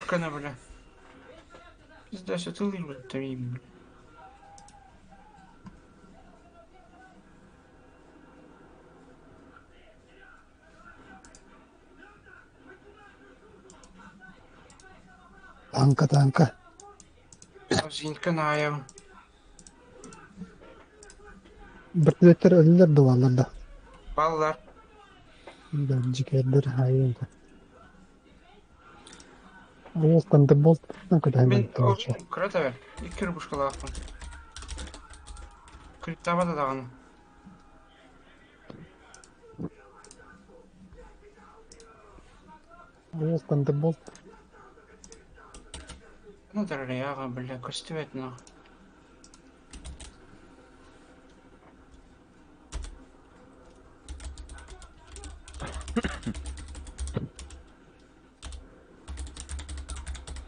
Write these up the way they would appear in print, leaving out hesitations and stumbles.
Кана, бля. Пизда, все тылы бля. Танка, танка. Зинка наайабын. Бөртөлүөттэр өллөр да бааллар да. Баллар. Дьикэрдэр хайыанта. Ол Thunderbolt Мин кыра да икки рубушкалаахпын. Криптаабата даҕаны. Ол Thunderbolt Ну, дорогая, бля, көстүбэт нах.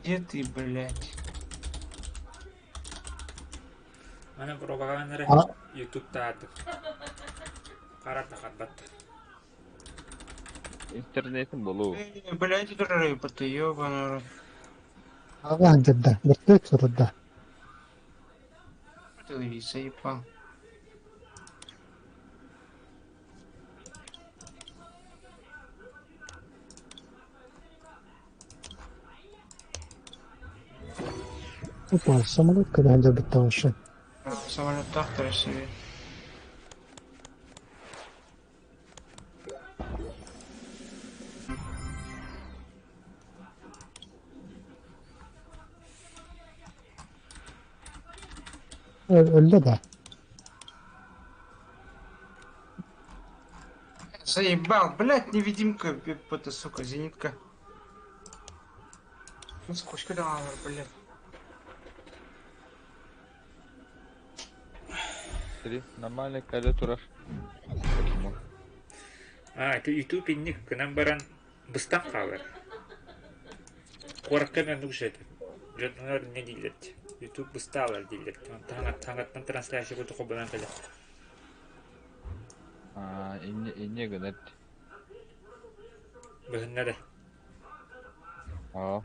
Где ты, блядь? Аны пропагандары ютубтаатык. Харата харбат. Интернетин болуу. Блядь, рыба ты, ёбаный рот. Аҕа дьадда, бөртөлүөт сытарда. Ты заебал. Опа, самолет когда дьадда Самолеттаахтар себе. Өллө да. Заебал, блядь, невидимка, это, сука, зенитка. Ну, скучка давала, блядь. Три. Нормальный кэлэ турар. Почему? А, это YouTube инник гынан баран быстан хаалар. Куоракка мен уже дьоннор не дииллэр YouTube быстаалар дииллэр. Таҥаттан трансляция курдук холбонон кэлэр. А, инне инне гынат. Быһынна да. Аа.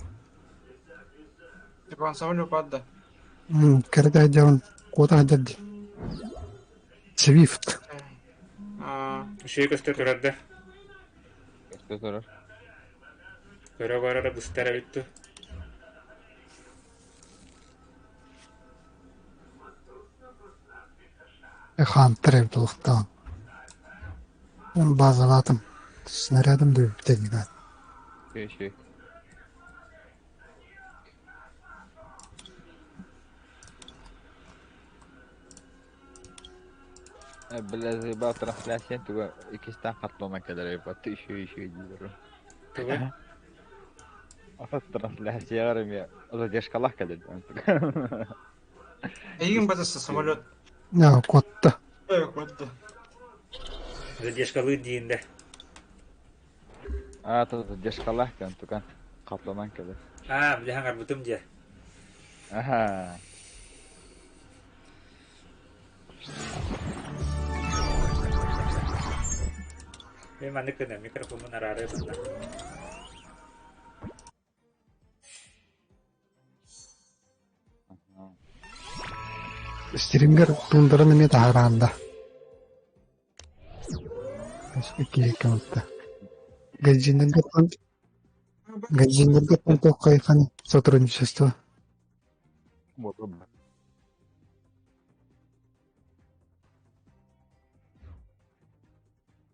Типа он самолет падда. Кэрэ дьон куота дьадди. Свифт. А, Үчүгэй көстө турар да. Көстө турар. Көрө барара быстар эбит дуу. Хантер эбит олохтоон. Базалаатым. Снарядым да бүппүтэ Үчүгэй. Бля, заебал трансляция, туга иккистан хаттона кэлэр эбит, еще еще дииллэр. Тугу? Трансляция эмиэ задержкалаах кэлэр. Эйигин батыста самолет. Куотта. Куотта. Задержкалыыр диин да. А, то задержкалаах кэн туган хаттонан кэлэр. А, бля, хаҥарбытым дьэ. Аха. Мен маннык гына микрофоммун араары манна. Стрингер туундаран эмиэ таһараанда. Киһи Газдиннэргэ Газдиннэргэ туох хайхан сотрудничество.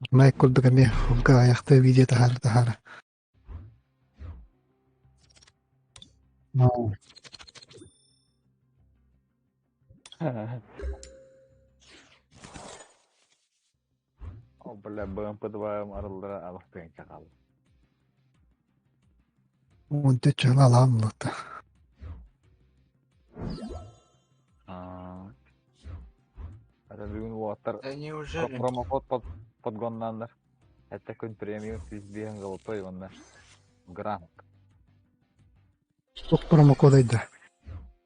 Майк курдук эмиэ холга айахтыы видео таһаара таһаара. О, бля, БМП-2 арыллара алахтыгын чакал. Уонча чала алаам булта. А. Это бүгүн уоттар Да неужели? промокод под подгоннаннар. Это күн премиум 105 золотой онна грант. Туох промокод айда.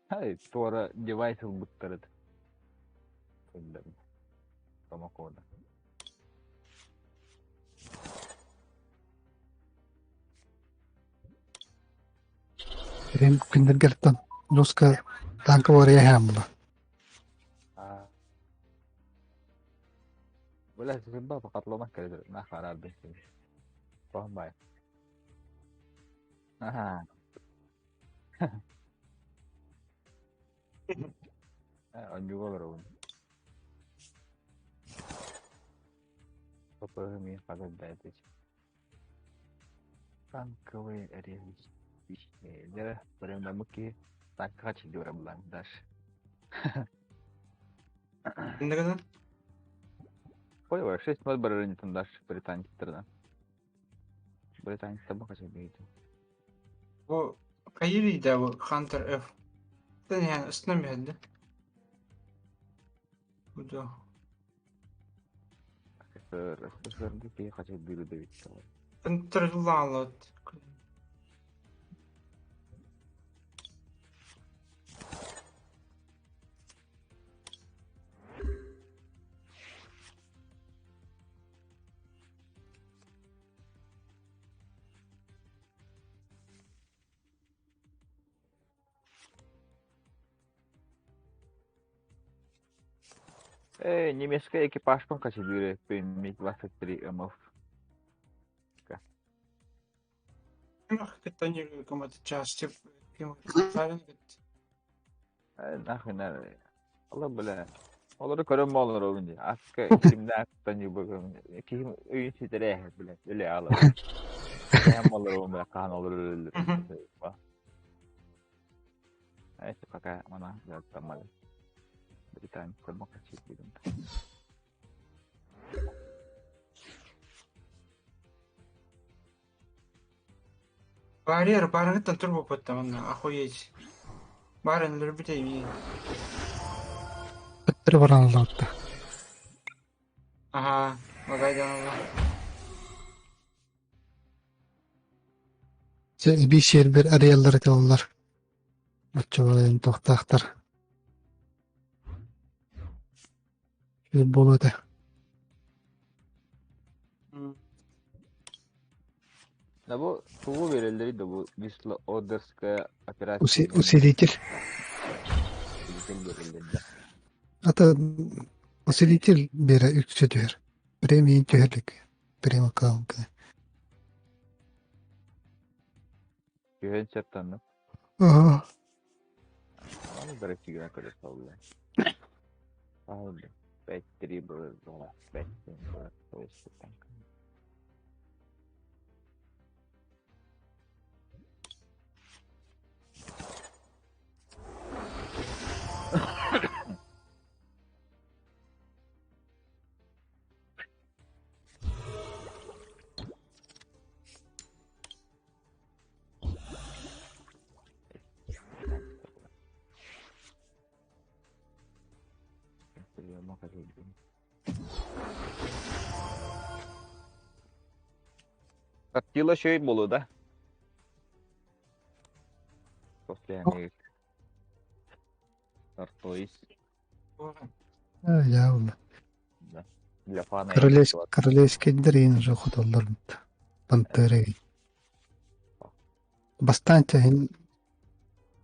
Хай, туора девайс ылбыттар Промокода. Рем күннэргэртэн жестко танковый була. Аа. Бля, зымба котлонах кэлэр. На харар бэсин. Бай. Аха. Онньуга олоробун. Попыһы хата бэйдич. Танковые реалистичные. Прям киһи танкаҕа чилдиорэ булан дальше. Иннигинэн? Ой, 6-0 барарынитын дальше британецтерден. Британецтер бака чебейді. Бу Каирида бу Хантер F. Тэн yani ыстынан биһэрдэ. Бу да. СССР, СССР киһи хача бүүрү да битти. Тэнтер лаалат. Эй, немецкий экипажпын хача бүүрү МиГ-23 МФ. Нахуй надо. Алла бля. Олору көрөн болор ол инди. Аска кимден аттан юбы ким өйүн ситере бля. Өле ала. Hem olur o бля кахан olur өлөр. Эти пока мана тамал. Британцы мокачи будем. Барьер, барыгыттан турбо паттаманна, охуеть. Барин любите и Өттөрү баран олорду. Ага, магайдан Дьэ, эбии сиэрбэр арыйаллар этэ оллар. Оччолорун туохтаахтар. Буолуо этэ. Да бу тугу береллери да бу Висло-Одерская операция. Усилитель. Усилитель береллер да. Ата усилитель бере үксэ түһэр. Премия түһэрлик. Премия каалга. Түһэн септанны. Ага. Аны бere сигнал көрө салла. 5-3 было, 5-7 было, то есть танк. Тактила шөй болу да. После Тартоис. Я ула. Да. Для фана. Королевский дрин же хотоллар. Пантеры. Бастанча хин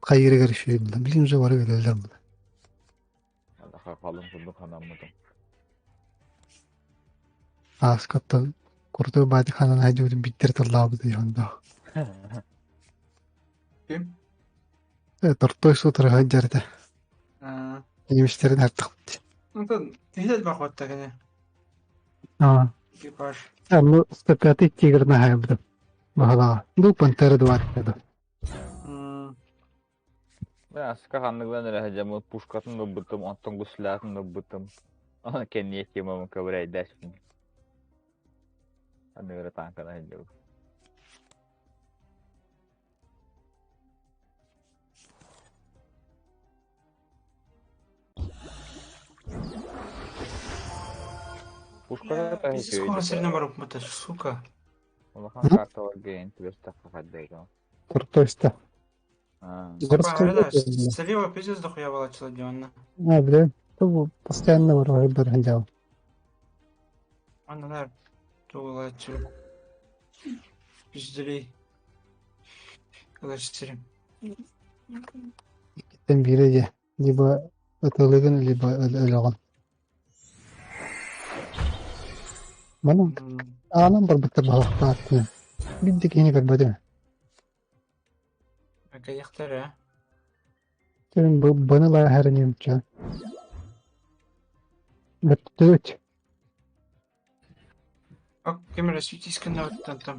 хайырыгар шөй Блин же бары билелер була. Халым курдук ханаммытым. Ааскаттан курдук баати ханан хайдыбытын биттер тыллаабыт дьонно. Ким? Тортой сутара хайдьарда. Немистерин артык. Ну, тихилет бахватта кene. Аа. Экипаж. Ну, 105 тигр на хайбыт. Бахала. Ну, пантера 2 да. Мен аска ханныгынан эрэ сылдьаммын пушкатын ылбытым, онтон гуслятын ылбытым. Аны кэнниэ темам кыбырайдаспын. Аныгыра танкана сылдьабын. Пушката та Пиздец, скоро сильно барып сука. Улахан карталарга интерес таххадайга. Тортойста. Городской. Слева пиздец дохуя волочила дённа. А, бля. То постоянно выбор делал. Анна, наверное, то волочила. Пизделей. Когда четыре. Иккиттэн биирэ дии, либо ытылыгын, либо өлөҕүн. Манан аанан барбыттар баһылыктааттыы. Биир да киһини көрбөтүм. Кэйэхтэрэ. Кэлин быны лааһарын үмчэ. Бөттөөт. Ок, ким эрэ сүүтискэннэҕиттэн там.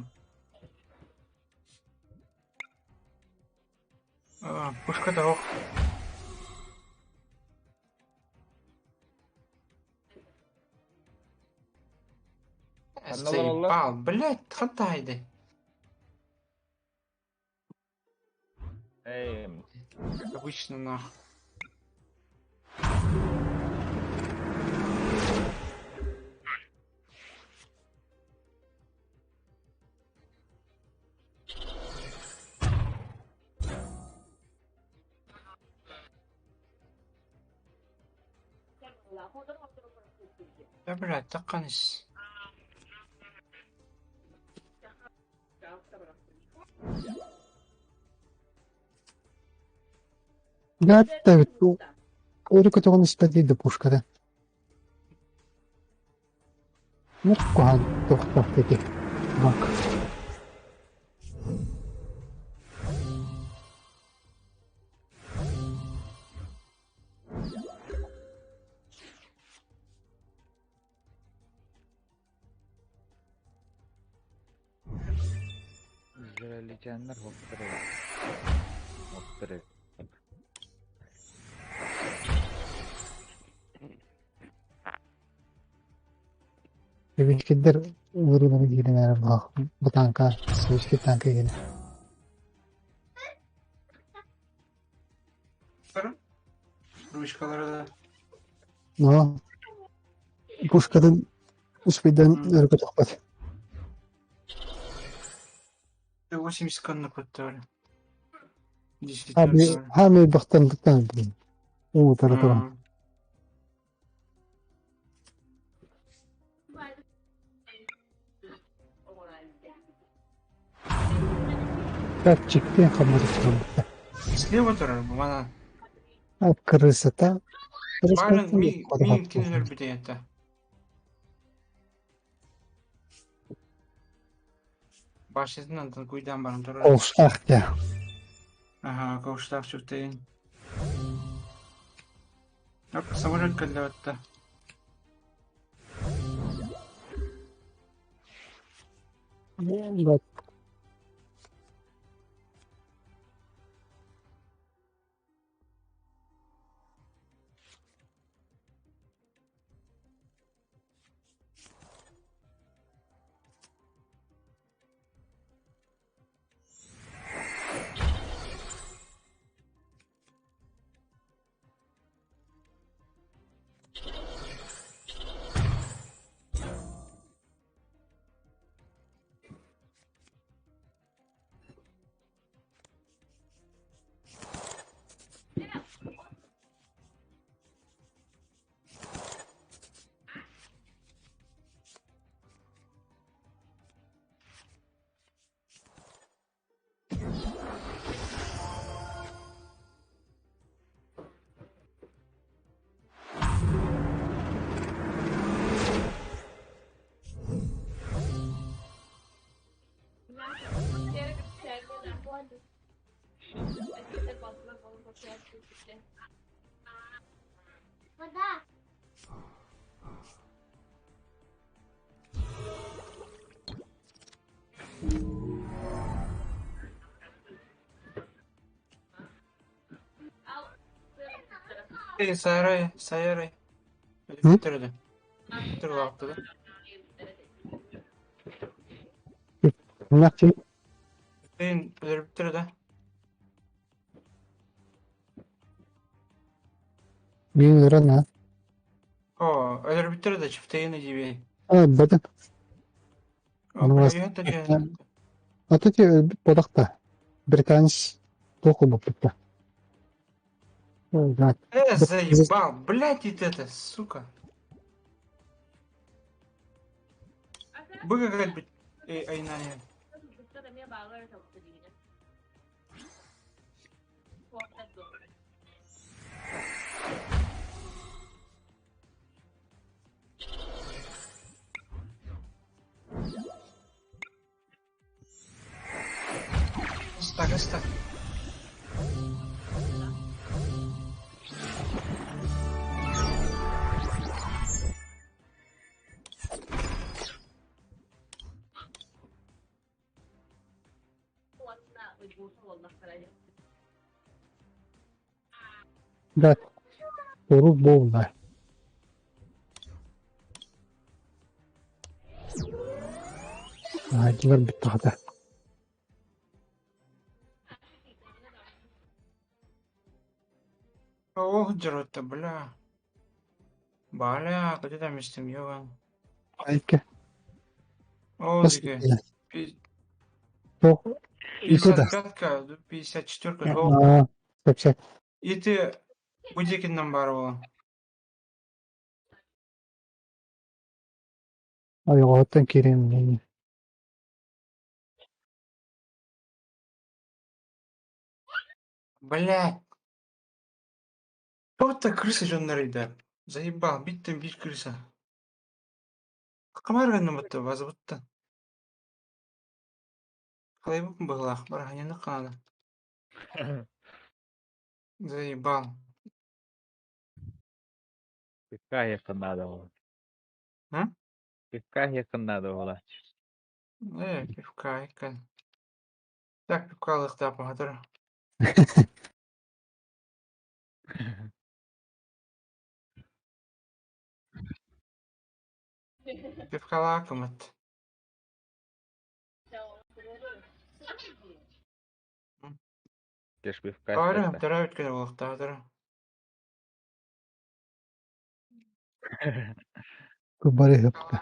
А, пушка ох. Ханна олороллор? Заебал, блядь, хантайды. Эй, Как обычно, нах. Да, блядь, таканыс. Гаттабит. Өрө көтөҕөн испэт да пушката. Муккуһан туохтаах ити бак. Израильтяннар хоптор Хоптор Сэбиэскэйдэр ыарыылара киирэн эрэр баҕах бу тааҥка сэбиэскэй тааҥка киирэн. Ручкалары да. Но пушкатын успейдан өрө көтөхпөт. 80 конно көттөрө. Хаами хаами бахтан быттан уу тара туран. Датчиктен хамматыттан Слева турар бу мана. Крысата. Барын ми ми кинилер бүтәйәтә. Башытынан куйдан баран турар. Ковштах дя. Ага, ковштах чүктейин. Оп, самолет кэллэбэтте. Да. Эй, сайрай, сайрай. М? Бүтүрдү. Бүтүрү лаптыды. Нахчы Эйин бүтүрдү. биир ырана. О, өлөр бүтүрдү чифтейин дибей. А, бата. О, Ну, вас- привет, же. А то те бодақта. Британец тоқы болып кетті. Ой, да. Заебал, блядь, и это, сука. Быга бит эй, айнане. Так, ыста. Да, урут буолла. Аайдылар бүттэҕэ. Ох, дьоруота, бля. Бля, где там истим, ёбан. Айка. Ол диги. Туох ити да. 55-ка, 54-ка, ол. Аа, сөп-сөп. Ити бу диэкиннэн баар буолан. Ойоҕоһуттан киирэн Блядь. Кто-то крыса дьоннор ыйда. Заебал, биттен биир крыса. Хамар гынныбытта, базыбытта. Халайбыт быһылаах, бараханьаны хаана. Заебал. Пивка иһиэххин наада буолла. М? Пивка иһиэххин наада буолла. Пивка, иккэн. Так пивка ылыахтаах баһатар. Пивкалаакымыт. Кеш пивка Бары испэттэр. төрөөбүт күнэ буолуохтаатара. Бары ыһыпта.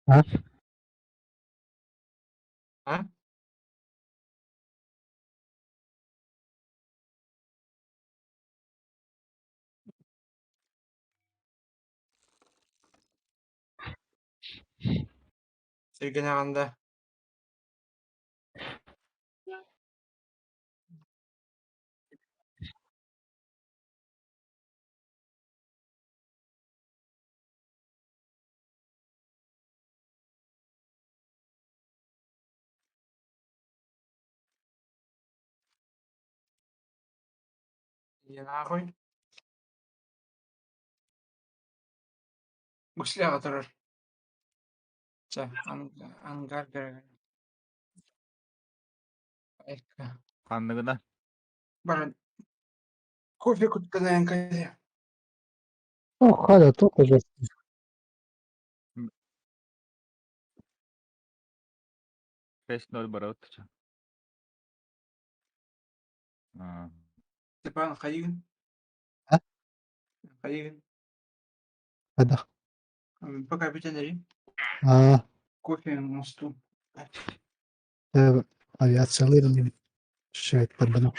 А? А? Сиргэнэҕин да? Иди нахуй. Гусляҕа турар. Чэ, ангар Айка. Ханныгына? Баран кофе куттанаан кэлиэ. О, халя, туох уже. 6-0 барабыт. А, Степан хайыгын? А? Хайыгын? Хайдах? Пока бүтэн эрий. Аа, Кофе оҥостуу. авиациялыыр инибит. Швед барбына.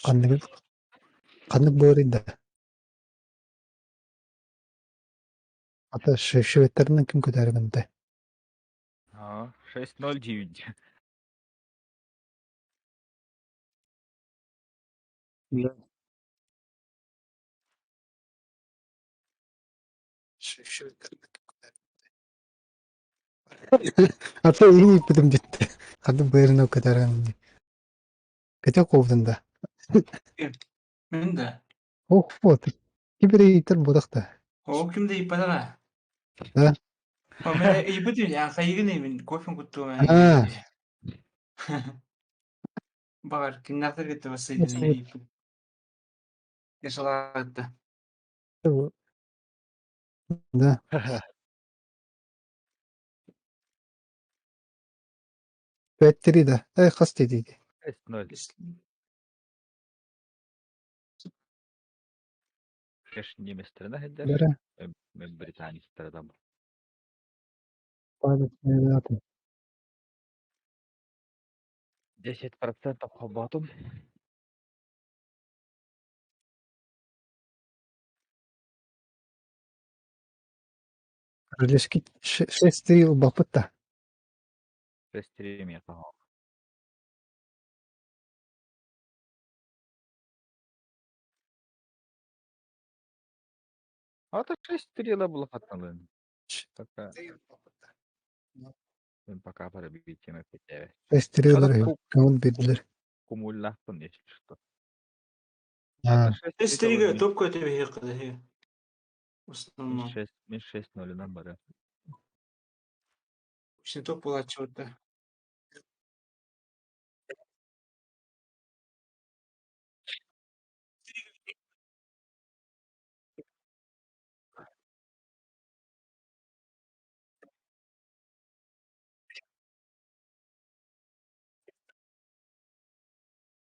Ханнык ханнык буоларый да? Ата шведтэринэн ким көтөөрү гынтай? а, 6-0 диибин. Ата иин ииппитим бүттэ. Ханнык быарынан көтөөрү гынный? Көтө куубутун да? Мин да. Ох, вот. Кибер иитэр буолах да. Ол ким да ииппэтэҕэ. Да? О, мин ыйбыт ин хайыгын ыйбын кофе куттуом Аа. Баҕар кимнээхтэр кытта бассайдын ыйыппыт. Яшалаатта. Да. Пять-три да. Э, хас диэти? 6-0. Кеш немецтерine хедер. Бэрэ. Мен британецтара там. 10% холботум. Королевский 6-3 ылбаппыт да. 6-3 эмиэ хоһоон. А то 6-3 булахатталын. Пока. Пока пробитием опять. 6-3 ылар үһү. Көҥүл биэрдилэр. Кумуллаахпын если что. 6-3-ге топ көтөбүһү В основном. Мин 6-0-нан бары. Все топ буолааччыбыт да.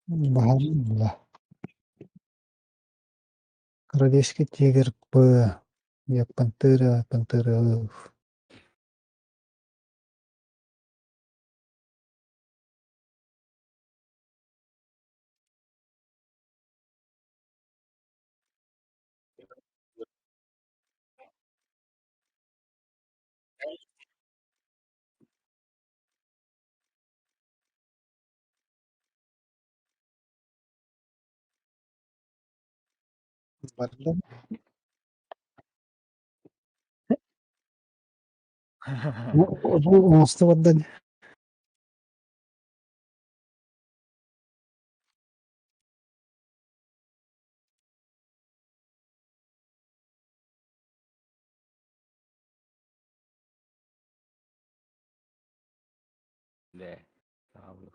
Баһаам була. Королевский тигр П. Я пантера, пантера Ф. Барда. Бу оҥосто барда Бля. Саабылык.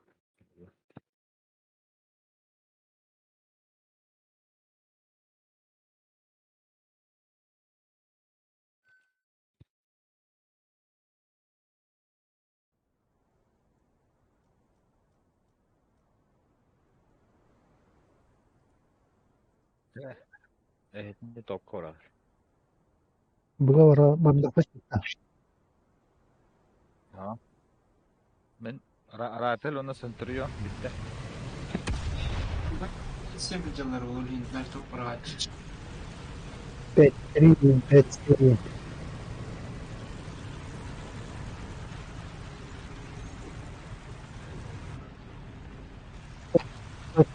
Эһэтинде токко барар. Буга бара бардахпа чыкта. А? Мен Ратель онно Центурион бүттэ. Sempre дьаллар ол иһин топ барааччы. 5-3, 5-3.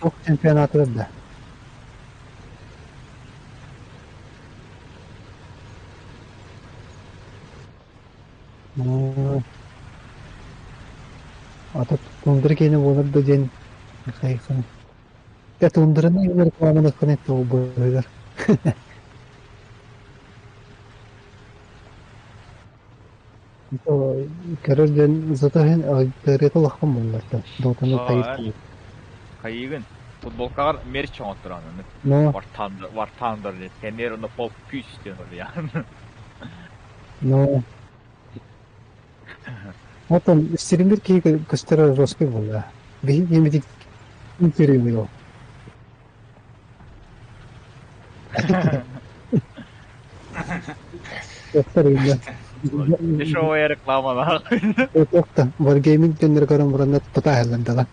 Топ чемпионаты да. Ата тундра киэнэ буолар да диэн хайхана. Дьэ тундраны рекламалыаххын этэ ол быыһыгар. Көрөр дьон зато иһин аудиторията улахан буоллар Дотаны тайыр Хайыгын футболкаҕар мерч оҥотторон Но War Thunder, War Thunder диэн Тэмир уонна Pop күүс диэн суруйаҕын. Но Оттон стример киһи көстөрө жесткий буолла. Биһиги киһибит интервью. Дешевая реклама Туохта, Wargaming дьоннор көрөн бараннар тута аһылландала.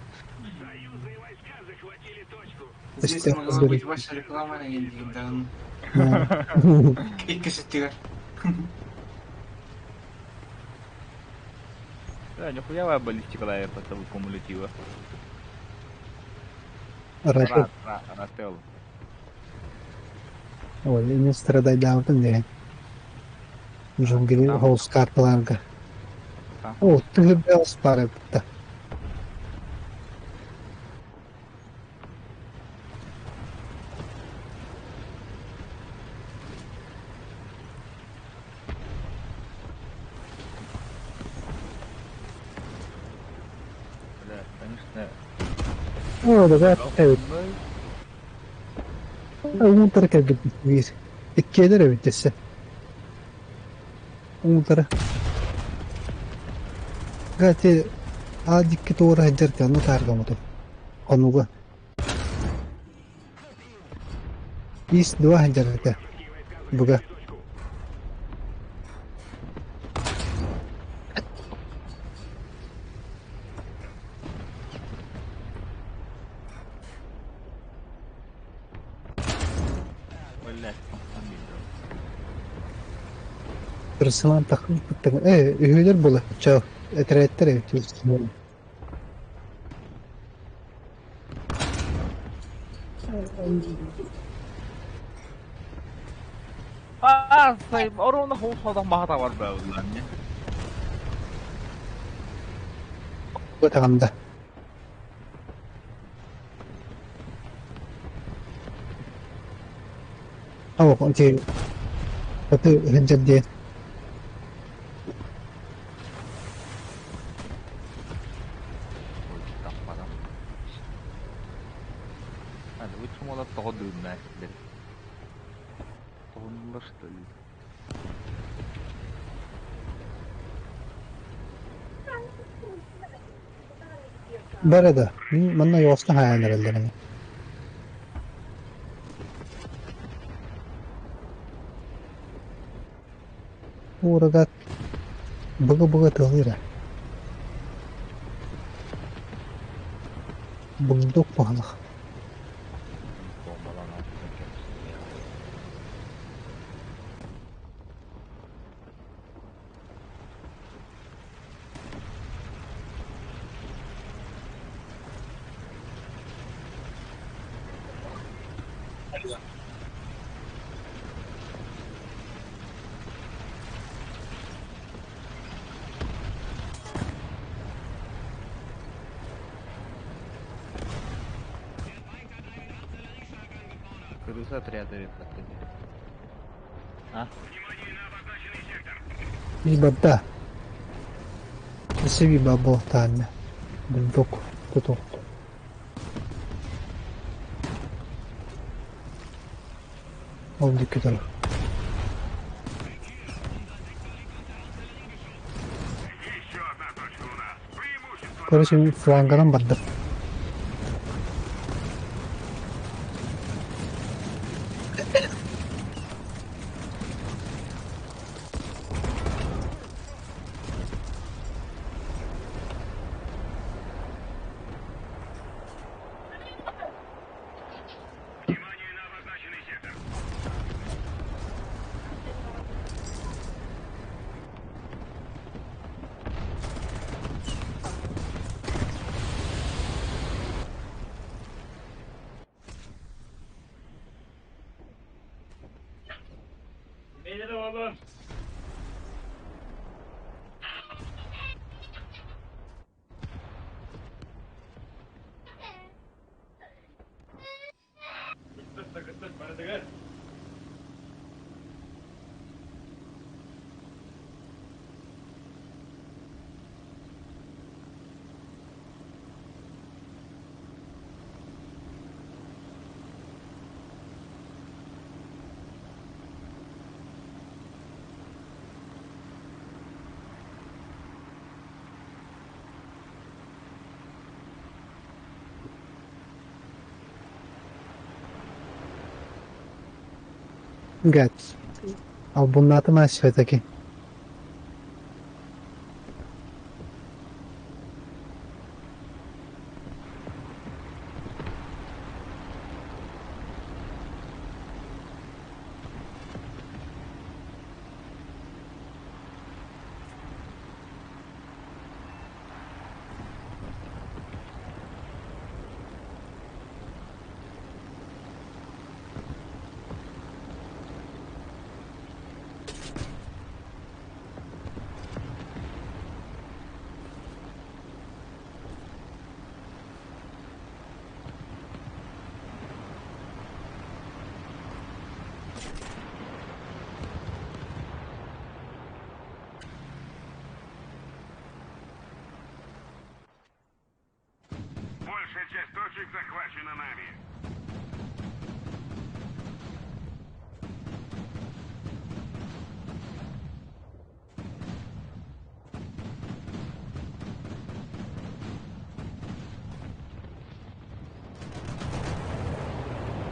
Здесь могла быть ваша реклама диэн Икки ситтигэр. Да, нихуя баллистика потому кумулятива. Рател. Рател. Ой, не страдайдаабытым диэн. Джунгли холс карталарга. О, тыһы бары бытта. Бля, конечно. О, да, evet. Уунтара кэлбит биир. Иккиэлэр эбит дэссе. Уунтара. Гати аа дикки туора сылдьар онно тааргаммытым. Хонууга. Ис два сылдьар этэ. Буга. Блядь, там видел. Кырсынан тахсыбыттан үһүөлэр буола чоо этэрээттэр эбит Аа, сайм оруона хуусадан баһата бар бөөллөнне. Бытаҕанда Оо, ити аты сылдьар диэн Ой, таппатам. Hadi bu çumalar тоҕо дыыннааччылар. Тоһунулар что ли? Бары да, мин манна ойоҕосто хаайан эрэллэр ини. Уурагат быга-быга тыалыыра Бурдук баһылах Бомбалаан алтын кэпсиэ. Крыса отряда это. А? Либо Өссө буолтаанна бурдук тутуохтун Ол диэки турар Короче, фланганан бардым. Beyler oğlum. Кыттыс кыттыс барытыгар. Гать. Албуннаатым все-таки. Большая часть точек захвачена нами.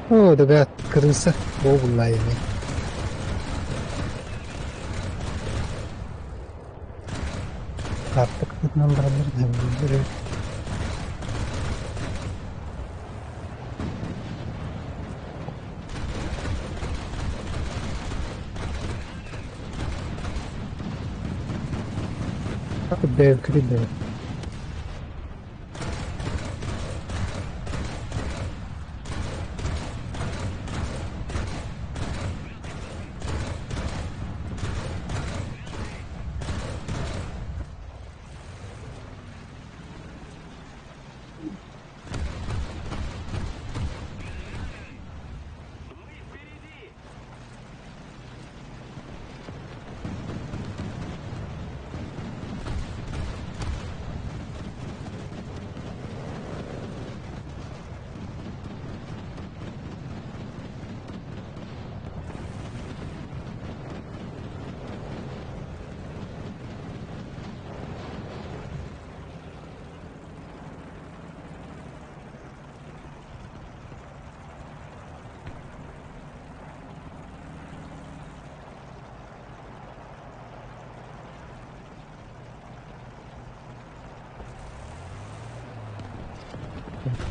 О, ребят, крыса. Буолла ини. Картыкытынан бараллар Бэйэм бэйэм.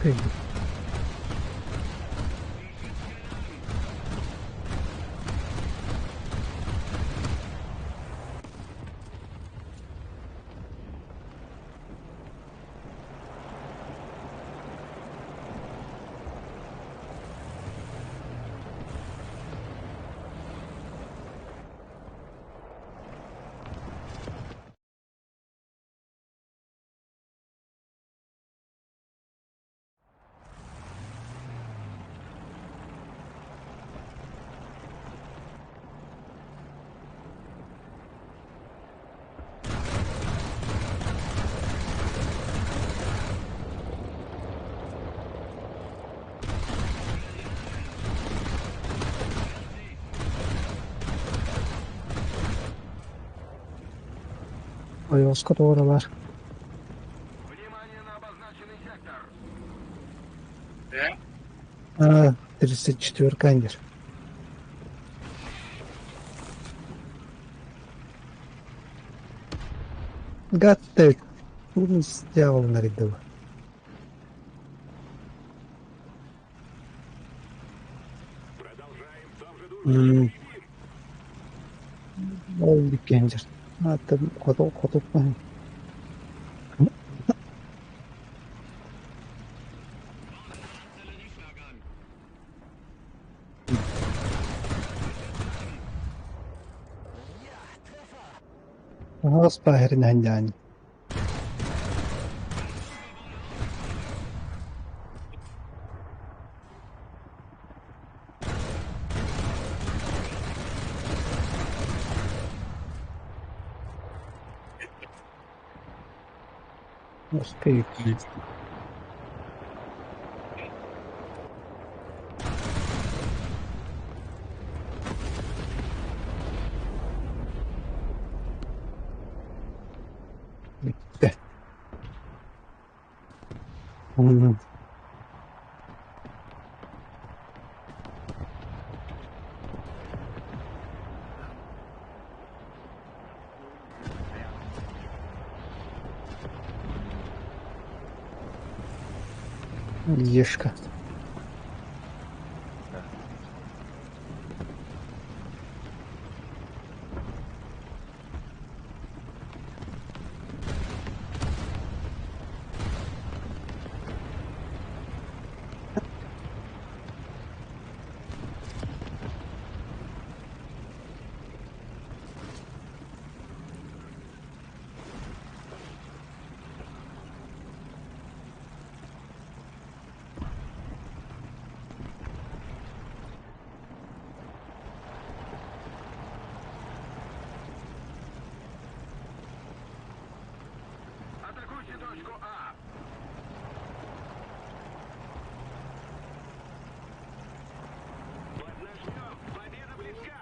Кыайдым. Ойоҕоско туора баар. Внимание на обозначенный сектор! Да? А, 34 андер. Гаттек. С дьяволом наридова. Продолжаем в том же духе. М. Ол диккенджер. Аты хоту хоту. Хас пахерин ханжаани. Оскай. Бүттэ. М. Ешка. Атакуйте точку А! Поднажмем! Победа близка!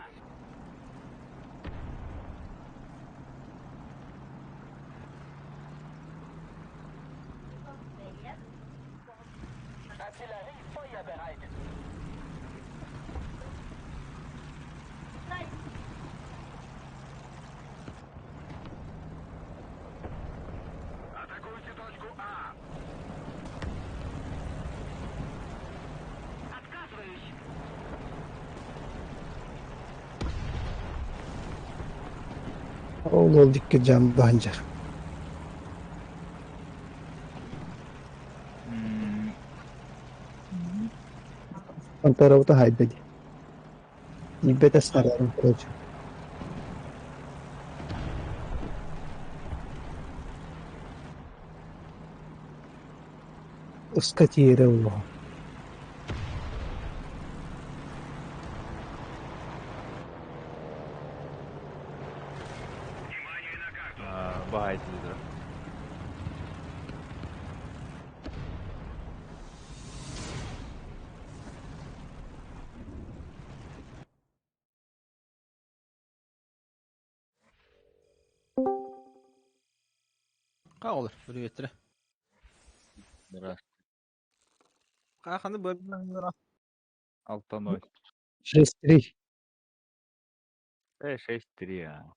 Атакуйте точку А! Ол ол дикке жам банжар. Конторабыта хайда дии. Тиийбэтэ снарядым короче. Ыска тиийэрэ буолуо. Баай телевизор. Хаалар, приветтері. Здравствуйте. Қақаны бөлмеңдер. Алтаной. 6-3. 6-3, а.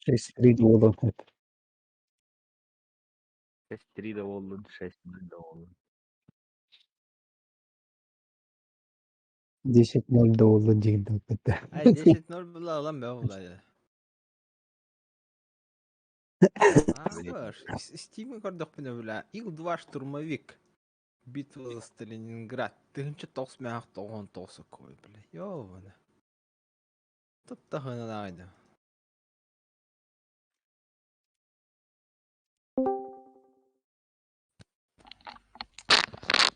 6-3 буолуон сөп. 6-3 да буоллун, 6-0 да буоллун. 10-0 да буоллун диэн да Ай, 10-0 была алам бә булай. Steam көрдөхпүнэ бля, Ил-2 штурмовик. Битва за Сталининград. 1999 кой, бля. Ёбана. Туттахына айды.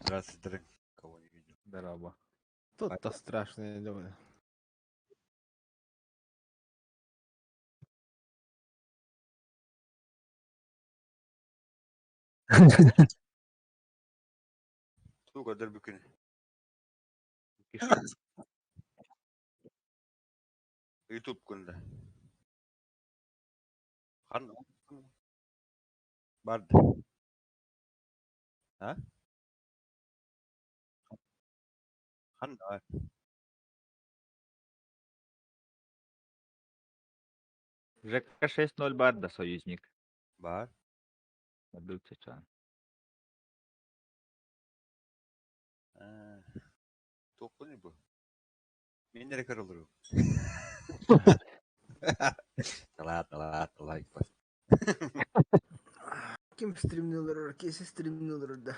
Здравствуйте, кого не видел. Здорово. Тут-то страшное дело. Ту kadar bükün. YouTube күндә. Хан Барды. А? Хан ЖК 6-0 бар да союзник. Бар. Бил чачан. Тоқыны бу. Мен нere karılırım. Ладно, ладно, лайк бас. Ким стримнилер, кейси стримнилер да.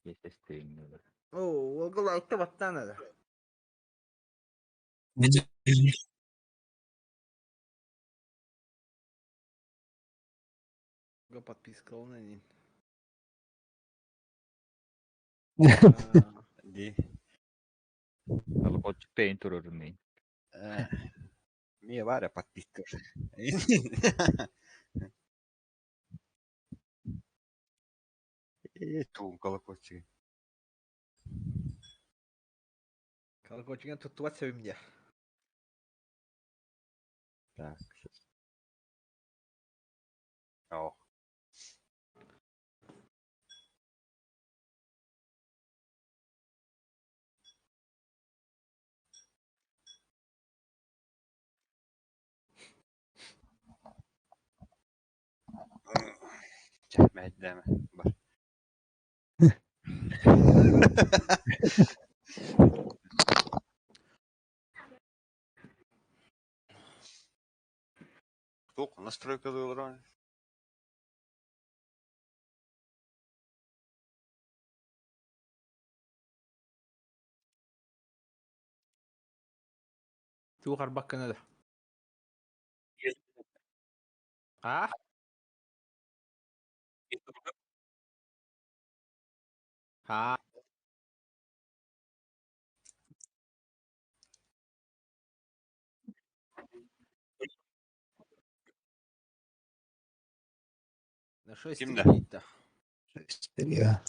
Есть стримнилер. О, олга лайкта баттан ада. Подписка на ней. Ди. Колокольчик тейн турурун. Мне Варя подписка. Туун колокольчик. Колокольчик тут туат мне. Так. О. Мэйдэм бар. Тук настройка доллара. Тугар бакканада. А? А. На 6 Кимде? то 6-3.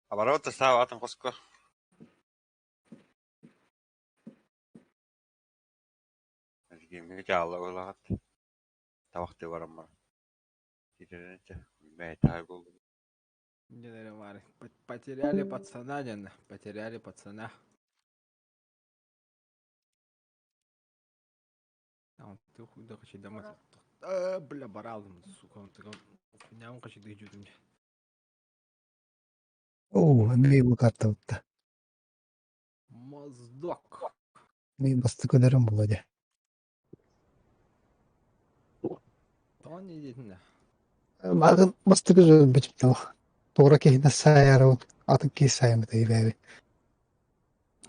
Обороты став атом хоско. Жигимге жаалла ойлағат. Табақты барам бар. Не Потеряли пацана, Дена. Потеряли пацана. А он ты хуй да хочу домой. А, бля, баралым, сука, он такой. Хуйня, он хочет дойдет мне. Оо, эмиэ бу картабытта. Моздок. Эмиэ бастакы өлөрүм буолла дии. Тоҕо инньэ диэтиҥ да? Атын бастакы бүтүптал. Туора киһини саайарабын, атын киһи саайаммыт ыйбээби.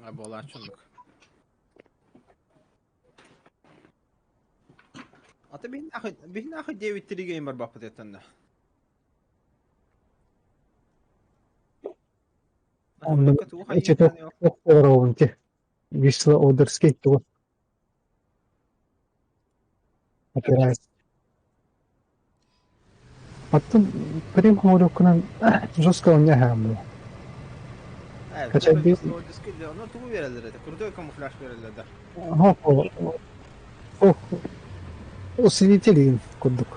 А буолааччы оннук. Ата биһин ахы диэбиттири гейм барбаппыт еттен да. Онно иччитэ олоробун ти. Висла Одерский тугу операция. Оттон прим хоҥоруоккунан жестко оонньоо Качай би Ону тугу береллер это? Крутой камуфляж береллер да. Ох, усилитель курдук.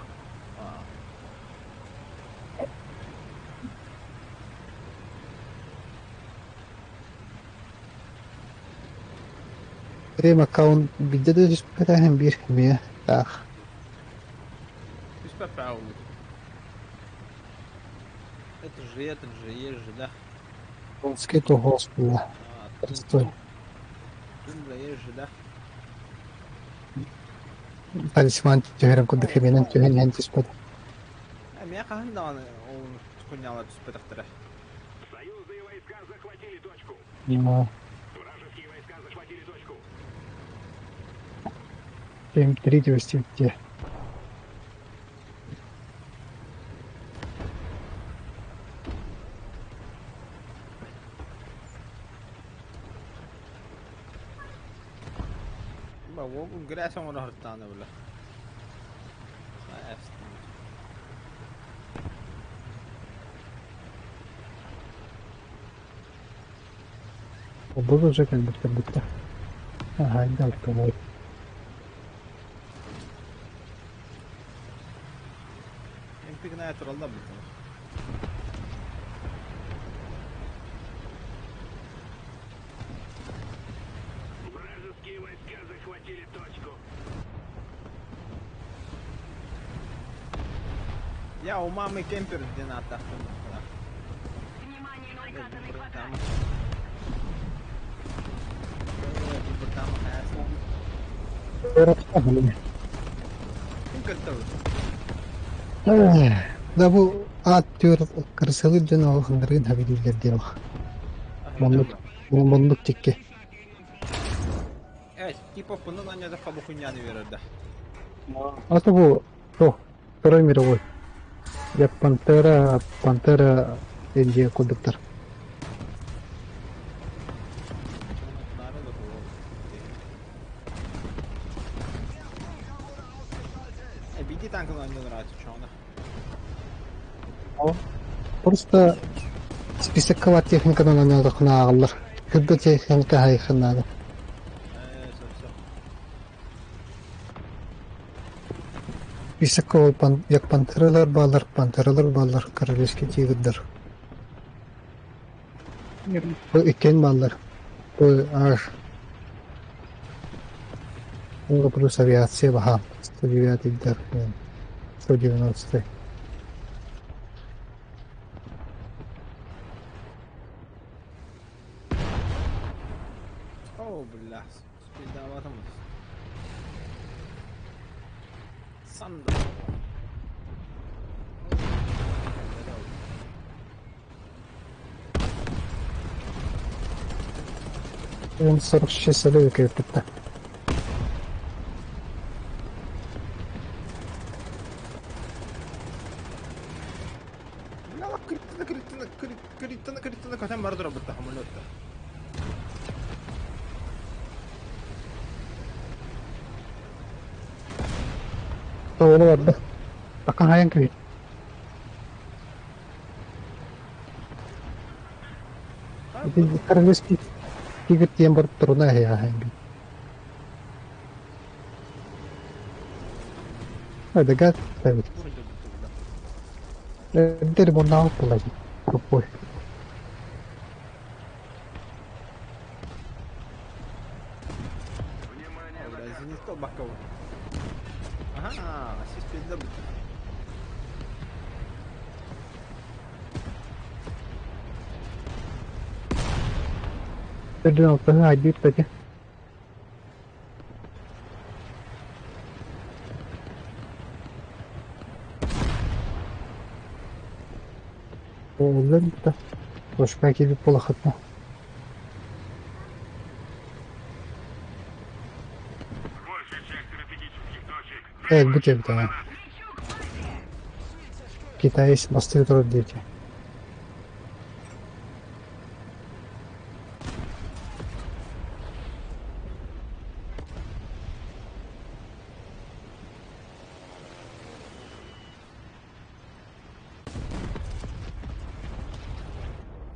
Прим аккаунт биирдэ да түспэтэҕим биир эмиэ таах. Түспэппэ аулу. Это же, это же, есть же, да. Донский туһуос буолла. Простой. Тундра есть же, да. Талисман түһэрэн курдук эмиэнэн түһэн иһэн түспэт. Эмиэ хаһан даҕаны ол кунньаалар түспэтэхтэрэ. Союзные войска захватили точку. Вражеские войска захватили точку. 7-3 түбэстибит Грязь оҥоро сырыттаҕына бile. Обуз уже кэлбиттэр бүттэ. Аһайда алтылай. Эмпигная тураллар бүттэ. Вражеские войска захватили точку. Я у мамы кемпер диэн ааттаахпын. Внимание на указанный квадрат. Да бу аат түөр кырсылыыр дьон олохуннарын хабилииллэр диэн Маннык маннык тикки. Э, типа пунун анньа хабухуняны берер да. А то бу то Второй мировой. Я Пантера, Пантера Индия курдуктар. Э, биди танкын анньа нравится, Просто списокка техниканан анньаатаххына ааҕаллар. Кырда техника хайыххын наада. Э, все, все. Списокка ол пан, як пантералар бааллар, пантералар бааллар, королевский тигрдар. Бу иккиэн бааллар. Бу аж Ол плюс авиация баһаам. 109-йдар, 190. О, бля, спидаватым. Санда. Он 46 эле кэлбиттэ. Бля, криттана, криттана, криттана, криттана, көтөн бары турар самолетта. Тоҕо барда. Ака хайан кэбит. Ити королевский тигр диэн барып туруна эһэ хайан Эдэгэр эбит. Эдэр муннаах буолла тупой. Внимание, Бля, врага! зенит бакка. Ага, ассист пизда будет. Төрдүн алтыһы айдыыр тати. Өллөн да бошка киирбит буолаххытына. Өлбүт эбит ээ. Китаец бастыы турар диэки.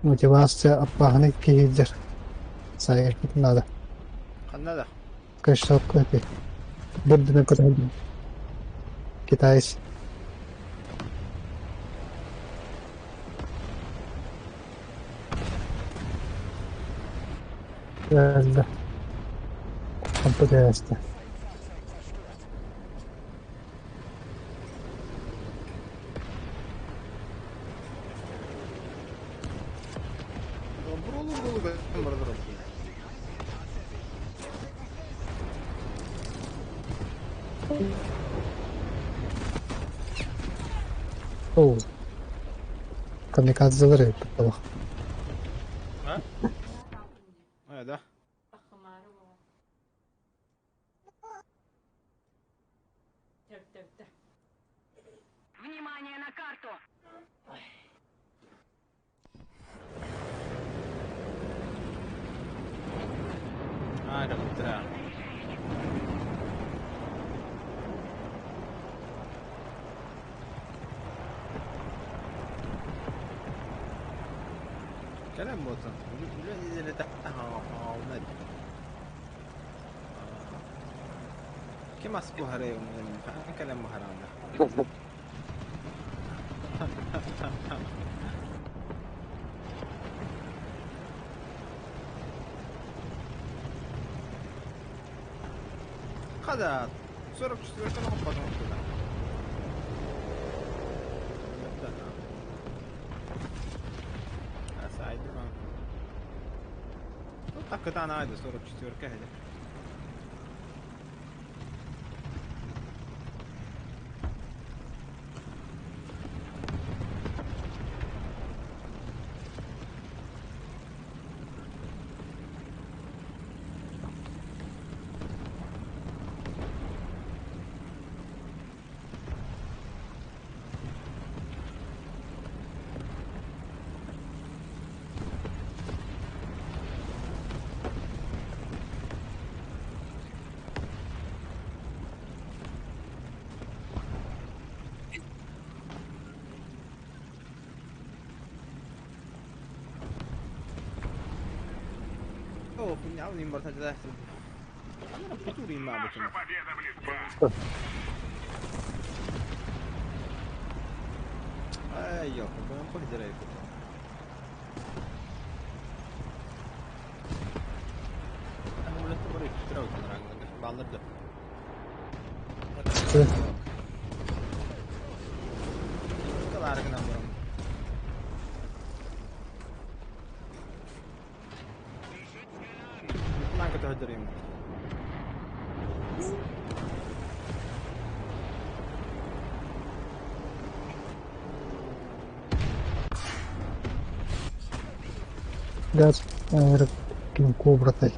Мотивация аппааһыны киһирдэр. Сайарбыт наада. Ханна да? Кэшсокка эти. Бырдына көрөһүн. Китаец. Өлдө. Онто тээстэ. Бурулу бурулу бен бардар. Ол. Камикадзелар эбит буолах. А? А, да. Внимание на карту! А, да, да. كلام بوتن اللي تحتها ونادي كما سكوها ريو كلام مهران هذا 44 потом туда. Ну так это она, это 44 هذا. Oh, quindi importante da essere. Allora futuro in mano. Наша победа близка. Io, un po' direi Hanno letto pure il Ballardı. Kadar гынан барам. Ланка тохдырым. Газ ким кобратай.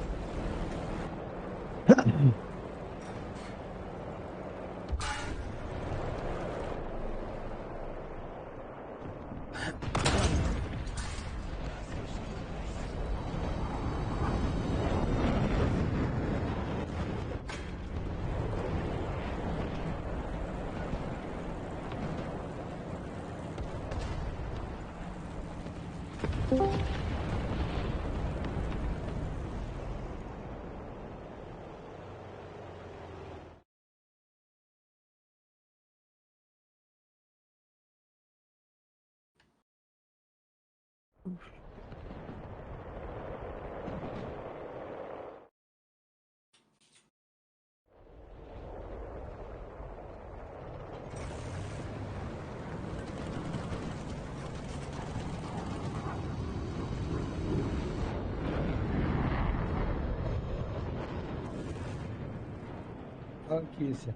Киесе.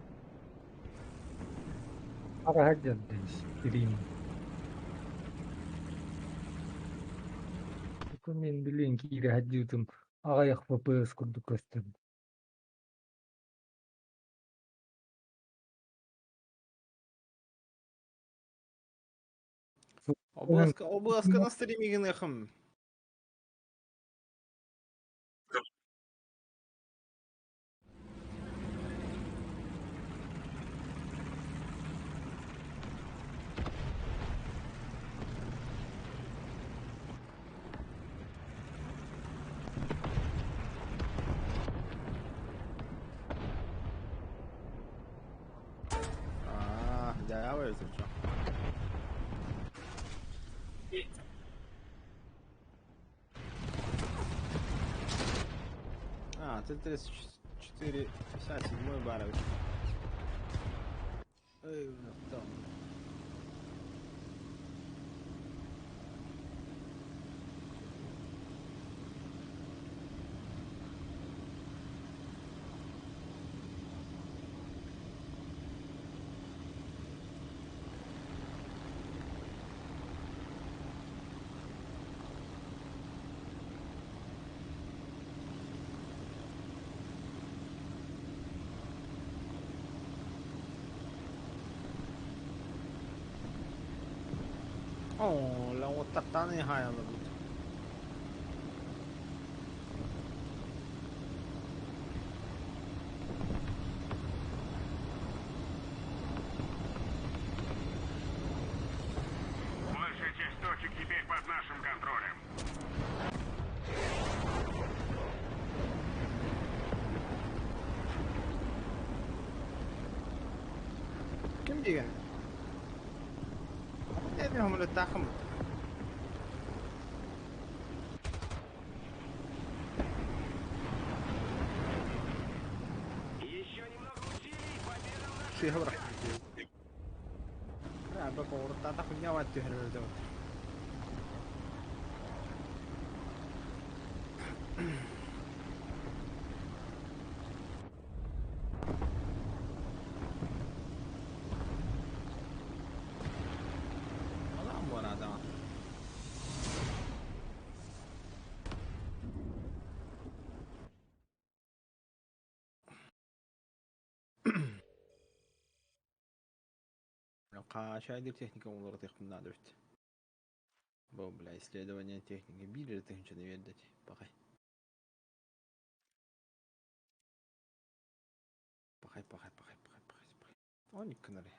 Ара дендес. Ирин. Мин билигин киирэ сылдьыбытым аҕыйах FPS курдук көстөр. Обласка, обласка на стримигинехым. А, я вызовчу. А, Т-34, 57 Барович. Эй, там. О, la оттартаны хаялы бут. Большая часть точек теперь под нашим контролем. Ким деген? Не هم тахым. Еще немного усилий, победа в наших Сыйха бырах. Бра, бак орта хуйня ват түһәрбе деп. Адам бар адам. Қашайдыр техника олар техмин надо бит. Бу, бля, исследование техники билер технича бердет. Пахай. Пахай, пахай, пахай, пахай, пахай, пахай. Оник канары.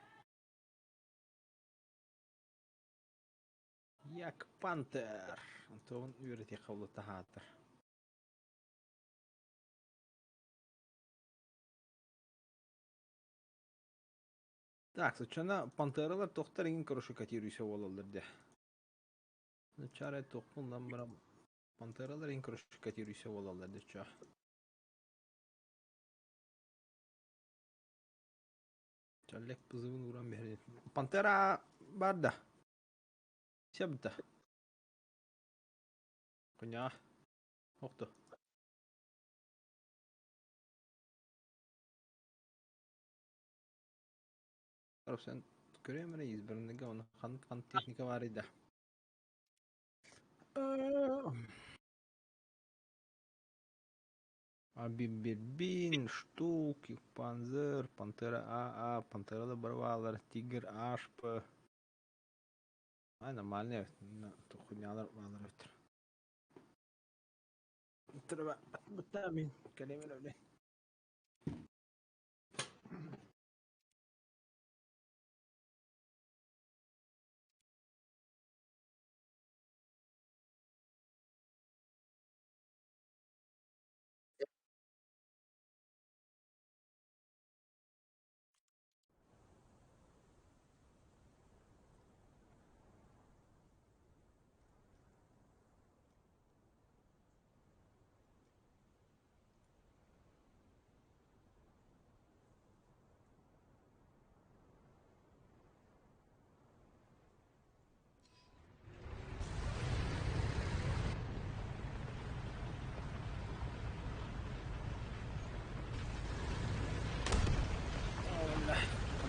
Як Пантер. Антон үйрете қаулы тахатыр. Так, сычана пантералар тохтар иң короче котируйся болалар де. Чара тохпундан барам. Пантералар иң короче котируйся болалар де ча. Чаллек бызыбын уран бер. Пантера бар да. Себда. Коня. Охто. Sen көрөм эрэ избранныга оны хан хан техника бар иде. Абибин, штук, Панзер, Пантера АА, Пантера да барвалар, Тигр, Ашп. Ай, нормальный, хуйнялар балар өтөр. Треба, бутамин, калемер өле.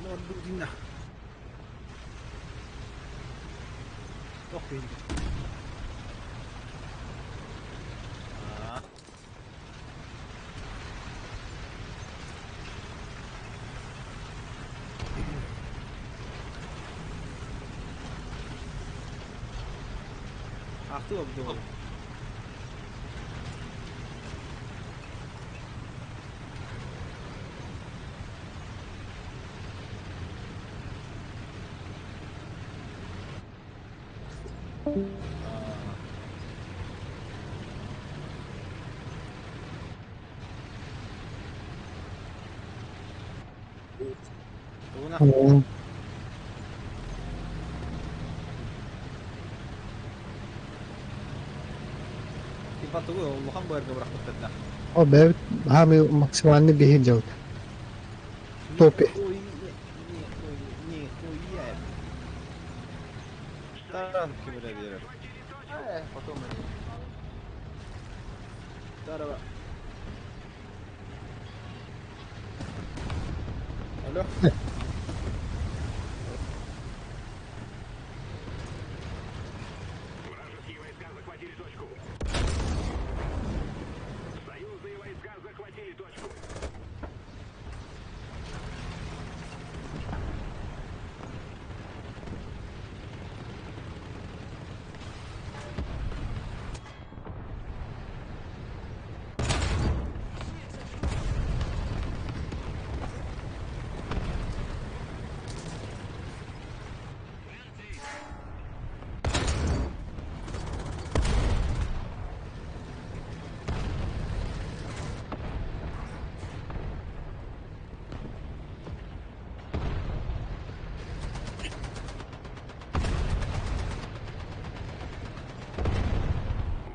Ордудина. Тохуин. Ахтыы обдугун. Тугуна? Типа тугу улахан быарга бырахпыттар да. О, бэйэбит хаамыы максимальный биһир дьабыт. Топи. Нихуя. Таран кимире биэрэр. Э, потом они. Здорово. Алло. Вражеские войска захватили точку. Союзные войска захватили точку.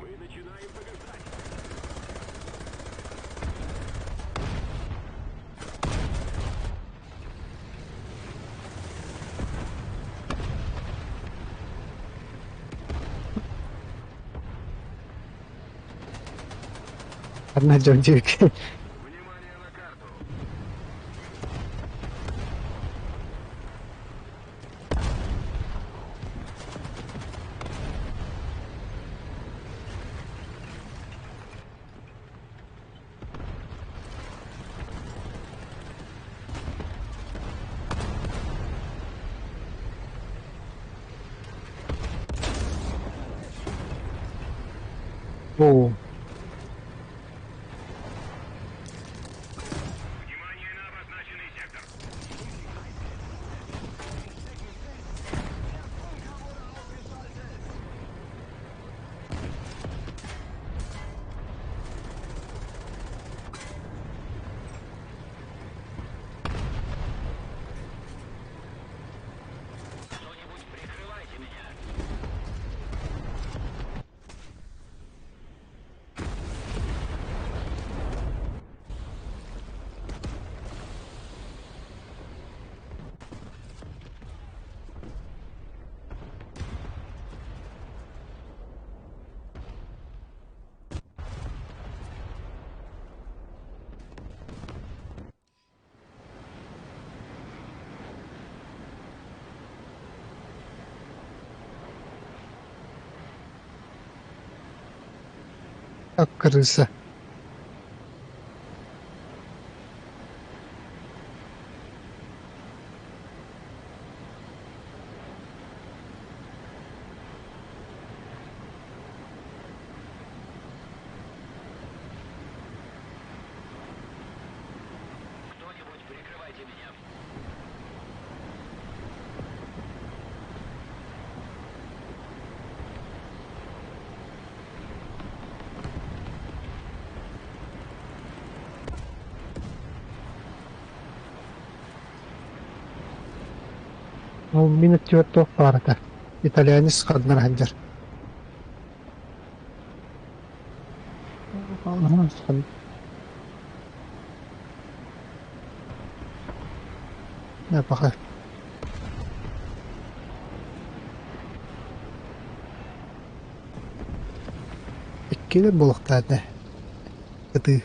Мы начинаем побеждать. Одна дьон диэки. Внимание на карту. Оо, Внимание на обозначенный сектор. как крыса. Ол мин өттүгэр туох баар этэ? Итальянец ханна сылдьар. Пока. Иккилэр буолуохтаах этэ. Ытыы.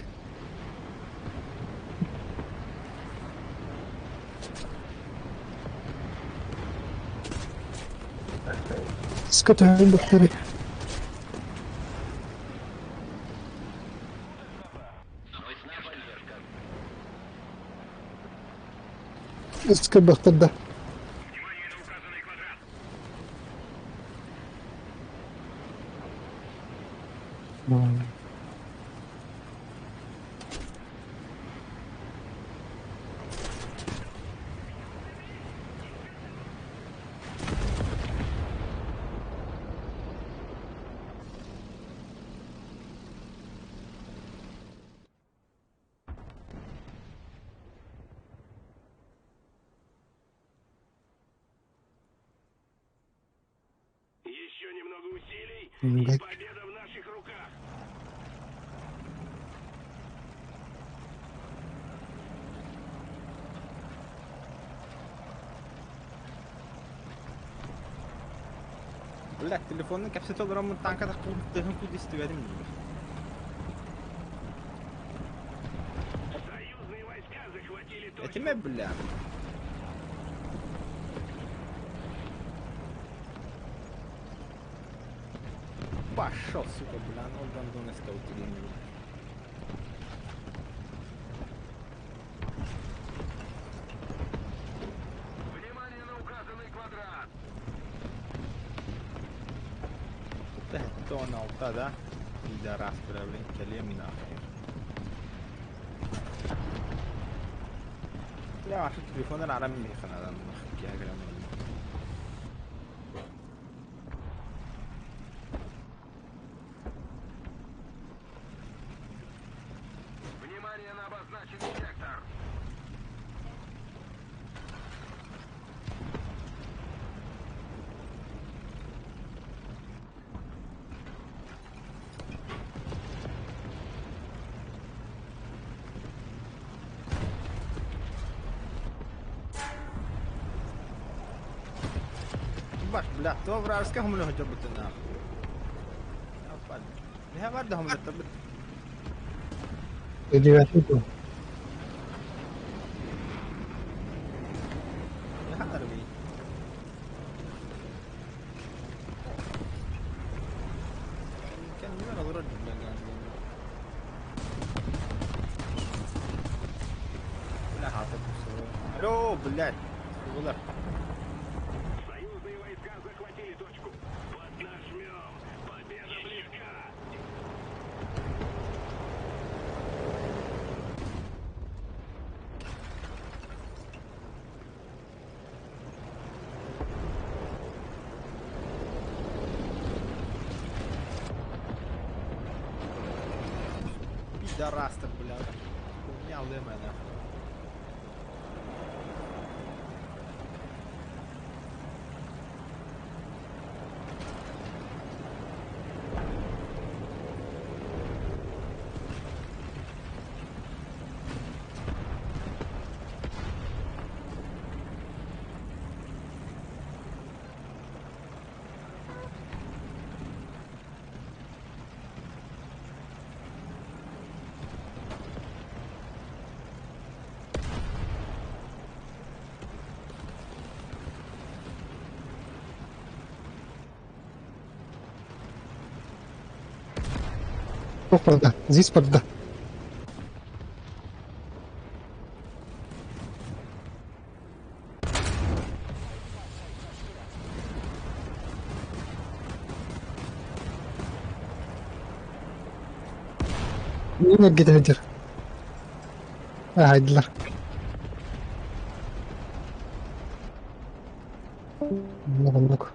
Скотарин бөхтөрү. Ыска бөхтөрдө. Внимание на указанный квадрат. Еще немного усилий, и Бэк. победа в наших руках. Блядь, телефонун кэпсэтэ олороммун тааҥка тахпытын тыаһын куду истибэтим дии. Союзные войска захватили точку. Этимэ, бля. Пошел, сука, бля, ну гандон эстэ Внимание на указанный квадрат. 76 да? Пидорас, бля, блин, кэлиэм нахуй. Бля, ваша телефонун арам миэхэ Внимание на обозначенный сектор. Баш, бля, то вражеская хомлю хотя бы ты нахуй. Я варда хомлю табыт. Өйдөөтүм. Я харви. Кэннибэр олорор бля Бля, хата Алло, блядь. Булар. Союзные войска захватили точку. Поднажмем. Победа близка. Пидорастер, бля. Хуйня лымая, нахуй. Туох барда? Здесь барда. Мин эргитэ сылдьар. Аһайдылар. Оннук оннук.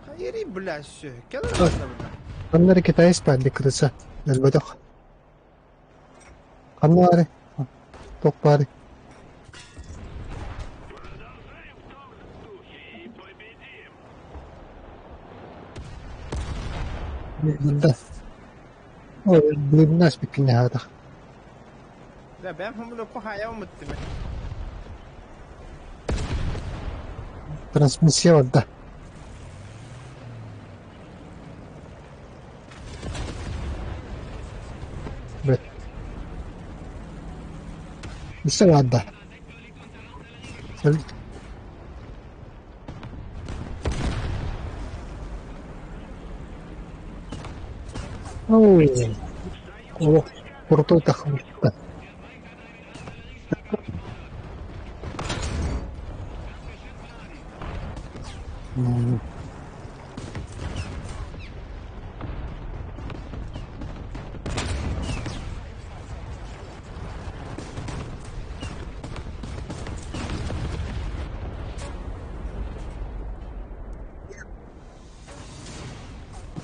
Хайри, бля, все. Кэлэр бля. Ханна эрэ китаец баар крыса. Өлбөтөх. Ханна баарый? Туох баарый? Продолжаем в том же духе и победим. Барда. Ой, блин, спиккин аһаатах. Бля, бэм хомлю кухая умыттым. Трансмиссия барда. Бэт. Өссө барда. Ой, олох крутой тахмытта. М.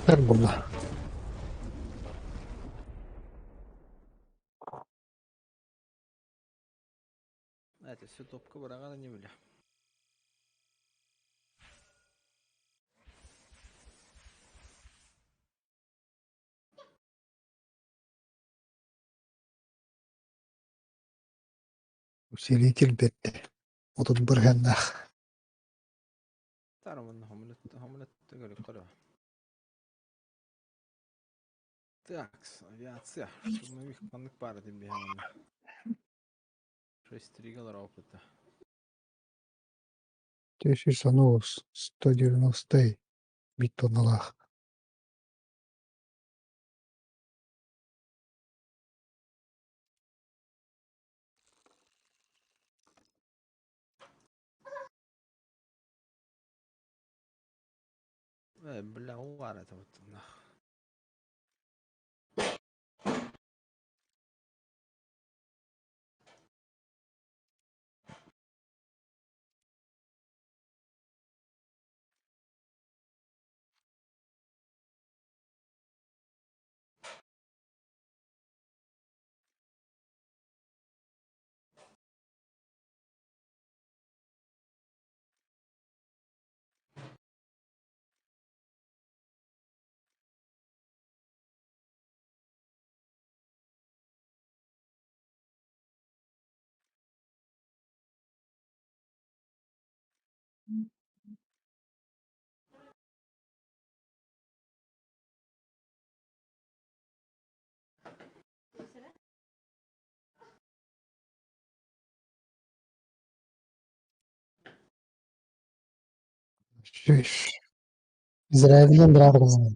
Тар буолла. Это все топка быраҕар не бля. Усилитель бэрт отут бырыһыаннаах. Тар уонна хомунат көрө. Так, авиация. Штурмовик ханнык баар этим биһиэхэ 6-3 опыта. Тысяча 190 биир тонналаах. Бля, угаар это вот нах. Шиш. Израильден быраҕыллан.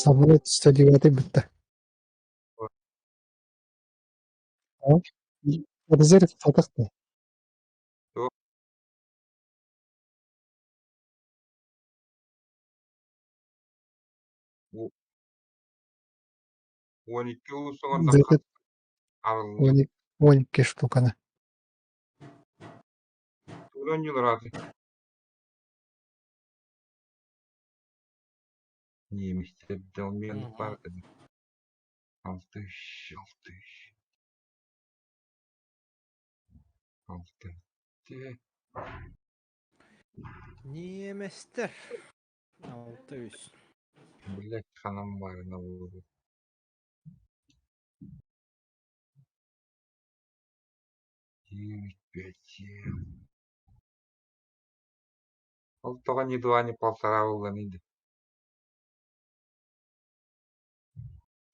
Самолет 109 бүтте. Резерв хатахта. 12 улус оҥордоххо арыллыы 12 штуканы. Тугу оонньуулар ааты? Немецтэр да баар этэ. Алта үс, алта үс. Алта Немецтэр. 6-3. Блядь, ханан баарына буолуо. 9, 5, 7. Ол тоҕо ни два, ни полтора буолланый да?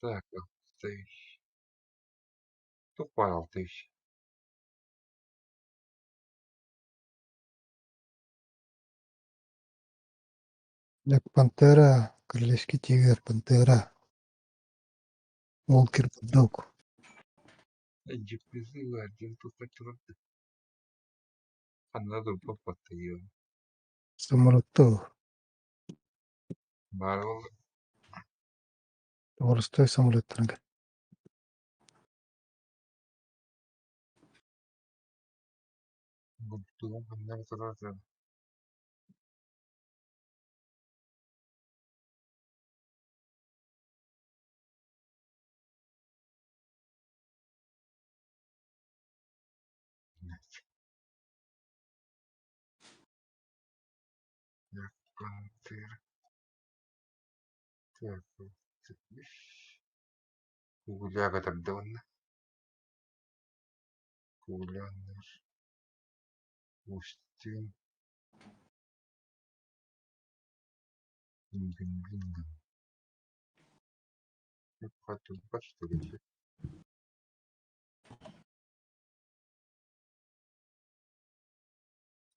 Так, 6. Туох баар 6 үс? Black Пантера, Королевский тигр, Пантера, Волкер Бульдог. Дьиппизи диэн туппаччылар ханна турбаппат Самолетту. Баар буолла. Простой самолеттарга. Бултугум ханна турар Пантера. Так, үс. Кугуляга тарда Кугуляннар. Устин. Ингин-бингин. Что ли?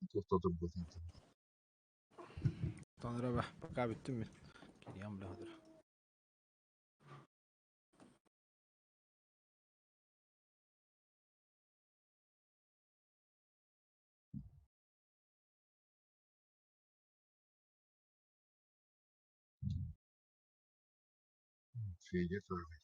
Туох турбатын. Tanrı be. Пока бүттүм мин. Кириям бля хадыр. Федя тоже.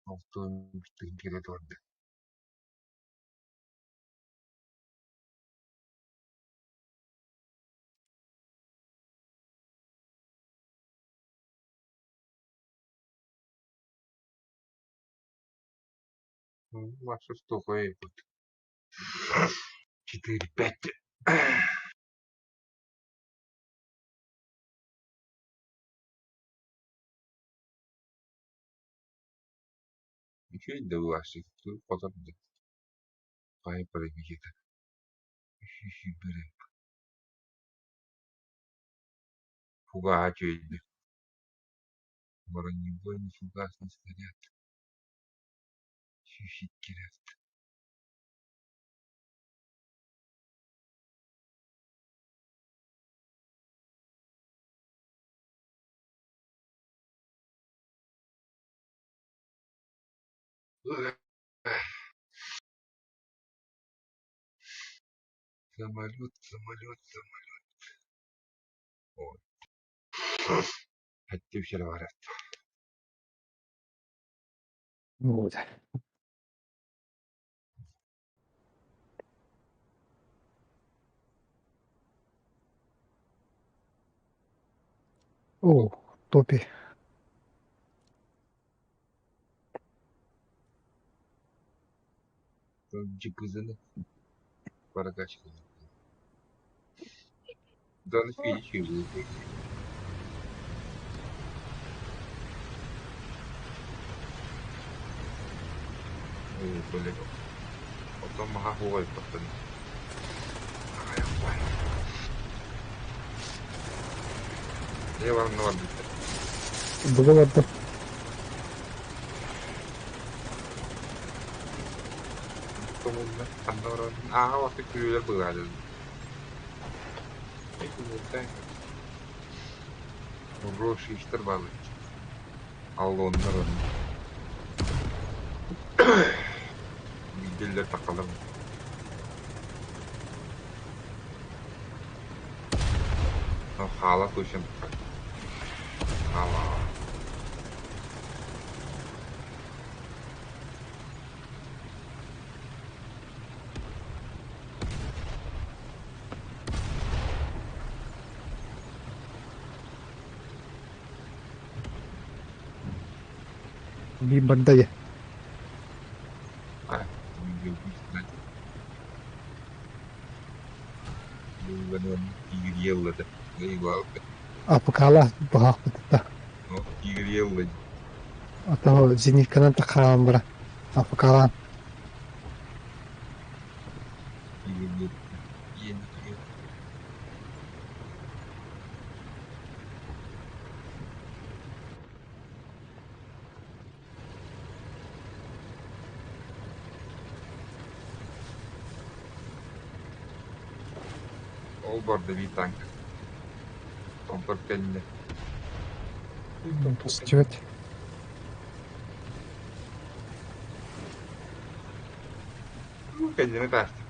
Алтан тыһыынча турда. Ваша столько Четыре, пять. Үчүгэй да былаастык хотор да хаһан парабиета Фугаһа үчүгэйдик бронебойный фугасный снаряд сүүс Самолет, самолет, самолет. Ой. Хотел барат. Вот. О, топи. Джипызаны прокачка. Да, на физике Блин. Потом маха хуой потом. Я вам на Было бы. Аа, күлүүлэр быгаадын. Рошиштер балы. Аллоннар Билдер такалар. Хала точно. Хала. Би бардая. А, Апыкала баһаахпытта. Ата зенитканан тахаан бара. Апыкалаан. Ол барда би танк. Томпор кэннэ. Стюет. Кэннэ таста.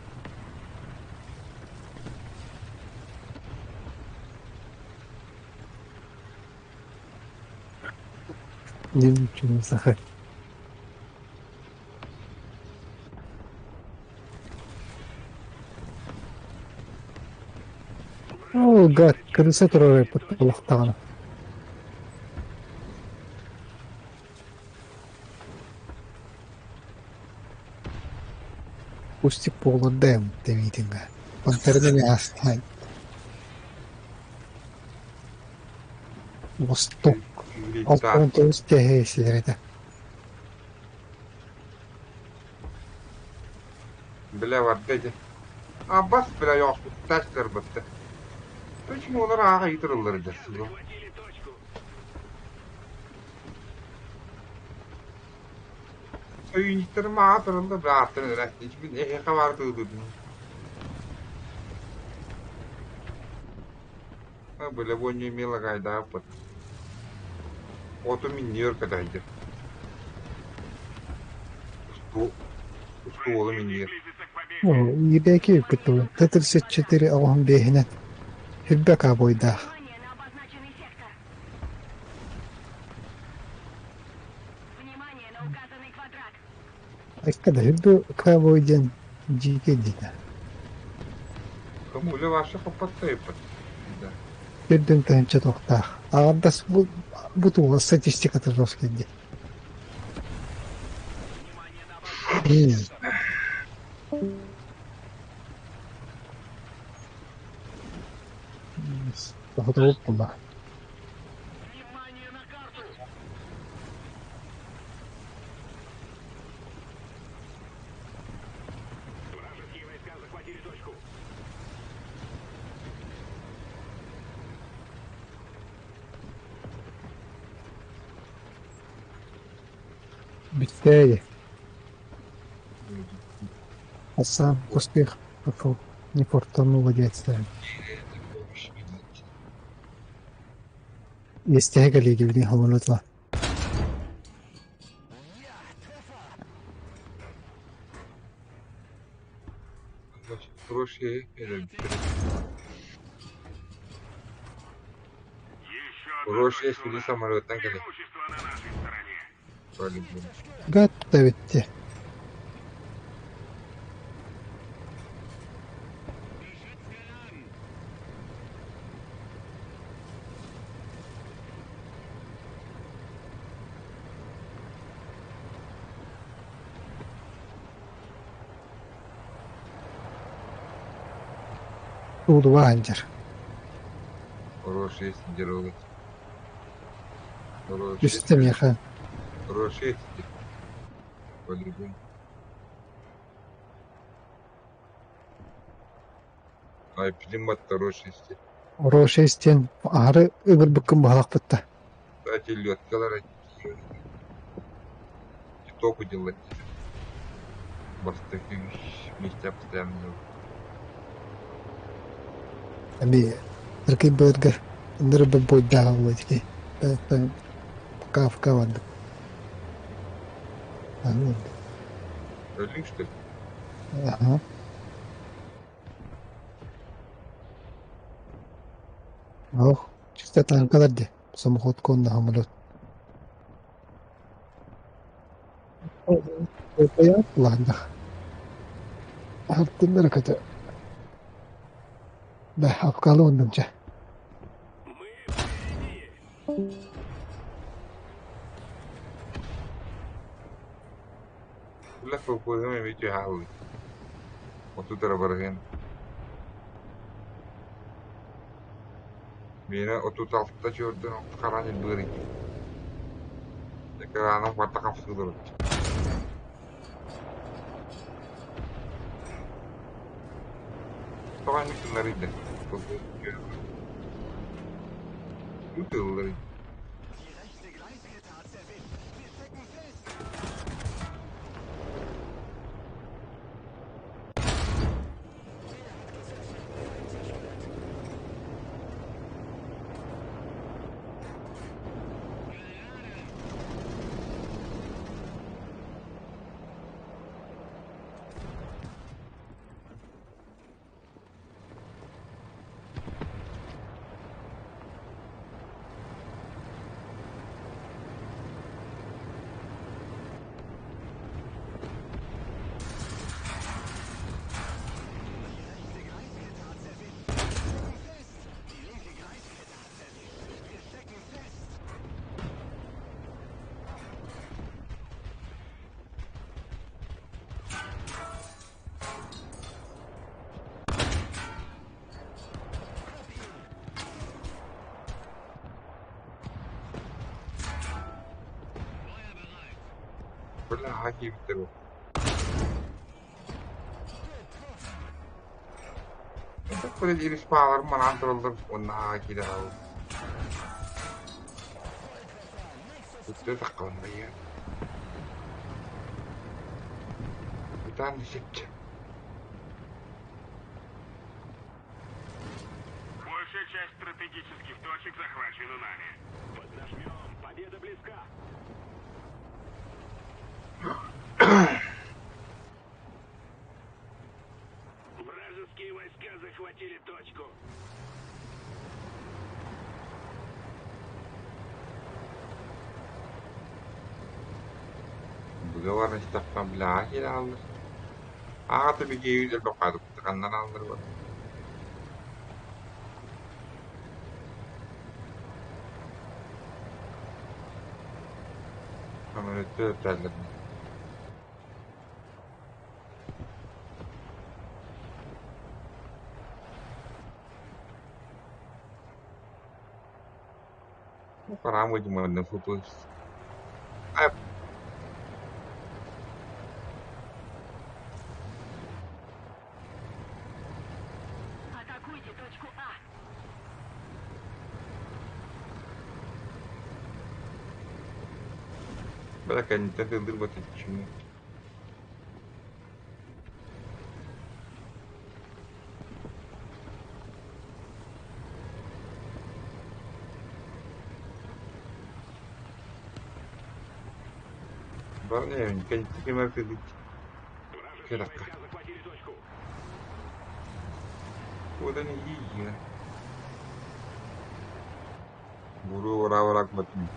Не чего сахар. О, гад, крыса турар подтолохтаҕына. Пустик буолар дэмитингэ. Пантерны астан. Восток. Алтон тэһэ силэрэтэ. Бля барда дьэ. Аббас бля ёспуттаачтар батта. Почему олар ааҕа ыытырыллар дьэ Захватили точку. Өйүнүктэрим аатырылла бля ааттарын эрэ. Мин эһиэхэ баар тыылыдым. Бля бу мила гайдааппыт. Оту минниөр кадайдыр. Устуолу минниэр. Близится к победе. Ибэки үппүт Т-34 оҕоһун биэһинэн. Хүрбэк абойдаах. Внимание на обозначенный сектор. Внимание на указанный Айка да үрдү кабой диэн дьиикэй диэтэ. Кому үлэ вообще хоппот Да. Үрдүн тыһыынча туохтаах. Аҕардас бу, бу тула статистиката жесткий дии. Внимание на обозначенный сектор. Тоһутулук буолла. Внимание на карту! Вражеские войска захватили точку. Бүттэ А сам успех пошел не фортануло детство. Естеһэ кэлииги билин хомулутла. Хорошие Еще одна Хорошие точка у сюда нас. самолеттан кэлэ. Преимущество на нашей стороне. По-любому. Готовите. Туулуба сылдьар. Хорошие сидеролог. Хорошие. Түстэ миэхэ. Хорошие По-любому. Ай, пилимат хороший Хороший стен аһары ыгырбыккын баһалахпытта. Кстати, леткалар току делать. Бастакы вместе постоянно. Эми ыркый быырга ындыры бір бойдааҕа буолла Пока пока бардым. Өлүң, что ли? Ага. Ох, чисто танкалар де. Самоход конна самолет. Ладно. Артыннар көтө. Бә, апкалы ондымча. Мы впереди! Бля, фокусами видео халы. Вот тут барген. Мені отут алтыта чөрдөн харан быры. Экраном барта камсылыр. Тоған миксинлар иде. Ютыллар. Бля, хаки битер. Это ирис паалар манан тураллар онна хаки да хал. Үттө таккан бая. Бутан десепче. Большая часть стратегических точек захвачена нами. Поднажмем! Победа близка! Вражеские войска захватили точку. Быга баран истэххэ бляҕа киирэ хааллар. Аҕата бигиэйи элбэх хаалбыт ханнан ааллар бар. Самолеттар өттөөллөр. Парам выйдем на футбол. А, Атакуйте точку А. Бля, кэнниттэн тыллыр батыччыны. Баран кэнниттэн кимэр тыллыт. Вражеские Кыракка. войска захватили точку. Куда не ийэ. Буру ура батым.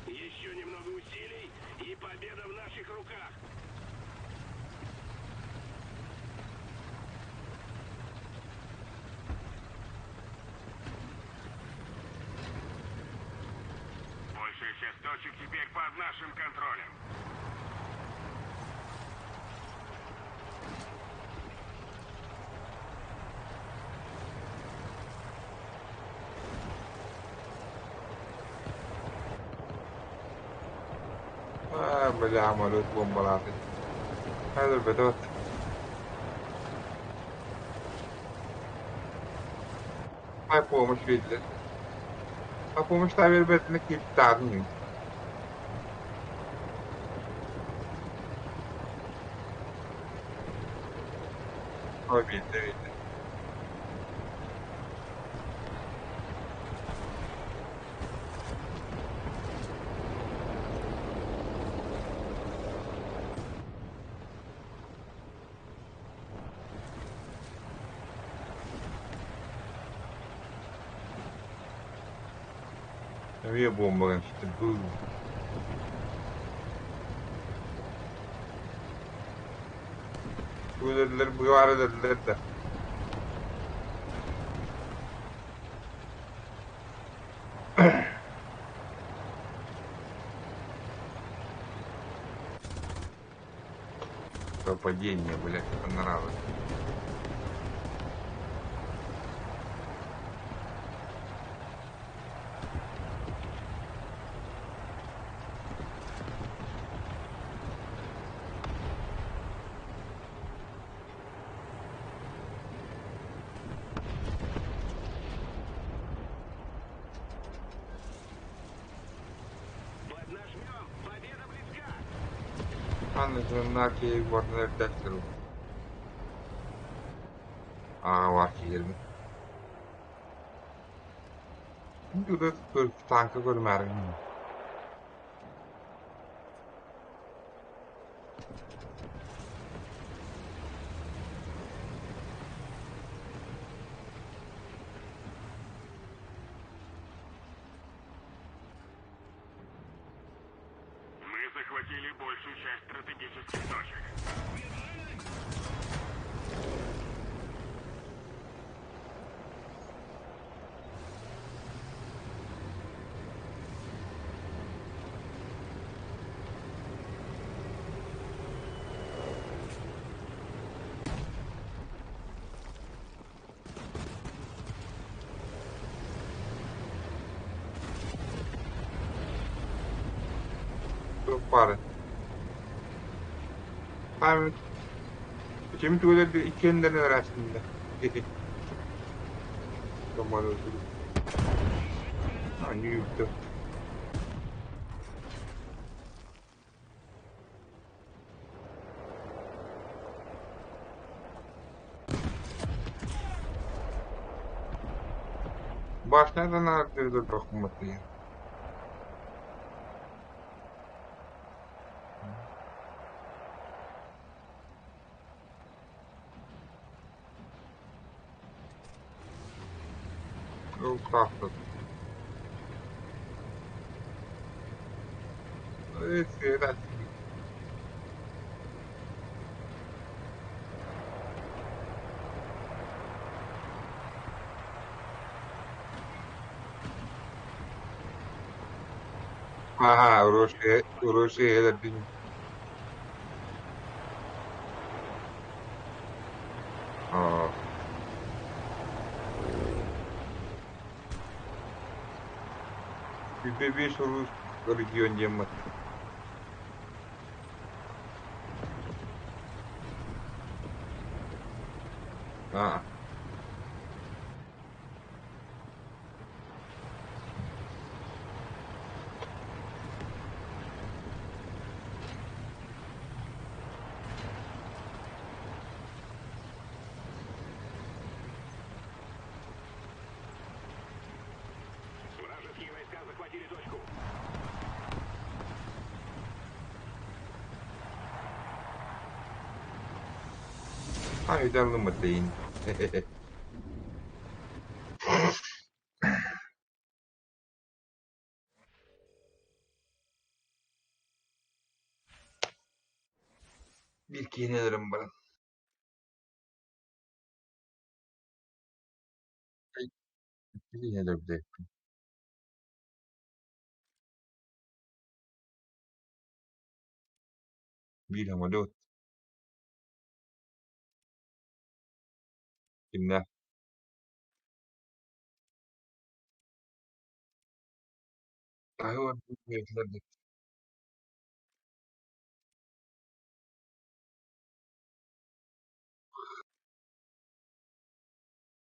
Еще немного усилий, и победа в наших руках. Большая часть точек теперь под нашим контролем. А, бля, самолет бомбалаты. Хәзер бетет. Ай, помощь видели. А помощь та бербетine киптадın. О, видно, видно. Авиа бомба işte bu. Bu dediler, bu var dediler de. Попадение, блядь, понравилось. Поднажмем, победа близка. Anlaşılan ki vardır dersler. Aa var ki 20. Burada tanka görmerim. Мы захватили большую часть стратегических точек. Çok para. Abi, Kimi tüyleri iki yönden arasında. Tamam öldü. Hangi yüktü? Башня да наардыыр да. Ол таахтат. Аа, Уруши элэрдин. Аа. Бибиш урус регион диэммит. Аа. Вражеские войска захватили точку. Айдалымытын. Биир киһини өлөрөн баран. Икки киһини өлөрбүтэ. Биир самолет. Кимнээх? Аһы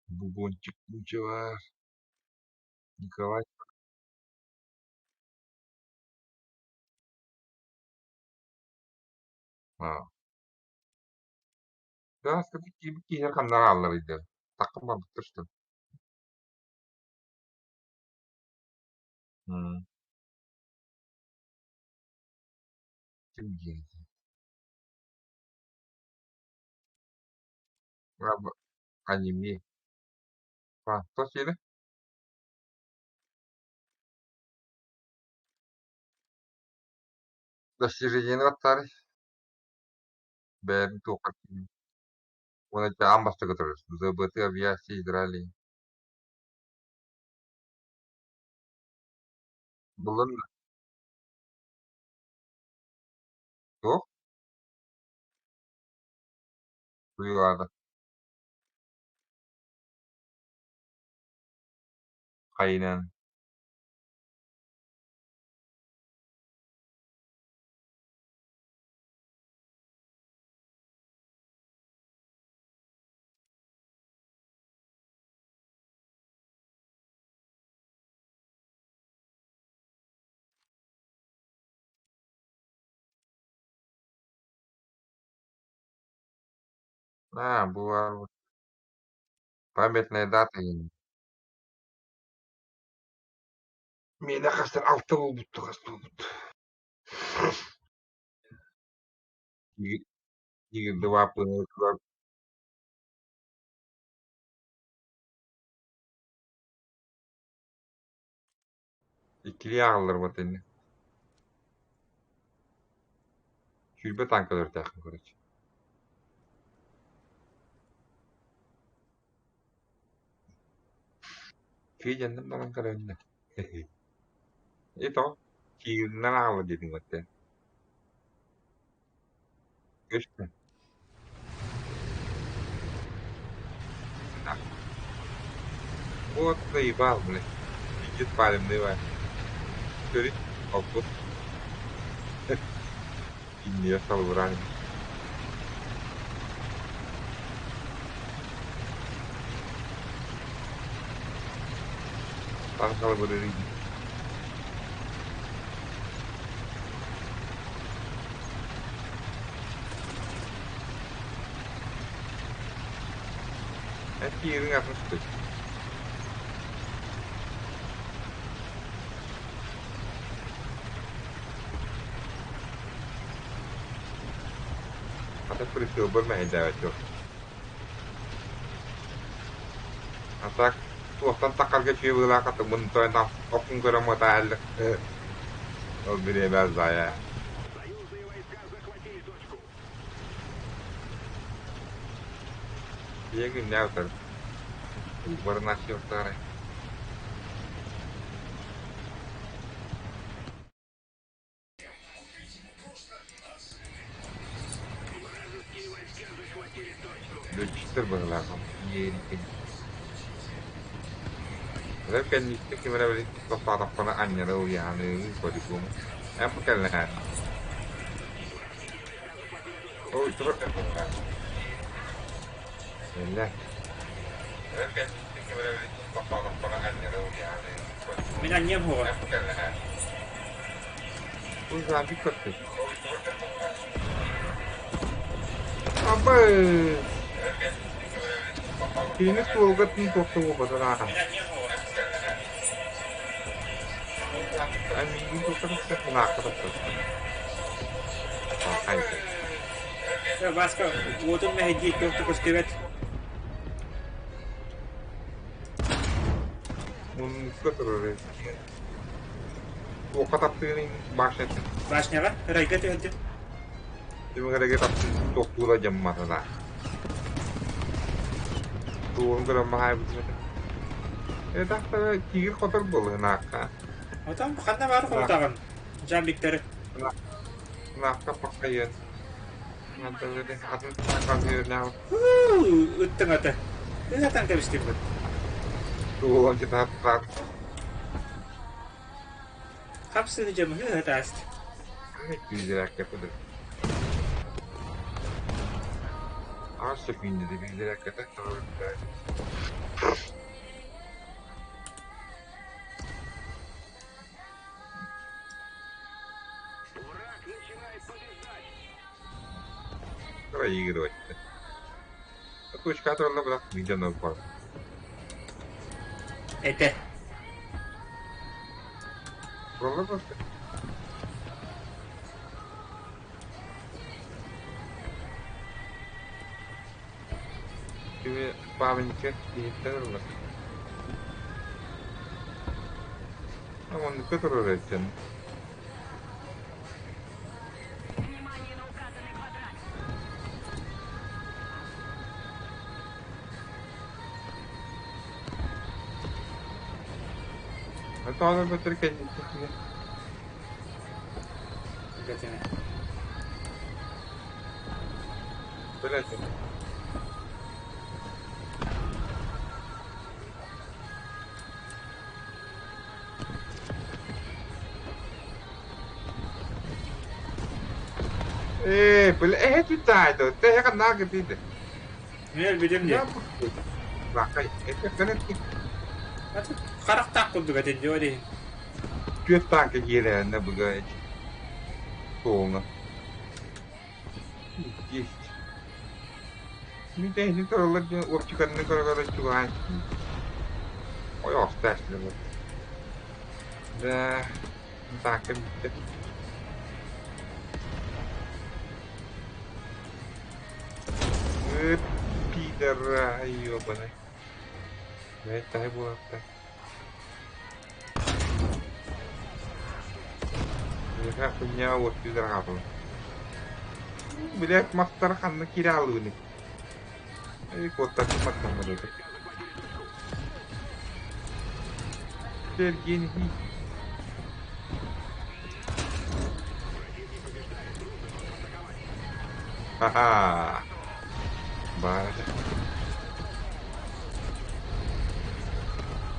Бубончик Бучевар, Николай. Аа. Сааскы киирбит киһилэр ханна хааллар ыйдар? Таккын барбыттар что? Ким диэн? Аниме. Что сели? Достижениены баттаары. Бэйэбин туохха Уонна аан бастакы турар ЗБТ авиация Израиль. Булан туох? Туйаада. Хайынан. Аа, бу памятная дата. Миэнэ хастар алта буолбутту хас буолбут. Игирде бааппыны иккилии ааҕаллар батынны. Сүүрбэ танка өлөртөөхпүн короче. Федянным баран көрөннө. И то кииринэн ааҕаллар диэтиҥ баттэ. Көстө. Вот заебал, блядь. Пиздец палевный, давай. Көрү, оппут. Иннигэр салыбыраан. Таҥ салыбырыыр Эн киириҥ атын сытый. Это прицелбар мэһэйдээбэт дьон. А так туохтан тахарга үчүгэй быһыылаах атыммын тойон оккун көрөн муотаһаллар. Ол бириэмэ зая. Ийэ күннээх утары. Барынааччы Лүөччүктэр быһыылаах иэрийдим. Ол кэнниттэн ким эрэ били тохтоотохпуна анньара уйааныы по-любому. Эн бу кэллэҕэ. Ой, тура Кэллэ. Ол кэнниттэн ким эрэ били тохтоотохпуна анньара уйааныы Мин анньыам суоҕа. Эн бу кэллэҕэ. Ой, заампик көрдүм. Абы! Кини суолга тын туохта буолбатар Миигин туохта тахсар наахха тахсар. Васька, уотун мэһэйдии туох да көстүбэт. Муннукка турар Туохха таптыырын башнята. Башняҕа ырайга түһэрдим. Түмүгэргэ таптыыр туохтуура дьамматына. Туорун көрөн маһаайбытым этэ. Этахтара тигр хотор буолуһунаахха. Отон ханна баар хотаҕын? Жамбиктары. Наахка пахайын. Атын ханныырнаах. Ыттыҥ ата. Ыатан кэбистим быт. Туолан титааттаах. Хапсыны дьамыһы ыһытааст. Күүзэрээккэ Аас сөкүүннэри билэрээккэтэ Проигрывать. Точка туралла бырах видеоны бар. Этэ. Туралла просто. Кими памятник биһиттэн ылла. Оннукка турар эттен. Внимание на указанный квадрат. Тоҕо бөтөр кэнниттэн Билэтине. Билэтин. Ээ, бile эһэ түттаайда, тэһэ ханнаах кытыйды. Мен өлбүтүм дии. Лакай, это кэнэtti. Харахтаах курдук этин дио диһин. Түөрт танка киирэнэ быга суолна. Есть. Мин тэһини тураллар диэн уопчуканны көрө-көрө чугаһаан Ой, оста Да, танка бүттэ. Э, пидора, ёбаный. Блядь, тай буолатта. Миэхэ хуйня вот пидоргапын. Блядь, мастар ханна киирэ хааллыбыный? Эй, куоттарбын маттаммын этэ. Сергей Ха-ха! Баар.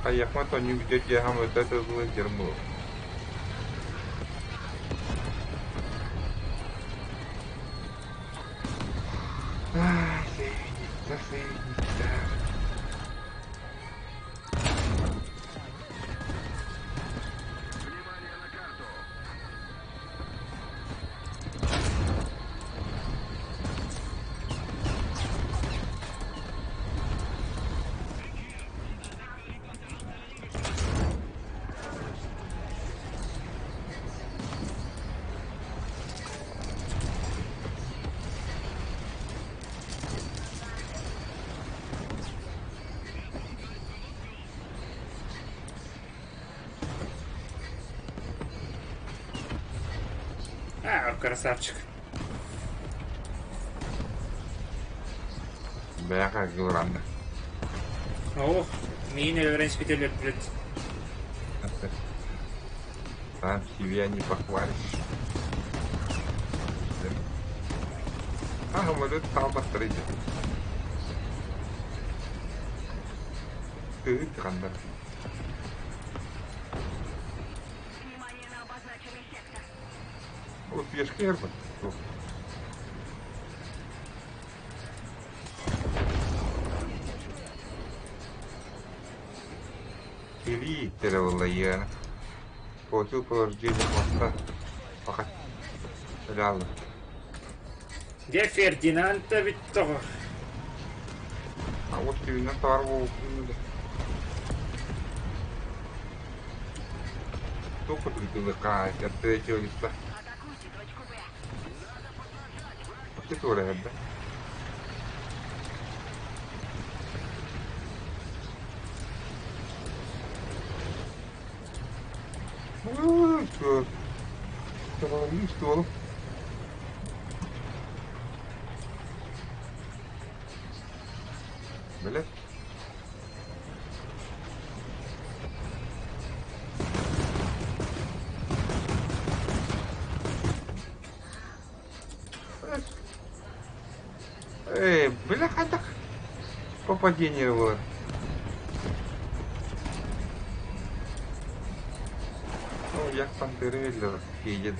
Хайыахма тонньу бүтэр дьаһам өтө тыллы дьармы. Ай, сэйниттэ, сэйниттэ. Внимание на карту. Красавчик. Бэйэхэ гылранна. Ох, миин өлөрөн испит өлөрдүлэт. Сам себя не похвалишь. А, самолет стал построить. Ты хандар. Внимание на обозначенный сектор. Вот пешки эрбат. Кири тереволайя. Получил повреждение хвоста. Пока. Реально. Де Фердинанд бүттөҕө. А вот түйүнэн таар буолуп Только придылыка, третьего лица. Атакуйте точку Б. Ты тоже, да? Что? Что? Блять. Эй, бля, так попадение было. Ну, я пантеры видел, едет.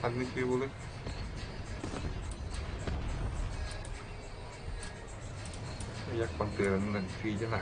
Одни фигуры. Як пантеры фиде на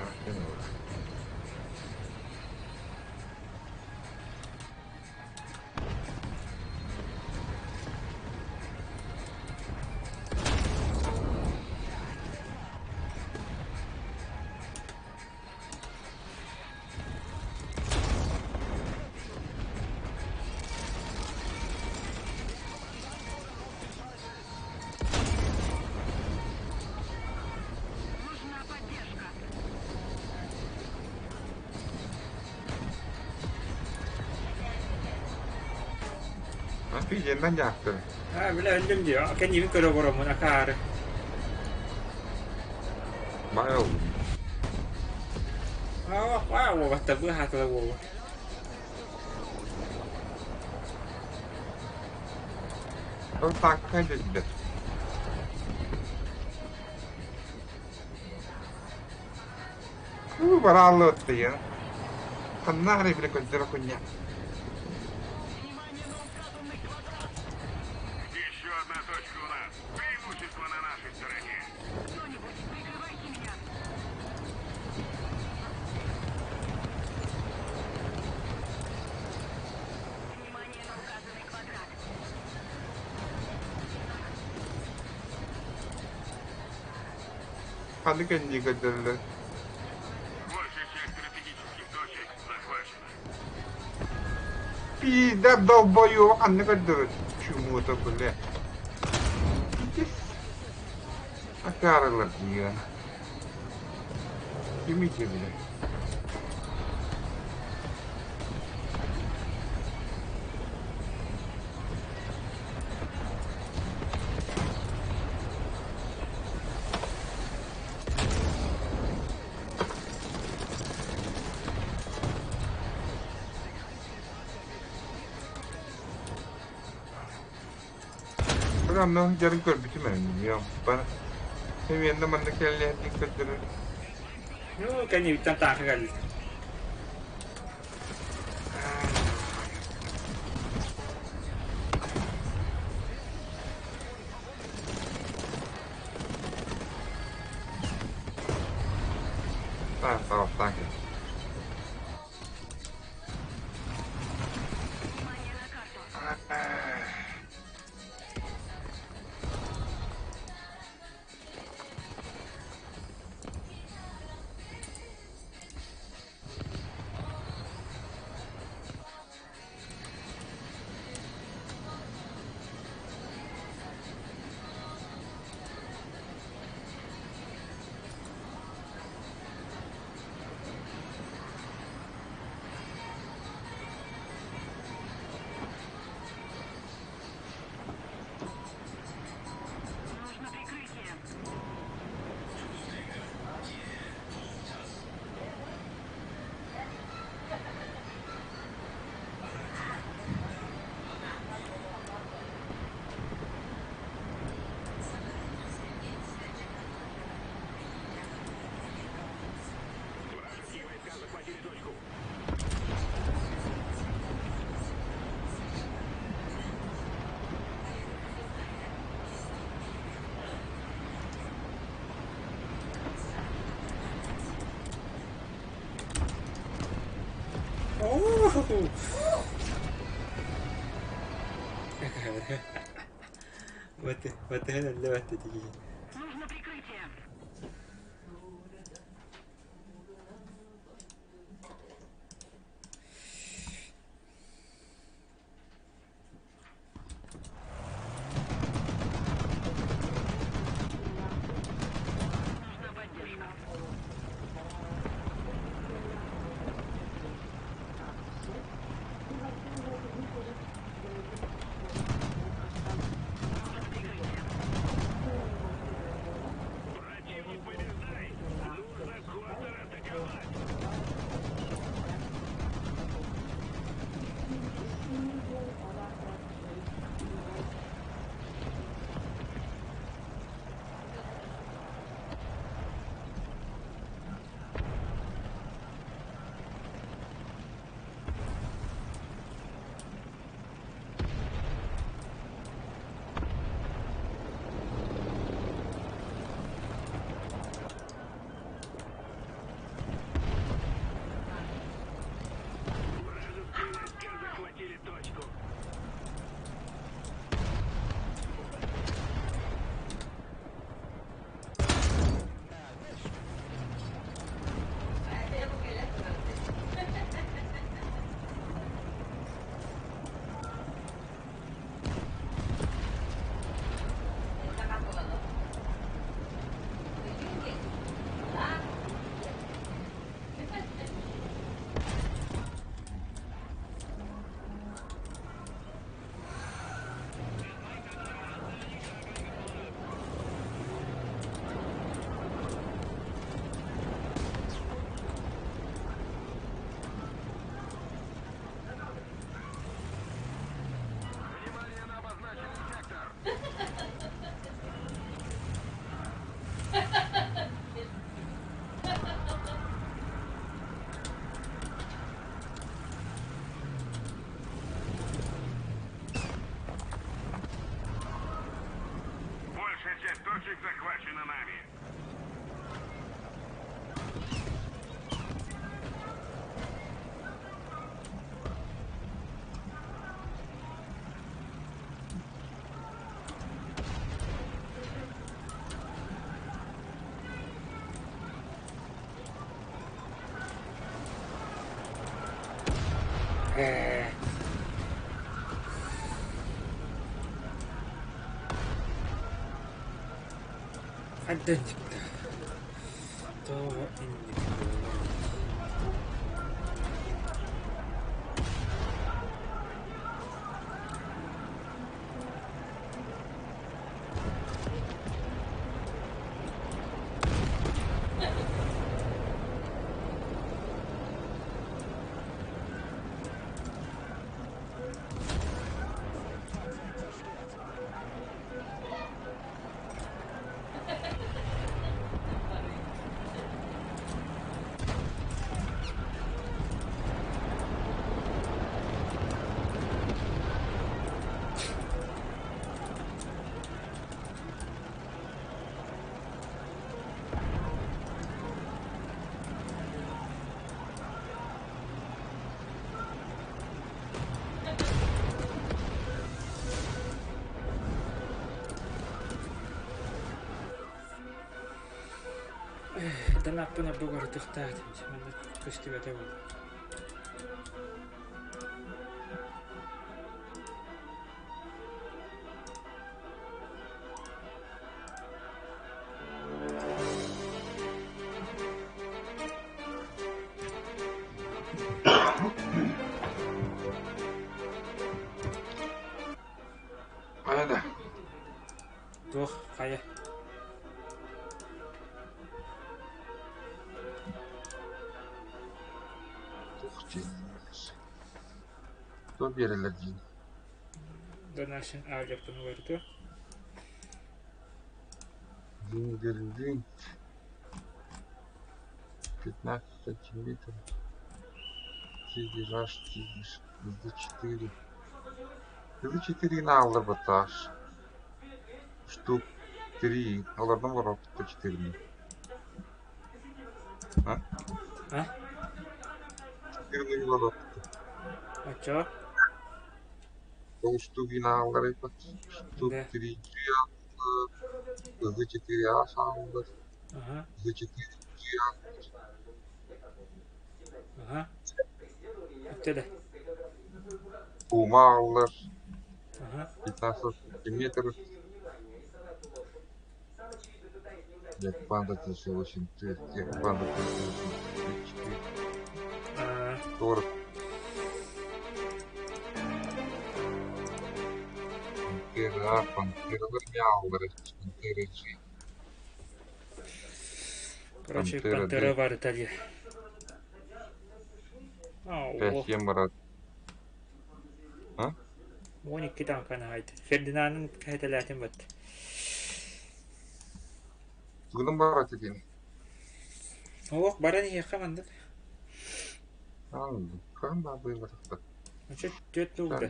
Нужна поддержка. А фиде на яхтер. А, бля, өлдүм дии. Кэннибин көрө олороммун акаары. Байыл. Аа, аа, уолаттар быыһаатылар уолу. Ол такка дедилер. Уу бараалла оттайын. Ханна бile көздөрө кунья. Внимание на указанный квадрат! Еще одна точка у нас. Преимущество на нашей стороне. Кто-нибудь, прикрывайте меня. Внимание на указанный квадрат. Ханны кэнни көздөрүлөр. Большая часть стратегических точек захвачена. Пизда долбоёб ханны көздөрү. Чему-то, бля. Акарылар диэн. Кимите, бля. Программны дәрін көрбүтүм мен. Бана. Hem yanında manna kelli көздөрү. Ну, кэннибиттэн таака кэллит. Tamam tamam sanki. Внимание на карту. Батыһан өллө батта дии. Нужно прикрытие. Нужна поддержка. Нужно прикрытие. Противник побеждает! Нужно контратаковать! Вражеские войска захватили точку. Внимание на обозначенный сектор! Большая часть точек захвачена нами. Ээ. Хантан çıktı? Тоҕо инник буолуой? Данаппын ордук ырытыахтаах этим, манна көстүбэтэ буолуо. Хайа да. Туох хайа Туох диэн Туох биэрэллэр диин Донашин аалыахпын уларытыа Зингерлинг 15 сантиметров Тиграш тигиш ЗД4 ЗД4 наалларбаташ штук три олордон олороппут четырени А? А? Четырени олороппут. Оччоҕо Тоҕустуу финаллары Да. 3 G 4 A сааллар, Аха, 4 G аха. Өттө Пума ааллар, Аха. 15 сантиметров, Панда 383, Панда 384, Аа, 40 Пантера А, Пантера ааллар, Пантера G, короче, Пантера Пантера D, барыта дии. Аа, 5 о, барат. А? 12 таҥканы хаайда. Фердинандын кэһэтэлээтин бат. Тугунан барат этин? Олох баран иһиэххэ маннык. Кам бабы барахта. Очо түөрт нугда.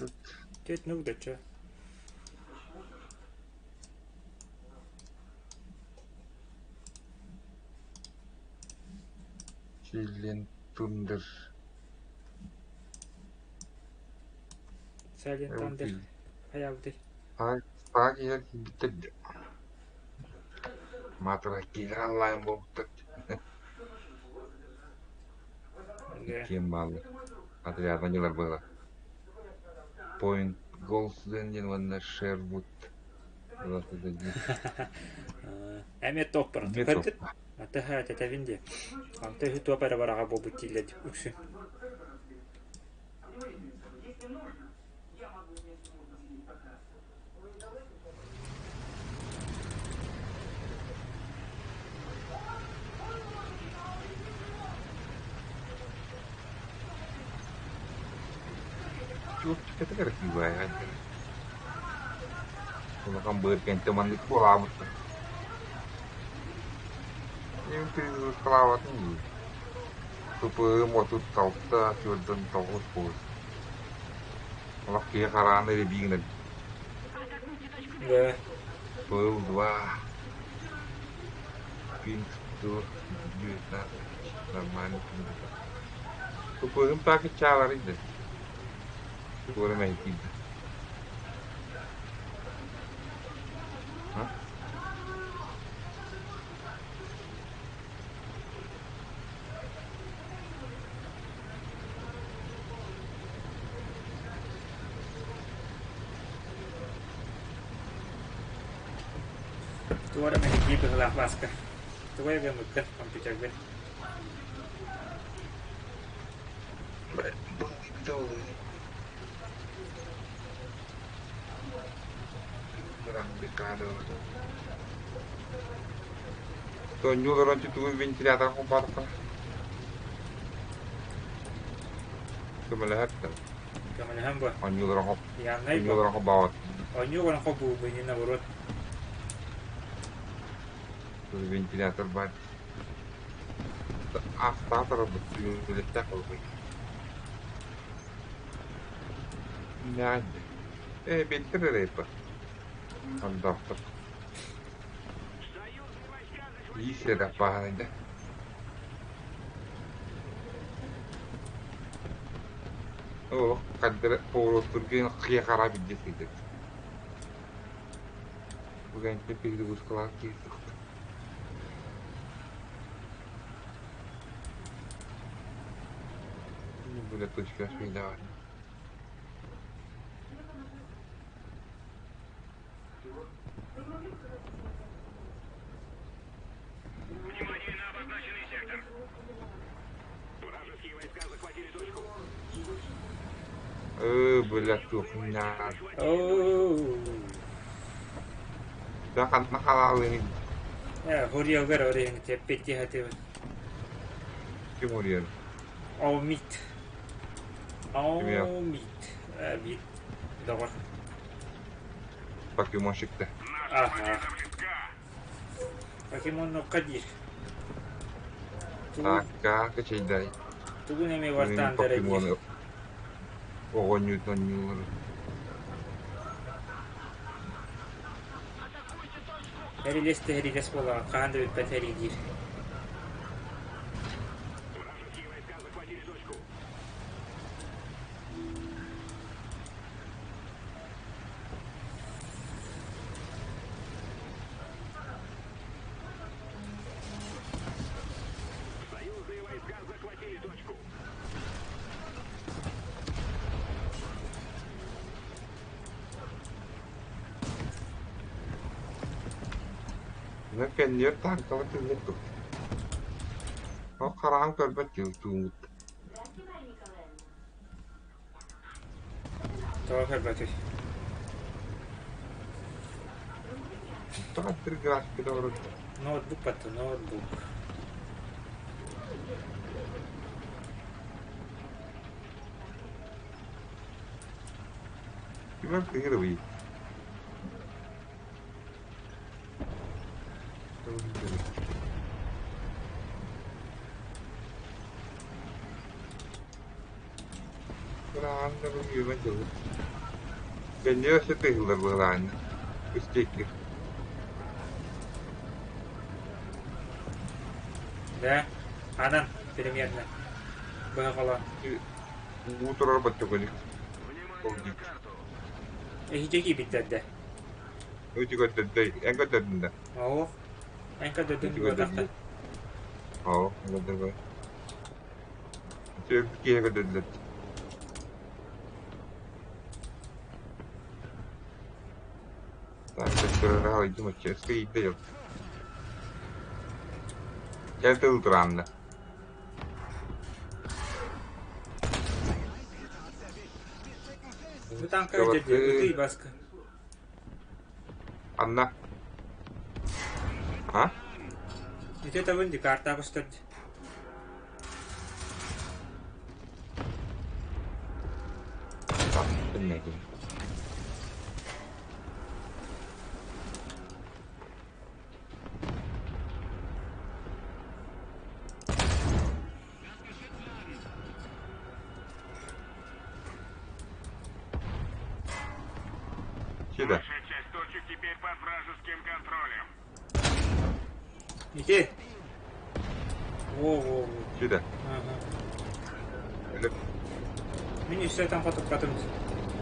Түөрт нугда чо. Чилен тундер. Silent Thunder хайаабытый. Саа киһи киирбиттэр Матра киирэ аллайын буолбуттар. Да. Киэн бааллар. Отрядна дьылар быһыла. Point Голсден диэн уонна Шервуд Эмиэ топ баран. Эмиэ Көрдүт? топ. Атыһа тэтэбин диye. Алта үһү туоп эрэ бараҕа буолбут дииллэр үксүн. Чуопчуката красивая. Улахан быар кэнтэ маннык буолаабыттар. Им перезагрузкалаабатын дии. ППМ 36 49 буолар. Олох киһи хараан эрэ биигинэн Да. ПЛ-2 пинг 119 нормально пинг. ППМ так и чаалар иде. Туора мэһитиидэ. А? Туора мэһитии быһылаах Бааска. Тугай гыммыккын компьютербын. Тонньууларан түтүгүн вентилятор холбоотоххо көмөлөһөр Көмөлөһөн бу. Оонньууларан хоп Яннай бу. оонньууларан холбообот Оонньуу гынан холбуубун наоборот. Вентилятор баар Автоатор үлэттээх буолбут Ээ, биэттэр эрэ Андоохтор Иис эрэ бааһынайда Олох хардары поворотургин хиэ-хара билдьи сылдьар. Бүгүҥҥү перегрузкалаах киһи суох. Бля, точка аж Внимание на обозначенный сектор. Вражеские войска захватили точку. Бля, тухня. Оу. Да ханна халаалыны Э, хориогар орен теппети хатыбын. ким уруйар? Аумит. Кимиэ? Аумит. Бит. Доҕор. Покемонщикта. Наша Ага. победа близка. Покемоннукка диир. Тугу Такка кычайдай. тугун эми Мин вартаандара диир. покемоны оҕонньуутун оонньуулар. Эрилэс да эрилэс буолаҕын, хаһан да бүппэт эрий диир. Вражеские войска захватили точку. Онон кэннигэр тааҥкалар тыыннар дуо? Ол хараҕым көрбөт дьыл тууммут. Тоҕо көрбөтүй? Тоҕо аттыр графиката олорор? Ноутбук батта, ноутбук. Кимэр тыһыырабый? Кыраан да үөмэн дьылы. Кэннигэр өссө тыһыылар быһылаанна. Үстиэкки. Да, анан примерно. Быһа холоон. Уу турар бачча Ол Внимание дии. на карту. Эһиги киирбиттэр да. Ити көрдөрдө, эн көрдөрдүн да? Оо, эн көрдөрдүн Ити буотахта. көрдөрдүлэр. Оо, көрдөрбө. Ити киһи көрдөрдүлэр. Так, көрдөрөр халыйдым оччо. Өскө иирдэ дьол. Кэл тыл тураанна. Бу тааҥка өлдөрдө, ытый баска. Анна. А? Ити табын ди картаа көстөрдү. Так, билмэйдим. Сюда. Большая часть точек теперь под вражеским контролем. Ити. Во-во-во. Сюда. Ага. Өлө. Мин үсэ там таппатым.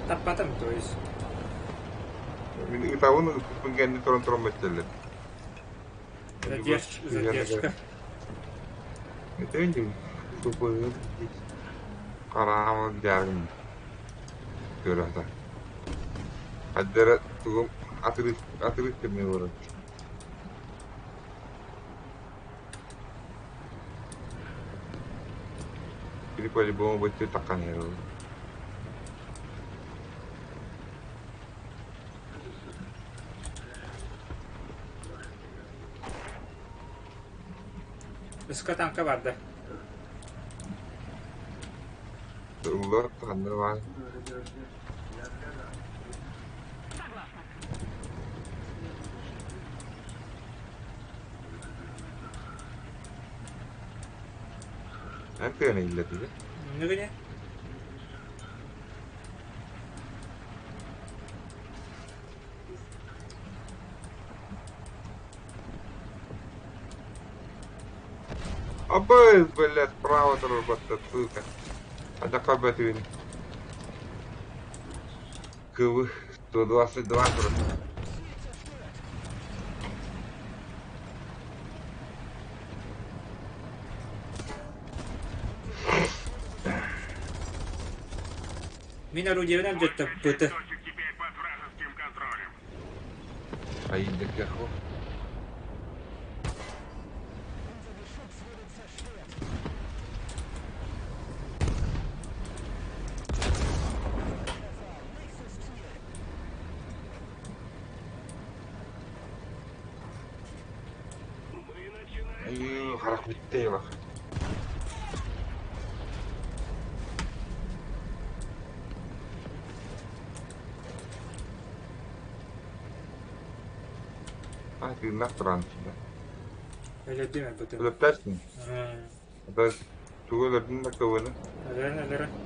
Таппатым, то есть. Мин ытабын ыппын кэнни туран туран бэттэллэр. Задержка, задержка. Этэн дим. Тупой. Караама дьааргын. Көрө Хаддара тугум атырык атырык кэмэ олорор. Кини по-любому бачча таккан иһэр ол. Ыска тааҥка барда. Ыллар ханна баар. Согласна. Эн тыаны иллэтигэ. Нүгүнэ? Абы, блядь, справа турбатта, сука. А бэтүн. КВ 122 турар. Мин орудиебин өлдөртө Большая часть быты. точек теперь под вражеским контролем. Айдакахо. Айыы, харах бүттэ бах. А, тыыннаах туран сюда. Өлөрдүм быты. Өлөптәрсің. Это тугу өлөрдүн да көвөнө. Өлөрөн өлөрөн.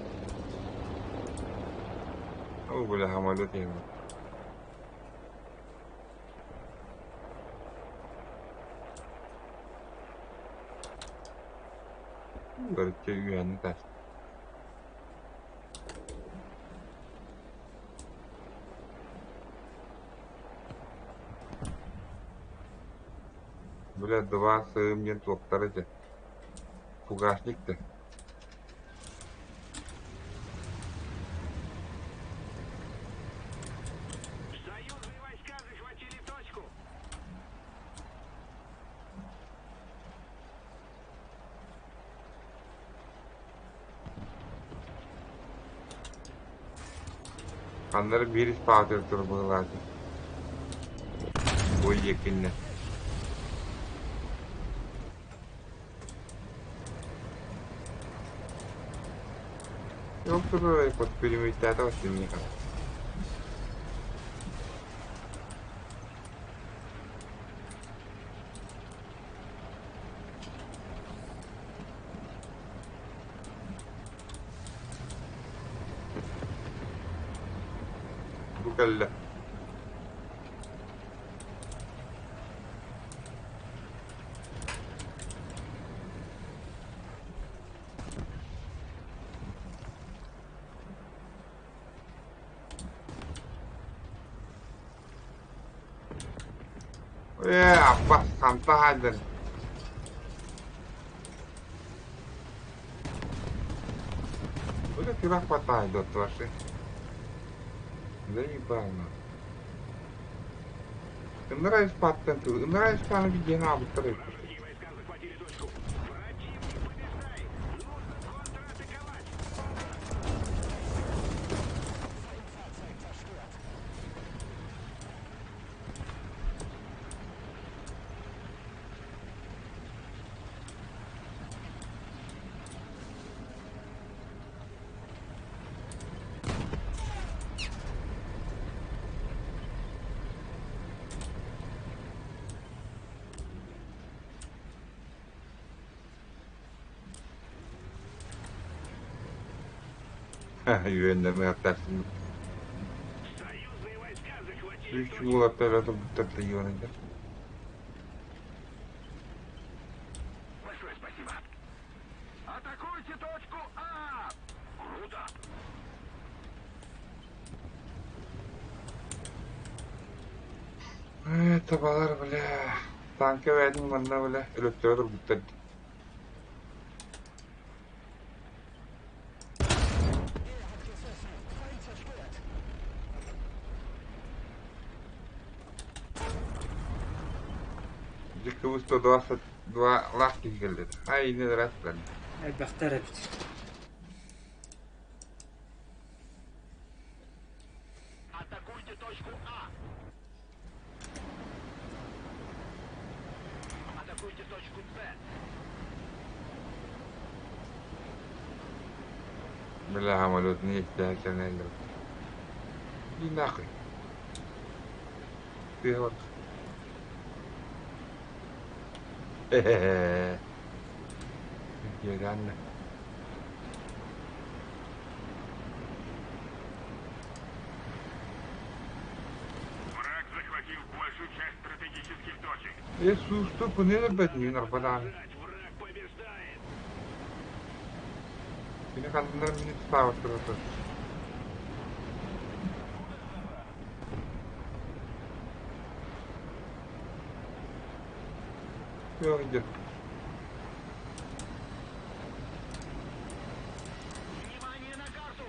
О, бля, самолет еме. Короче, үйәні тас. Бля, два сыым диэн туохтара дьэ. Фугасник да. Союзные войска захватили точку. Ханна эрэ биир испаҕа турар быһыылаах дии. Бу диэкиннэ. Ол турар подпилимиттаата миэхэ. Бу кэллэ. Ээ, аппа, ханта хааллар. Бля, куда хватает от вашей? Заебал нахуй. Ынырай спаттан тыл, ынырай спаны виден абыттар эппит. Вражеские войска захватили точку. Противник побеждает! Нужно контратаковать! Үөннэрин аттарсым. Союзные войска захватили Үч точку. уолаттар турбуттар да юанайдар. Большое спасибо. Атакуйте точку А! Круто! Ээ, табалар, бля. Танка бэйэтин манна, бля, өлөттөрө турбуттар дии. Дьэ кыбыста 22 лаах киһи кэллэ. Ай, иннэ дара Элбэхтэр эбит. Атакуйте точку А! Атакуйте точку С! Бля, самолет не истэһэ Иди нахуй. Ты вот. Хе-хе-хе. Реально. Враг захватил большую часть стратегических точек. Э, суусту күнэ бэтин нарбадаан. Продолжать! Враг побеждает! Кини ханнар мини саабат турар. Yok идет. Внимание на карту!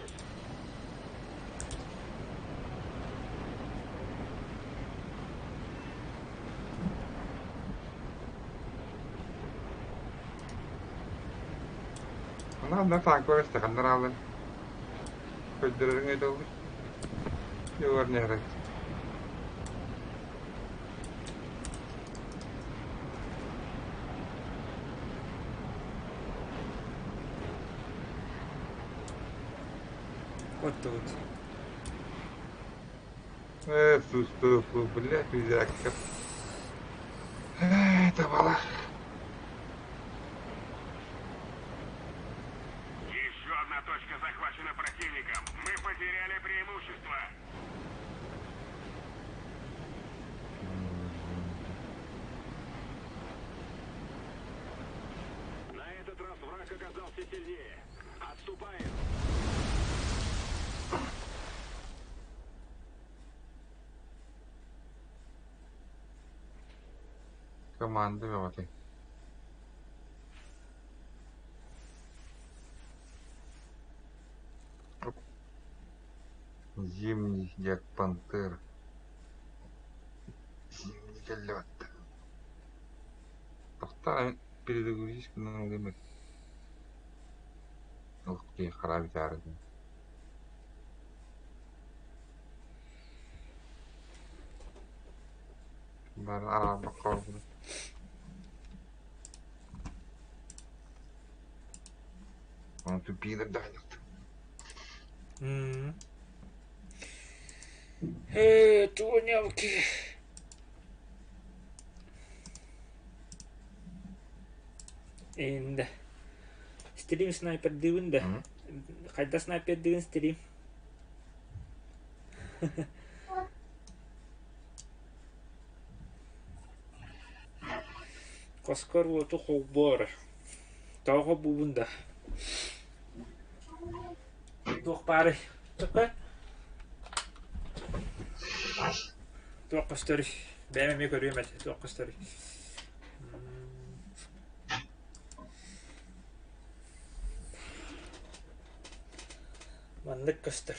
Она на танк барыста ханнар алын. Көддөрөрүҥ өйдөбүл. Югар нехрет. Оттубут. Э, сусту, блядь, визакка. Э, табалар. Еще одна точка захвачена противником. Мы потеряли преимущество. На этот раз враг оказался сильнее. Отступаем. Команда бөҕөтүй. Зимний Як Пантера. Зимний кэллэбэттэр. Тохтоо перезагрузись гынан Ух ты, харабитаарыгын. Бары араарбакка олорбут. Ону тупиилэр да хайдахтар. Ээ, туонялки. Инде. Стрим снайпердыыбын да. Хайда снайпердыыбын стрим. Хоскор уоту холбоор. Тоҕо холбуубун да. Туох баарый? Такой? Туох көстөрүй? Бэйэм эмиэ көрүөм этэ, туох көстөрүй? Маннык көстөр.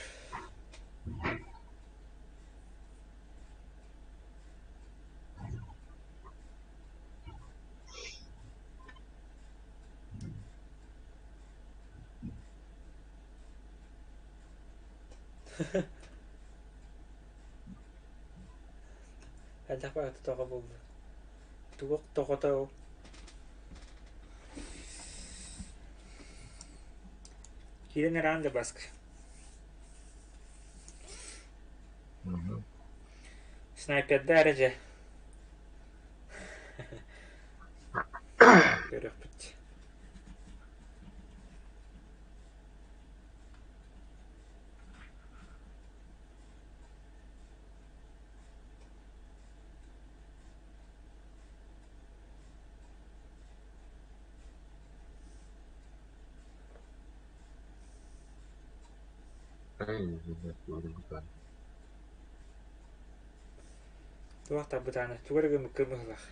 Хайдах баҕайы тоҕо буолла? Туох тоҕото ол? Киирэн эрэҕин да Баск? Снайпердаа эрэ дьэ. Көрүөхпүт. Туох тарбытааны тугу эрэ гыммыккын быһыылаах.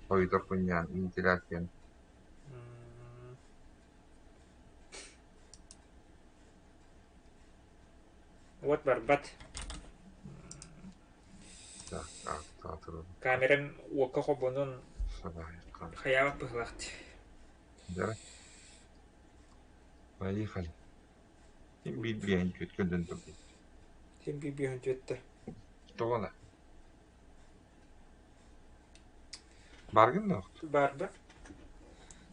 Ойутар кунньаан вентиляциян Уот барбат. Камерам уокка холбонон хайаабат быһыылаах дии. Поехали. Ким биир биэһин түөрт көрдөн турбут. Ким биир биэһин түөртэ. Тоҕо Баргын да? Барба.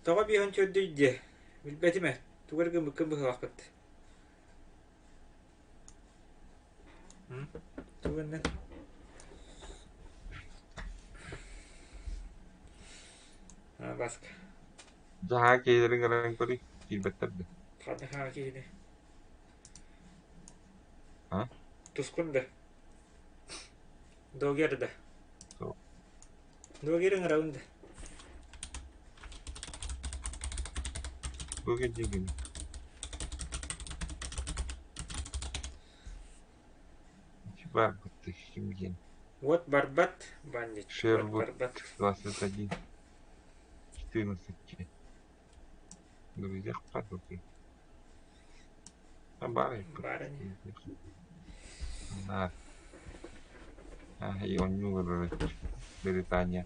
Тоҕо биэһин түөрдүй диэ? Билбэтим ээ. Тугу эрэ гыммыккын быһыылаахпыт. Тугунан Баска. Дьаһаа киһилэрин гынан көрүй, киирбэттэр да. Ханна киһини? А? Тускун да. Догер да. Догер ыҥырабын да. Догер диигин. Барбыт ким диэн? Вот барбат бандит. Шервуд барбат. 21. 14. Друзьях падлки. А бары. Бары. На. А, и он не Британия.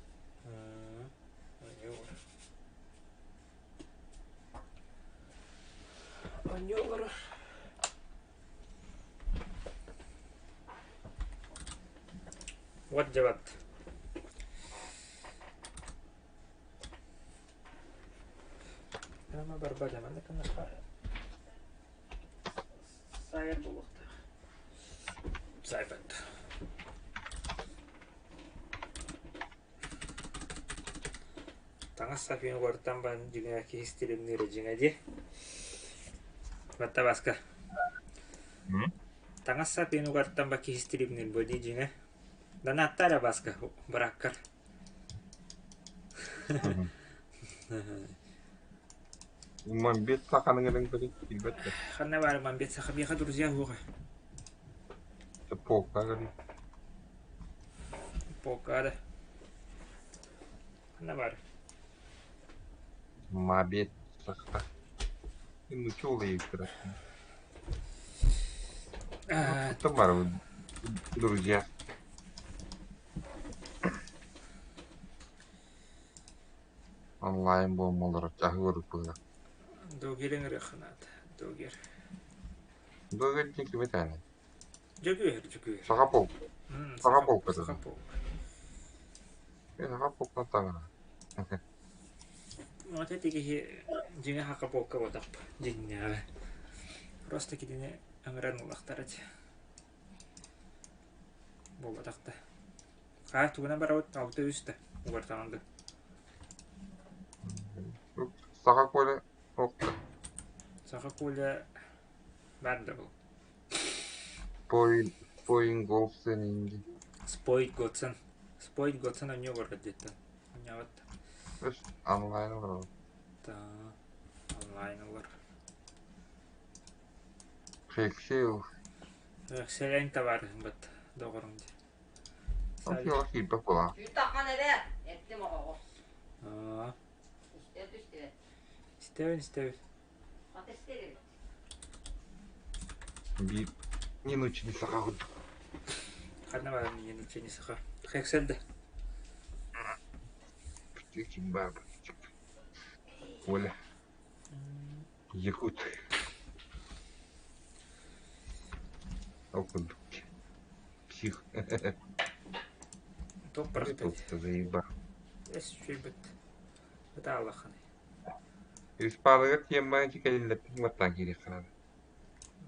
Оонньуулар. Вот дьабат. Ама барбата манна Сайар буолуохтаах. Сайбат. Таҥас сафин угартан баран дьиҥэ киһи стилимниирэ дьиҥэ дии. Батта Баска. Таҥас сапин угартан ба киһи стилимниир бу дии дьиҥэ. Донаттаа эрэ Баска быраккар. Мамбет саханы гынан билбэт да. Ханна баар Мамбет саха биэхэ друзья уоҕа. Полка гары. Полка да. Ханна баар? Мабет саха. Ну чё игра? Это бар, друзья. Онлайн буолмалар аһыыр быһа. Догерин ырыханаат. Догер. Догер диэки бэтээни. Дьөгүөр, Дьөгүөр. Саха полк. Саха полката. Саха полк. Саха полката таҥара. Вот эти киһи дьиҥэ саха полка буолтах дьиҥнээҕи. Просто кинини ыҥыран ыллахтара дии. Буолбатах да. Хаа тугунан барабыт алта үс да угартаҕын да. Саха Коля полка. Саха Коля баар да был. Поин Голсен инди. Спойт Готсон. Спойт Готсон онньуу олорбут диэттэн. Онньообот. Онлайн олорор. Да, онлайн олор. Фексил. Экселен табаарыһым бат доҕорум дии. Ол киирбэт буолаа. Таххан эбэ, эттим оҕоҕо. Аа. Истэ түстэ. Истэбин, истэбин. Хата истэбин. Биир не научили саха курдук. Ханна баар не научили саха. Хексел да. Ким баар Оля. Якут. Ол курдук. Псих. Топ бырахта. Заеба. Эс үчүйбүт. Ытаалаханы. Испалыгар тиэммэ кэлиллэппин баттаан киириэххэ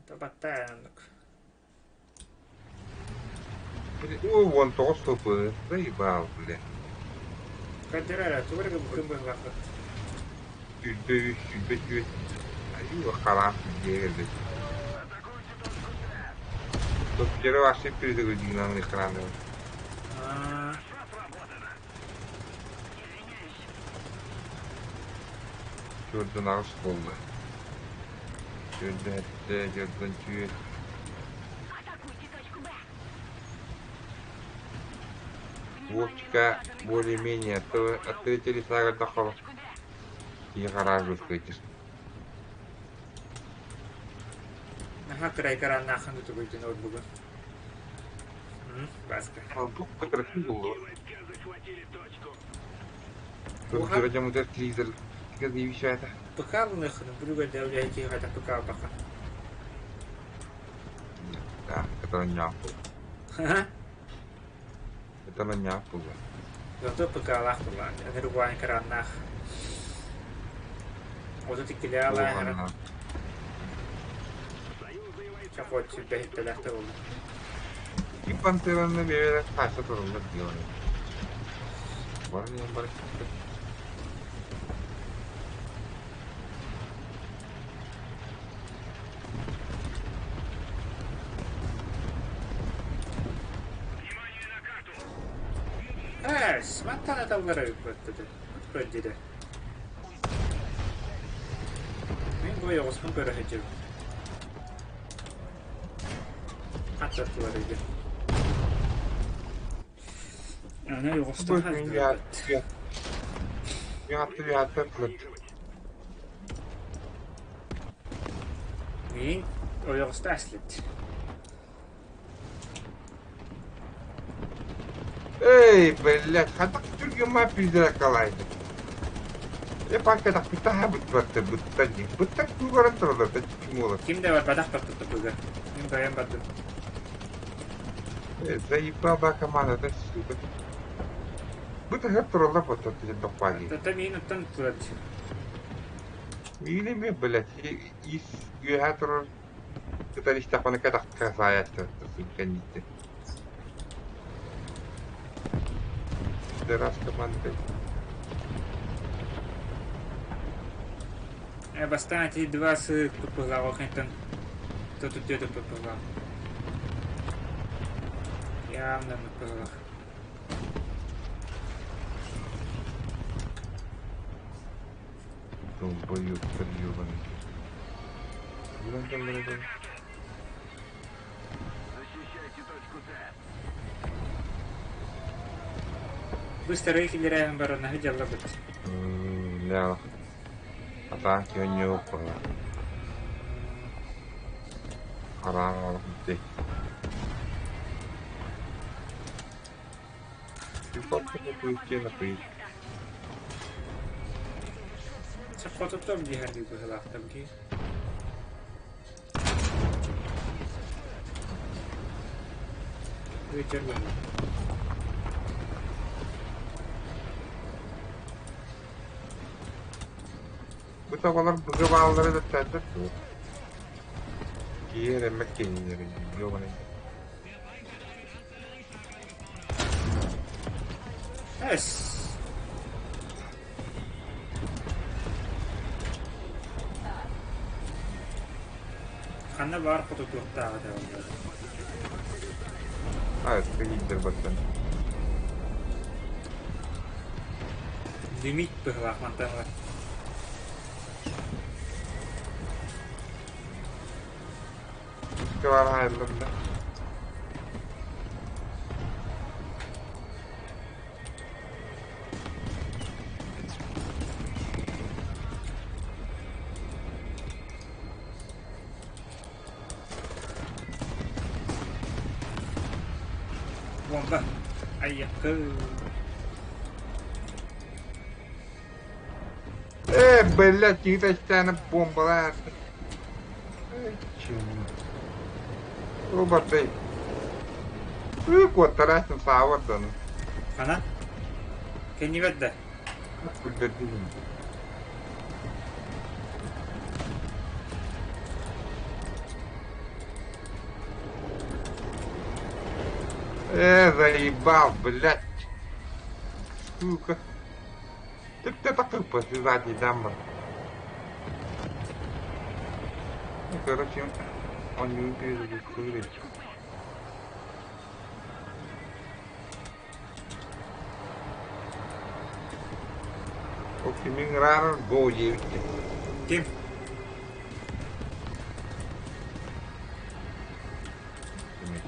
Табаттаа оннук. Ой, уон тоҕус хп. Заебал, бля. Көрдөрөр эрэ, тугу эрэ гыммыккын быһыылааххыт. Сүүрбэ үс, сүүрбэ түөрт. Айуу, хараах дьиэ кэлбит. Топтера вообще перезагрузил экраны. Аа, Төрдөн аҕыс буолла. Төрдөн сэттэ, төрдөн түөрт. Вовчика более-менее открытие саагардаххо киһи хараах выскочит. наһаа кырай кырааннааххын тутугуйдун ноутбугун. Баска. Ноутбук красивый был. Көрдөрө дьоммутугар телевизор заебищата. ПК ылыныаххын, бүрүгэрдэ үлэһит киһи хайдах ПК ылбакка. Да, это няпул. Это няпул. Зато ПК-лаах буоллаҕа, ынырык кырааннаах. Отут иккилээх алааһара. Чохуот сүүрбэһиттэлээх да буолла. И пантераны бэйэлэр хааса тураллар диэн. Баран иһэн баран Ээ, сматтан аталлара ыыппыттыды. Көрдүдэ. Мин бу ойоҕоспун көрө сылдьабын. Хаттаттылар ыйга. Аны ойоҕостон хаздырбат. Мин ойоҕосто аслит. Эй, блядь, хатак түргэн пиздыракалайды. Э, пакка питаха бытбатты бытта ди. Бытта кугаран туралар да чумула. Ким да бар бадах баттыта быга. Мин баян бардым. Э, заебал да команда, да сука. Быта хэп туралар баттат ден тохпали. Тата мин оттон турат. Или ме, блядь, ис юха турар. Кытар истахпана катак касаятты, сука, нитте. Раз команда. Э, бастаан ити два сы туппылаах кэнтэн тотут диэ туппылаах. Явно туппылаах. Долбоёб, ёбаный. Быстро киллэрээһин баран наһы дьаллабыт. Ля. Ата көньө оппа. Харам алып Хототтом диһэрдик быһылаахтам ки. Өтөр быһыылаах. Бу табалар быга бааллара да тэттэр дуо? Киһи эрэммэт киһилэрин ёбаный. Эс. Ханна баар хотутуохтааҕа да буоллар. А, это лидер баттан. Лимит быһыылаах мантан ылар. Бар хайыллар да. Бомба. Айакы. Э, блядь, киһи бомбалар. Эй, чего? О, батый. Куоттарасын саавардан. Хана? Кэннибэт да. Күлдердим. Э, заебал, блядь. Сука. Ты кто такой после задней дамбы? Ну, короче, он не перезагрузил. Окей, рар го девять. Ким? Блядь.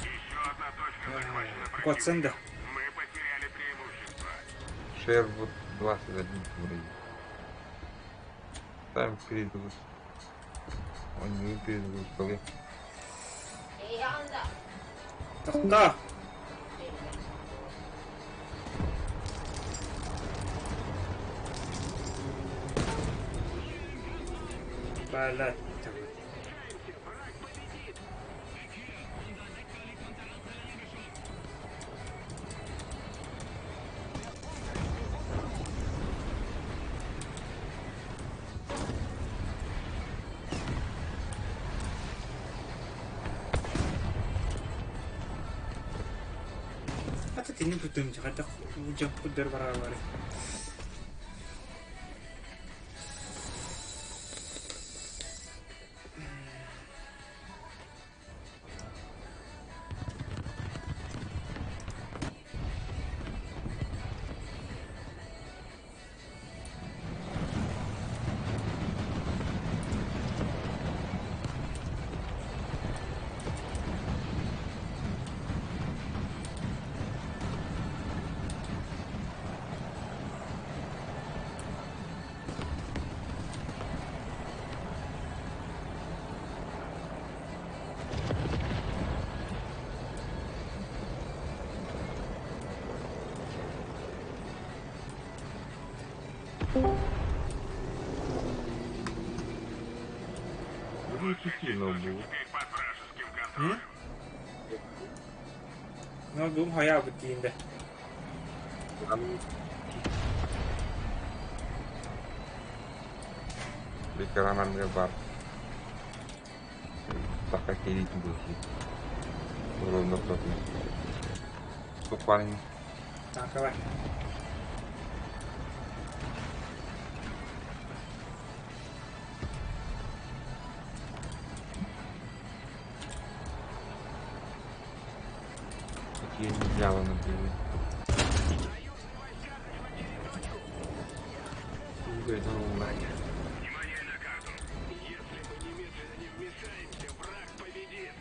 Еще одна точка захвачена Куотсан да. противником. Мы потеряли преимущество. Шервуд 21 вроде. Там перезагруз. Он не перезагрузил. Тохтоо. Блядь. Хата тини бутум хата жампудер барабары. Ну, был. Теперь под вражеским контролем. Ну, бум хая бутиинде. Ветеранам бар. Така келейтін болсын. Ровно тұратын. Тоқпарың. Танка бар. Такие нельзя например. Внимание на карту. Если мы немедленно не вмешаемся, враг победит.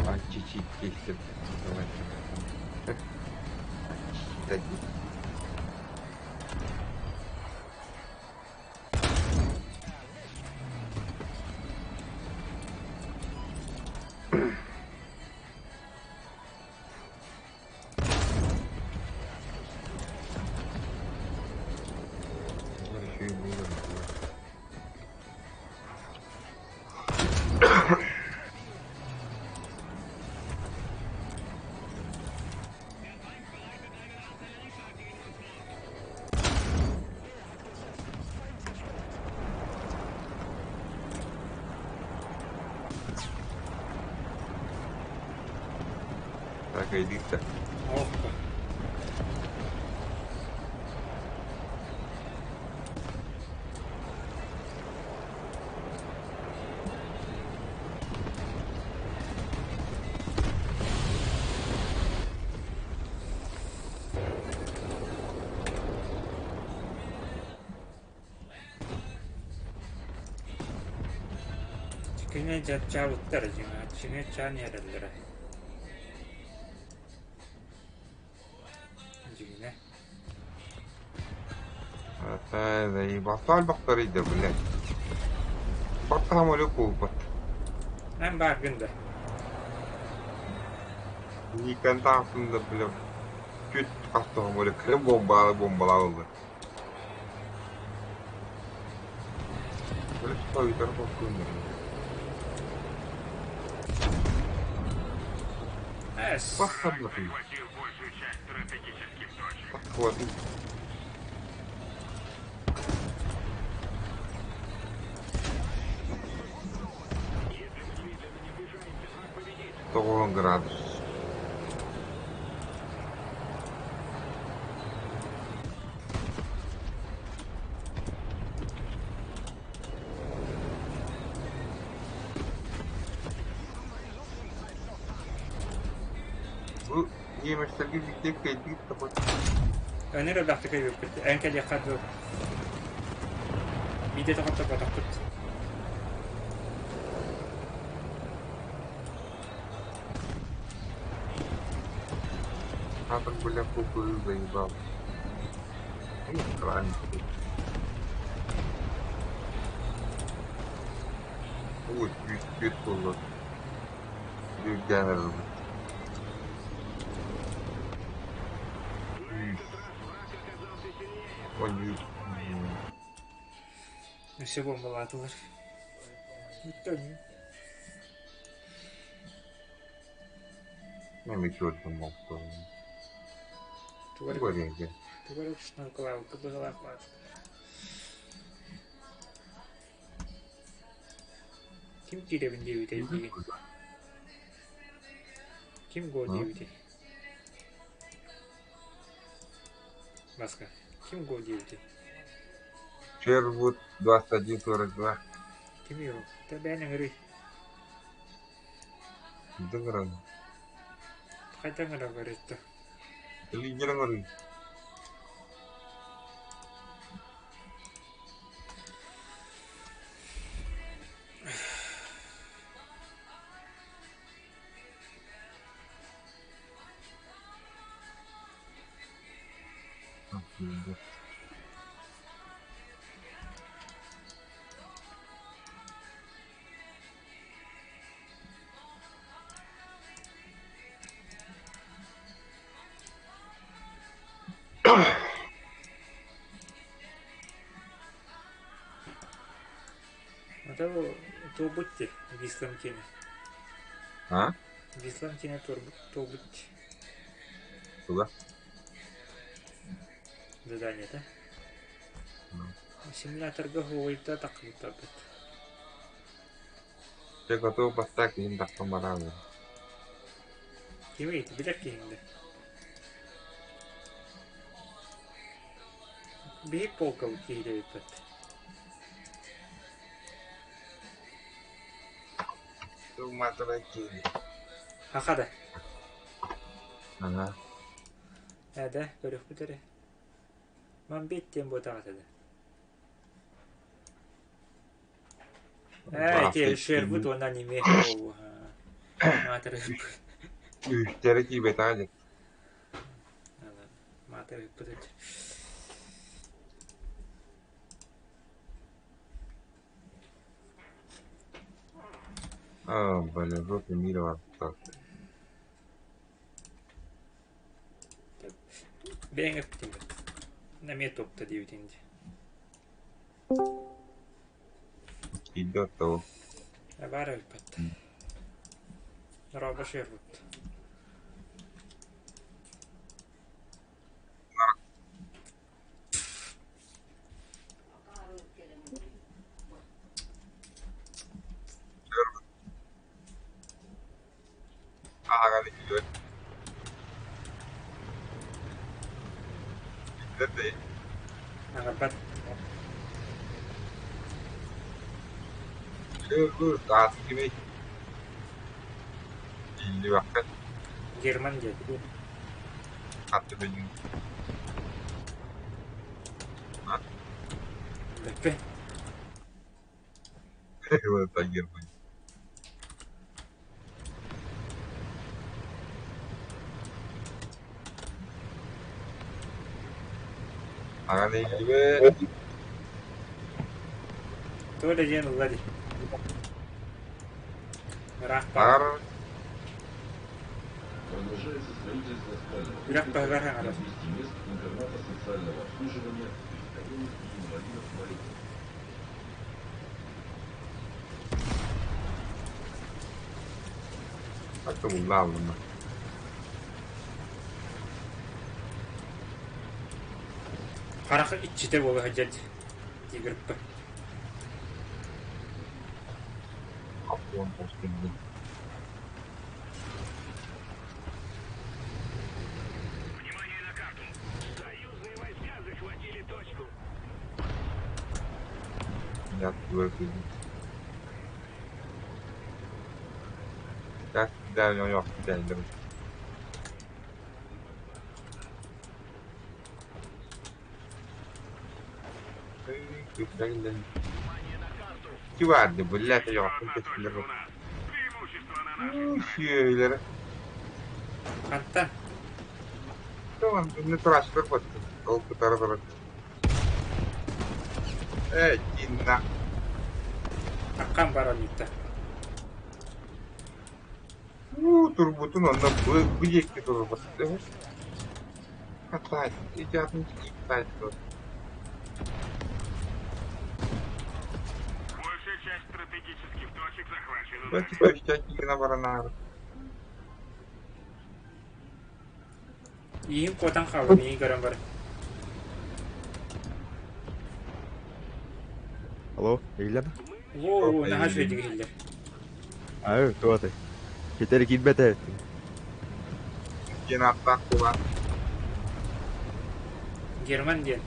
А чуть-чуть есть. Давай. Дадим. Еще и было. Так иди-то. Оппа. Кини дьаччаабыттар дьиҥэ, чиҥэ чаан иһэрэллэрэ. Дьиҥэ. Это заебался бактерий, блядь. Баттаһам өлө куурбат. Эн бааргын да. Никон таахсын да, блядь. Күт хастаһам өлө крем бомбала бомбалааллар. Böyle soyutları korkuyorum. Эс. Бахтар Захватил большую часть стратегических точек. Бахтар. Тоҕуһун градус. Бу немецтерге биирдэ кэлбит табат. Өнөр элбэхтик өйүүппүт. Эн кэлиэххэ дуу. Биирдэ тоҕотторботохпут. Хатыр бля кукуру заебал. Ой, бүт болла. Бүрден арылды. Ой, Өссө бомбалаатылар. Бүттэ. Мен көрдüm болду. Тугар Көрейін. тугар шнуркалаабыкка быһалаах баар. Ким киирэбин диэбитэй билигин? Ким го диэбитэй? Баска. Ким го диэбитэй? Шервуд 21.42. Ким его? Та бэйэн ыҥырый. Дыгыран. Хайдах ыҥырар Лидер ыҥырый. Ата туолбут дии, Вислам киэнэ. А? Вислам киэнэ туолбут дии. Куда? Задание, да? Симуляторга хуойта таххыбыттарбыт. Все готовы поставить, им так поморали. Кимий, билэр киһиҥ да? Биһик полкабыт киһитэ эбиппит. Хаха да? Ага. Ээ да, көрүөхпүт эрэ. Мамбет диэн буотах этэ да. Ээ, ити Шервуд уонна аниме маатырыппыт. Үһүстэри киибэтэ дьэ. Маатырыппыт. А, блин, жопе мира остался. Бэйэҥ эптиҥ бэт. Эмиэ туопта диэбитиҥ дии. Идет того. Баар эбиппит. Дорообо Шервуд. Ага, идет. Аҕарбат. Герман диэн. Бэппэ. Туох да диэн ылла дии. Ыраах баар. Продолжается строительство спального Үрэх комплекса баһыгар на хаҥалас. 200 мест интерната социального обслуживания престарелых и инвалидов войны. Харах иччитэ буола сылдьар тигрппын. Внимание на карту! Союзные войска захватили точку. Еще одна точка у нас. Преимущество на нашей стороне. Хантан? Хаккан бар оннуктар. Большая часть стратегических точек захвачена нами. Иим куотан хаалла, миигин көрөн баран. Алло, иһиллэр? Уу, наһаа үчүгэйдик иһиллэр. Аа, туох Хитер киирбэтэ. Герман диэн.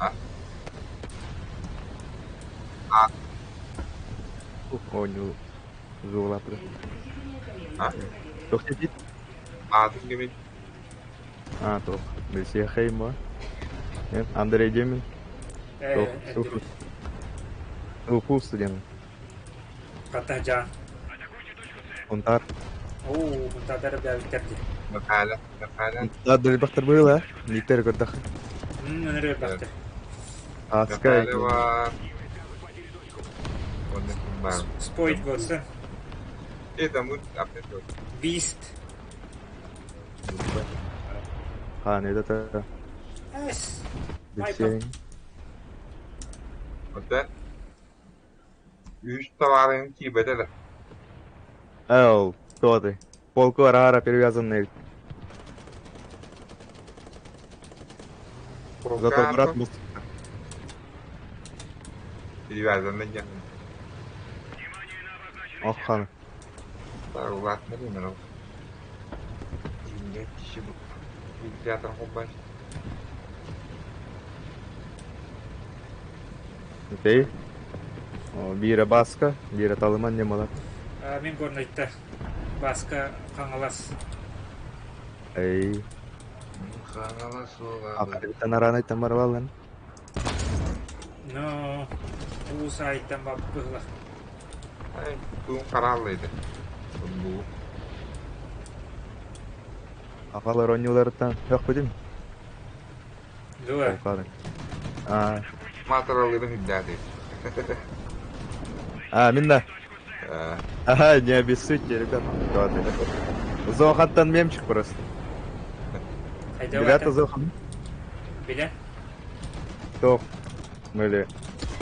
Оонньуу зуулаатыга. Туох диэбит? Аа, туох. Билсиэхэй ма? Андрей Демин. Туох, Ээ, Андрей. Уфу студент. Хата дьаан. Унтаар. Уу, унтаатар бэбиттэр дии. Унтаар дөлбөхтөр быһыыла. Никтер көрдөх. Ыныры элбэхтэр. Ааска Спойт буолсан. Beast. Хаан это Эс. Майкл. билсиэҥ. Эл, кто ты? Полку арара перевязанный. Зато брат был. Внимание на обозначенный Ох, сектор. хан. Окей. Биирэ Баска, биирэ Талыман немалар. Мин Горнайтта. Баска Хаҥалас. Эй, Академиттан араанай тамарвалан. Но улуус аайыттан быһылах. Ахалар оонньууларыттан хөкпүтүм. Дуо. Полкарын. А, а, минна. Ага, не обессудьте, ребят. Кто ты? Зоохаттан мемчик просто. Хайда Ребята бата. Зохан. Билэ. Тоқ. Мөлі.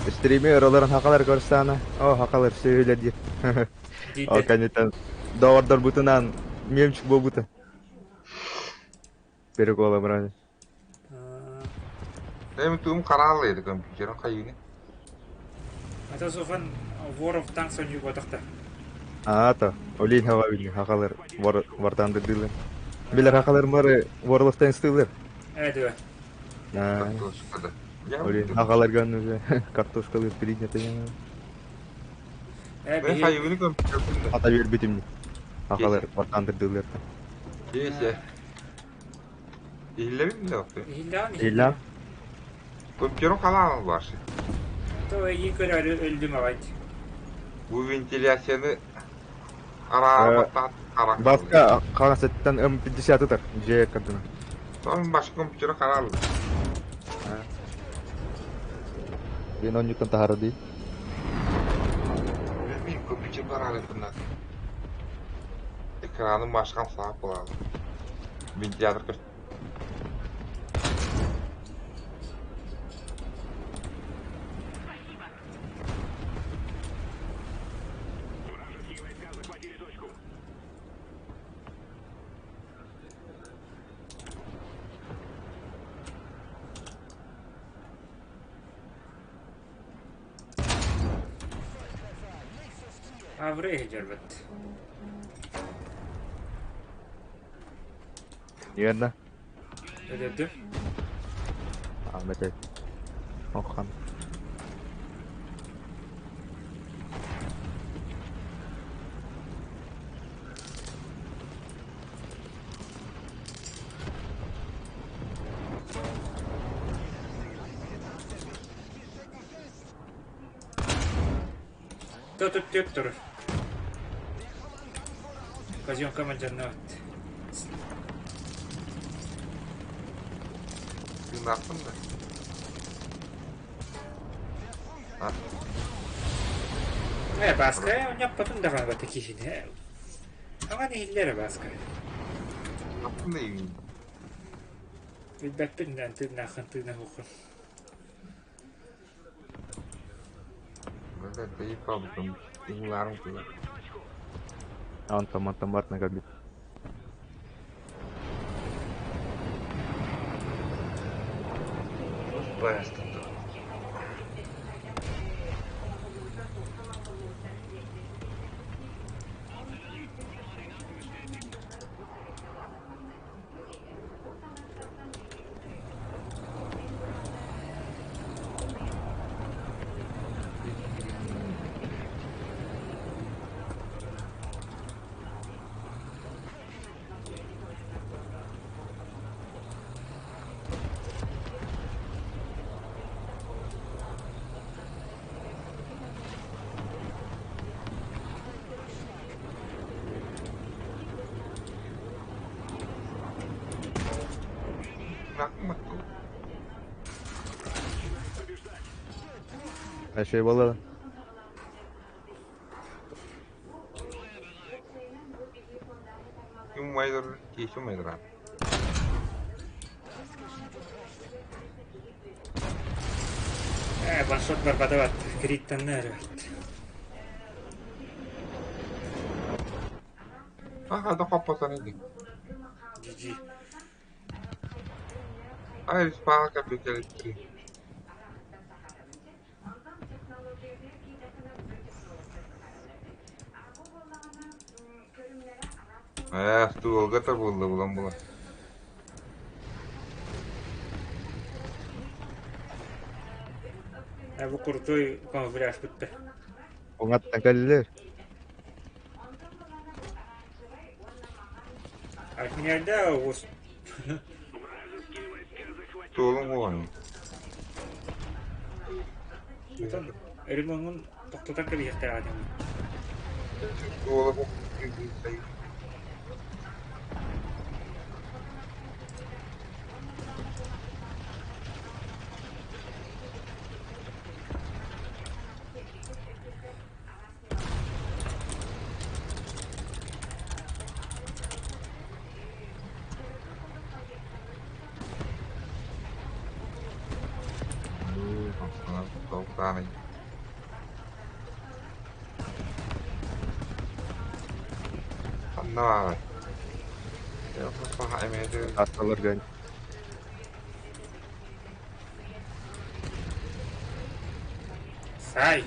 Стример оларын хақалар көрсәні. О, хақалар сөйле деп. О, Диде. конечно. Доғардар бұтынан мемчик болбуты. Перекола брали. Ата Зохан Воров танк сонью ботахта. А, то. Олин хава били хақалар вартанды дылы. Билер хақалар мары ворлықтан стылыр. Ээ дуо. Картошка да. Я Блин, аҕаларган уже картошкалыыр принято Э, Мен биһи хайыбыны компьютербун да. Ата биэрбитим Аҕалар бартаандырдыылар. Кейсе. Иһиллэбин да опты. иһиллэҕин Illa Компьютерым халаан башы. То эйиин көрөөрү өлдүм аҕай. Бу вентиляцияны араабаттаат харах. Баска хаҥасыттан М50 ытар дьиэ кардына. Son başka компьютера харал. Диэн онньуттан таһара дии. Bilmiyorum компьютер бар арасында. Ekranın başkan sağ bulalım. Ventilatör köst. Вражеские войска захватили точку. Авры иһдьэрбэт. Верно. Өлөрдүм. Ahmet ey. Охан. То тут түк турur. Казёнка мадьарнаат. Tırnaktım da. Ha? Э, Баска, ньаппатын даҕаны бата киһини. Аҕан иһиллэрэ Баска. Tırnaktım da iyi. Билбэппин да тыыннааххын тыына уһуккун. Ben de deyip aldım. Yıllarım kıyım. Антон, антон бар на габит. Баястın. Tırnaktım mı? Şey буолла. Kim maydır? Keyfi maydır abi. Э, ваншот барбата бат. Криттанна эрбэт. Ha hadi kapatan edin. GG. Hayır, bana kapı elektriği. Э, стулга табылды булан була. Э, бу крутой камуфляж бүтте. Оҥаттан кэллилэр. Армиярда ос Стулун ону. Ремонун тоқтотар кэбиһиэхтэр аатым. Стула бу. Tane. Anna. Атталар гань. Сай.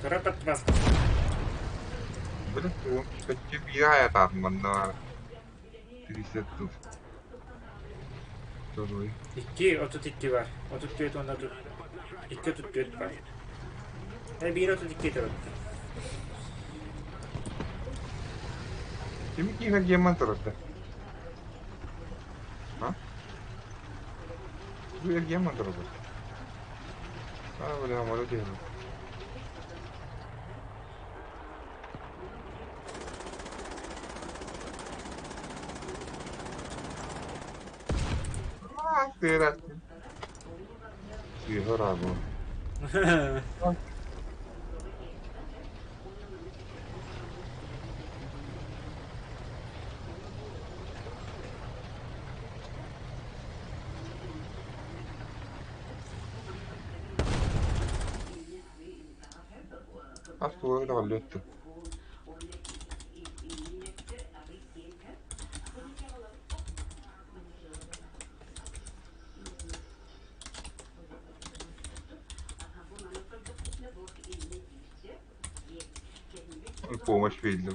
Тура бас. Били көччү биир аятаатын манна бар. Тридцать. Второй. 2.32 бар. 34 уонна 2.34 бар. 1.32 турар. Ким киһи геман турарда? А? Бу эргиэн турар. А, бля, молодец. А, тыра. Сыһар бу. Ас тугу да аллетты. Помощь видно.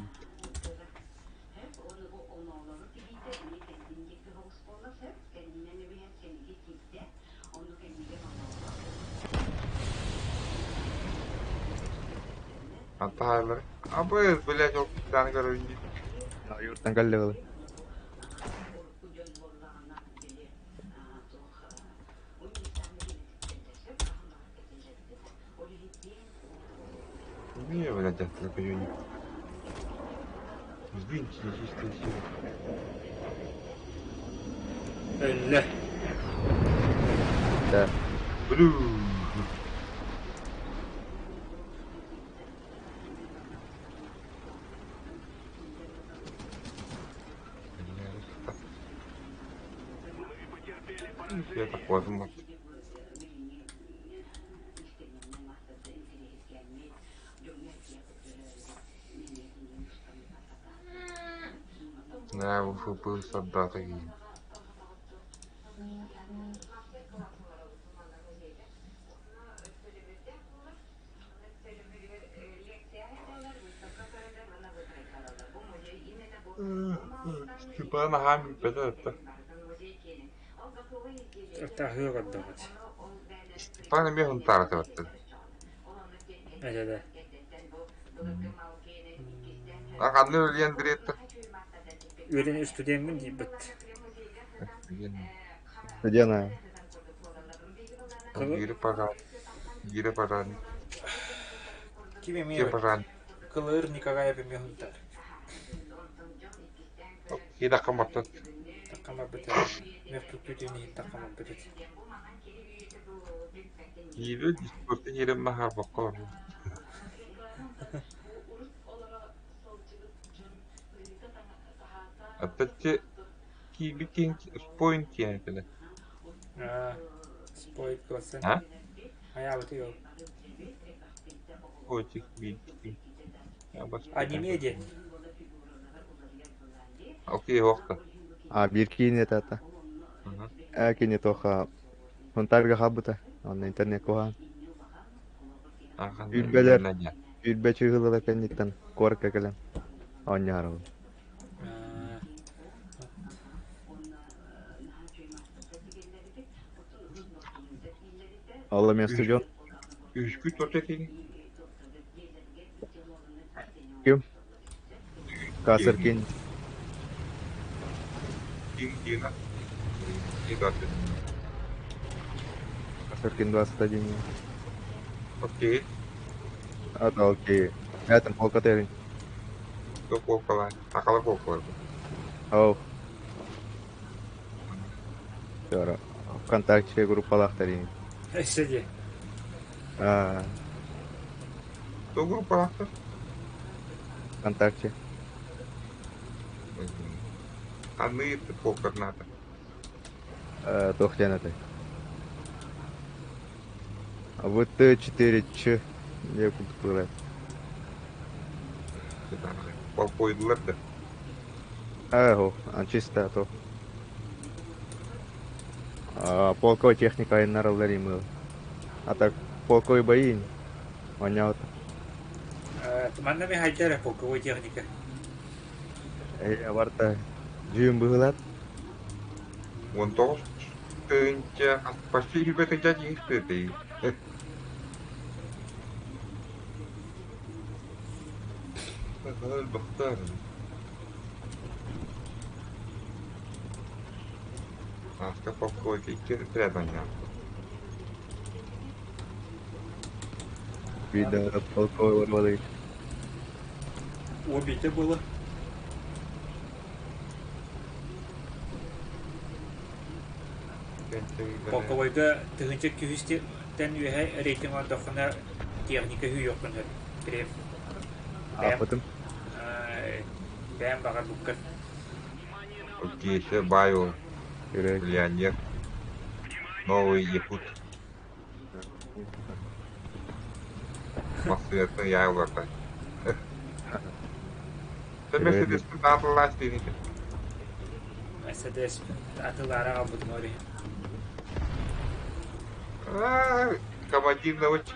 Антайлар. А бы, блядь, ол китаны көрүнді. Юртан калле был. Не, блядь, это такой не. Сдвиньте нечистые силы. Өллө. Да. Блю. Я так возьму. Да, был солдат такие. Степан Гамин, это. Таһыа көрдөҕүт. Степан эмиэ Хунтаарата баттар. Эдэ. Ханны үлүйэн дириэттэр. Үөрэн студеммин диибит. Студена. Биири пожар. Биири пожар. Ким Ким эмиэ пожар. Кылыр Николаев эмиэ Хунтаар. Кида каматтат. Таккамар бит. Мехтут иһин таккамар бит. Киири дискурты киирэн маһар боккор. Аттаччы кииби кин споин киэн этиле. Аа. Спойт классы. А? Аябыт йол. Очик бит. Аниме де. Окей, хохта. А бир киин это. А кини тоха. Хунтарга хабыта. Онна интернет кухан. Үрбелер. Үрбе чыгылыла кэнниттэн корка кэлэн. Онньаарабын. Алла мен студент. Үскү тотетин. Ким? Касыркин. Кин кина. Кин Касыркин 21. Окей. А, окей. Этом полкатерин. Полкала. Акала полкала. Ау. Тора. ВКонтакте группалахтарин. Эссе А, То группалахтар? ВКонтакте. Аны это полкарната. Тохтян это. А вот Т4Ч. Я купила. Полпойдулар да. Аго, а чисто то. А, полковой техника айнараларимыл. А так полковой бои. Понятно. Манна мен хайдара полковой техника. Э, варта. Жүйін бұғылат. 19. Тыһыынча, почти сүүрбэ тыһыынча киһи Элбэхтэр. Ааска полковой икки отряд Видно, полковой ворвали. Убито было. Полковойга тыһыынча күһүстэн үөһэ рейтинг оҥордоххуна техника үһүйүөххүн сөп. Крем. Бэйэм, Ааппытым. Бэйэм баҕарбыккын. Кеша Байо, Үрэг. миллионер, новый якут. Массыынатын я уларда. Үрэг. Мерседеспин атыллаас диэни. Мерседес атылаара аҕалбытым ол иһин. Командир наводчик.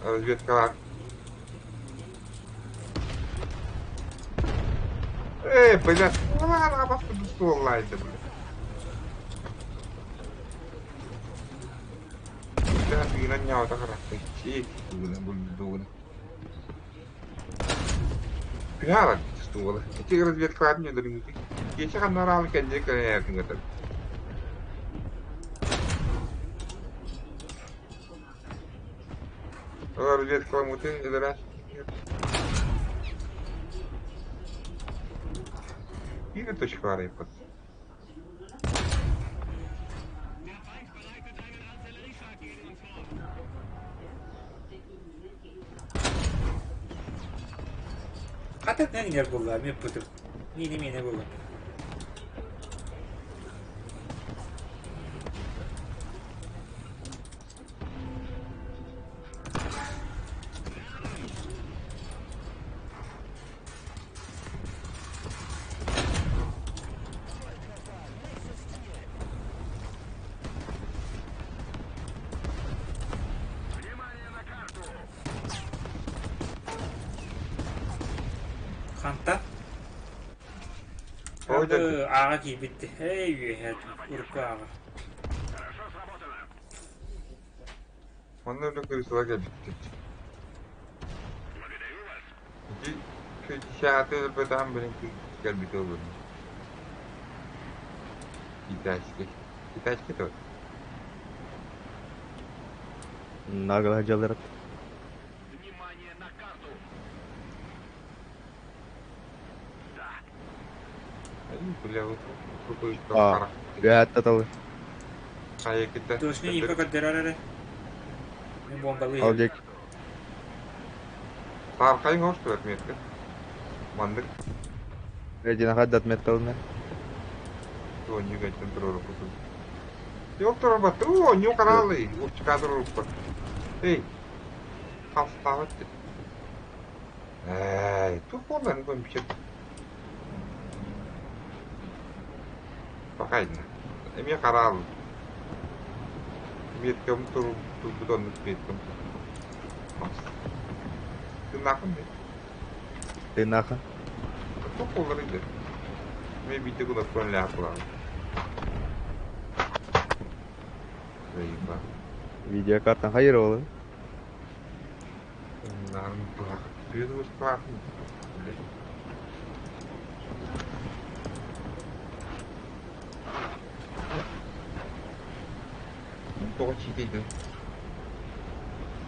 Разведкалар. Эй, блядь, суоллаайда, блядь. Тыынан ньаҕата харахтайчи, дугуна булдугуна. Пиара стуола. Ити разведкалар не дөрүҥүтү. Киэсэ ханнараалы кэннэ кэлэн Разведкаламмытын өлөрөөс Биир точка арыйбыт. Хата нэр буолла, мен пытым. Миини миэнэ буолла. Ханта? Ой, да. Ааҕа киирбит. Эй, үөһэ, урукку ааҕа. Манна үлэ кырыысыла кэлбиттэр. Ити десятый өлбөтөҕүм билин кэлбитэ олорно. Китайский. Китайский тоже. Нагло дьалларат. Бля, вот какой Аа. Үөһэттэ талы. Хайа кита. Точно инфа көрдөрөр эрэ. Мин бомбалыы Ал иһэбин. диэки. Саархайын оҕусту отметка. Маннык Эдина хаддат метталына. оонньуу кэнтэн туруоруккутун. Yok турарбат. Уу, оонньуу хараалый. Учка туруорукпут. Эй, хастаабат. Эй, тух буоллар көмпүчет. Бакайна. Эмиэ хараал. Меткам тур турбут оннук меткам. Тынаахын де. Тынахан. Тух буоллар иде. Мен бите кунаппан ляпылаан. Заеба. Видеокартан хайыр олы. Нарын бах. Түйеді устаатын. Тоҕо чиитейдин.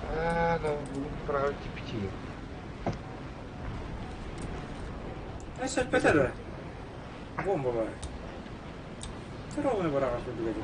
Аа, да, бүгүн право типичи. Сөппөтө да. Бомба бар. Ровно бараҕа курдук этим.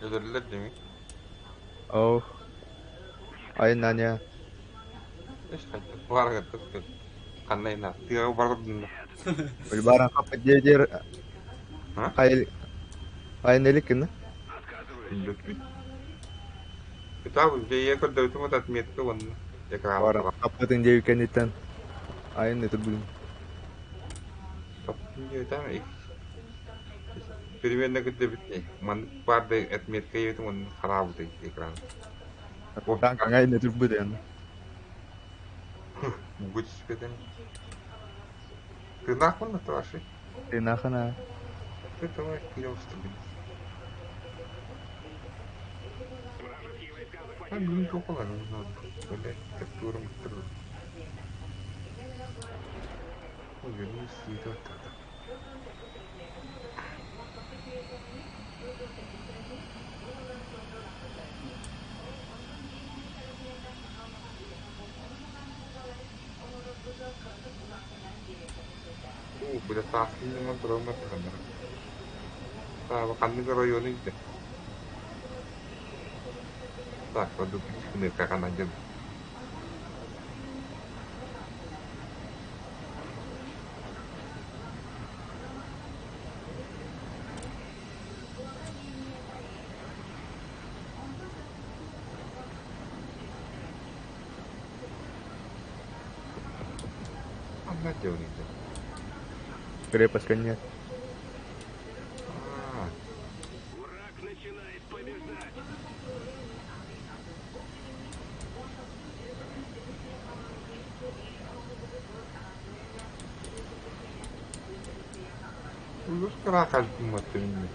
Өлөрүллэр дими. Оо. Айнanya. Эш хайда. Баргаттык. Ханна ина. Тыаҕа баргардын. Ульбаран хаппа дедер А? хайыл айнелик кин. Билбэппит. Кытабы дьэ көрдөрүтүм от отметка уонна экран. Баран хаппатын диэби кэнниттэн айын өтөр Топтун Примерно кытта Маннык барды отметка ебетим уонна хараабыты экран. Танк айын өтөр бүден. Бугу түспэтим. Тынаах мын ваши. Тынахана. Ты давай клёвство. А бүгүн тоқалар Блять, тактурым тур. Ой, не сидит тогда. Уу, бля, тааскын турама таханнар. Таба ханнык районы иде. Так, воду кичкене каган один. Анна делает. Крепость конец. А, Враг начинает побеждать. Улус кара кальтым маттырын.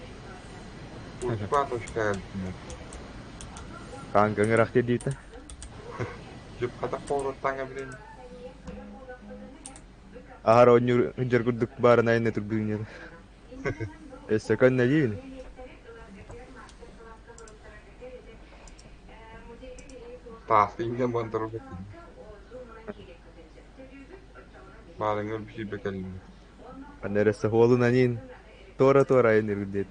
Улус точка кальтым. Танк ыңырак дедите. Жып хата қорыттаңа билен. Ахар оннюр жер курдук барын айын өтөр бүгүн. Эссе көннө дейин. Тааскын бантыры бетин. Барыңыр bir şey bekelin. Анересе холун анин. Тора-тора айын үргүдет.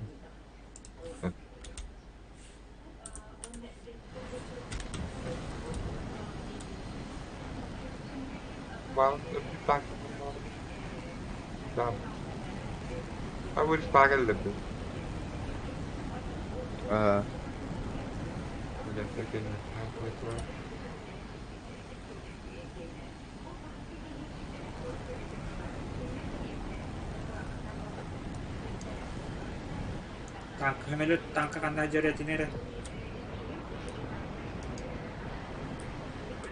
Барыңыр bir tank. Tamam. Ha bu iş daha geldi. Аа. Танк көмөлөт танка кандай жаретинere.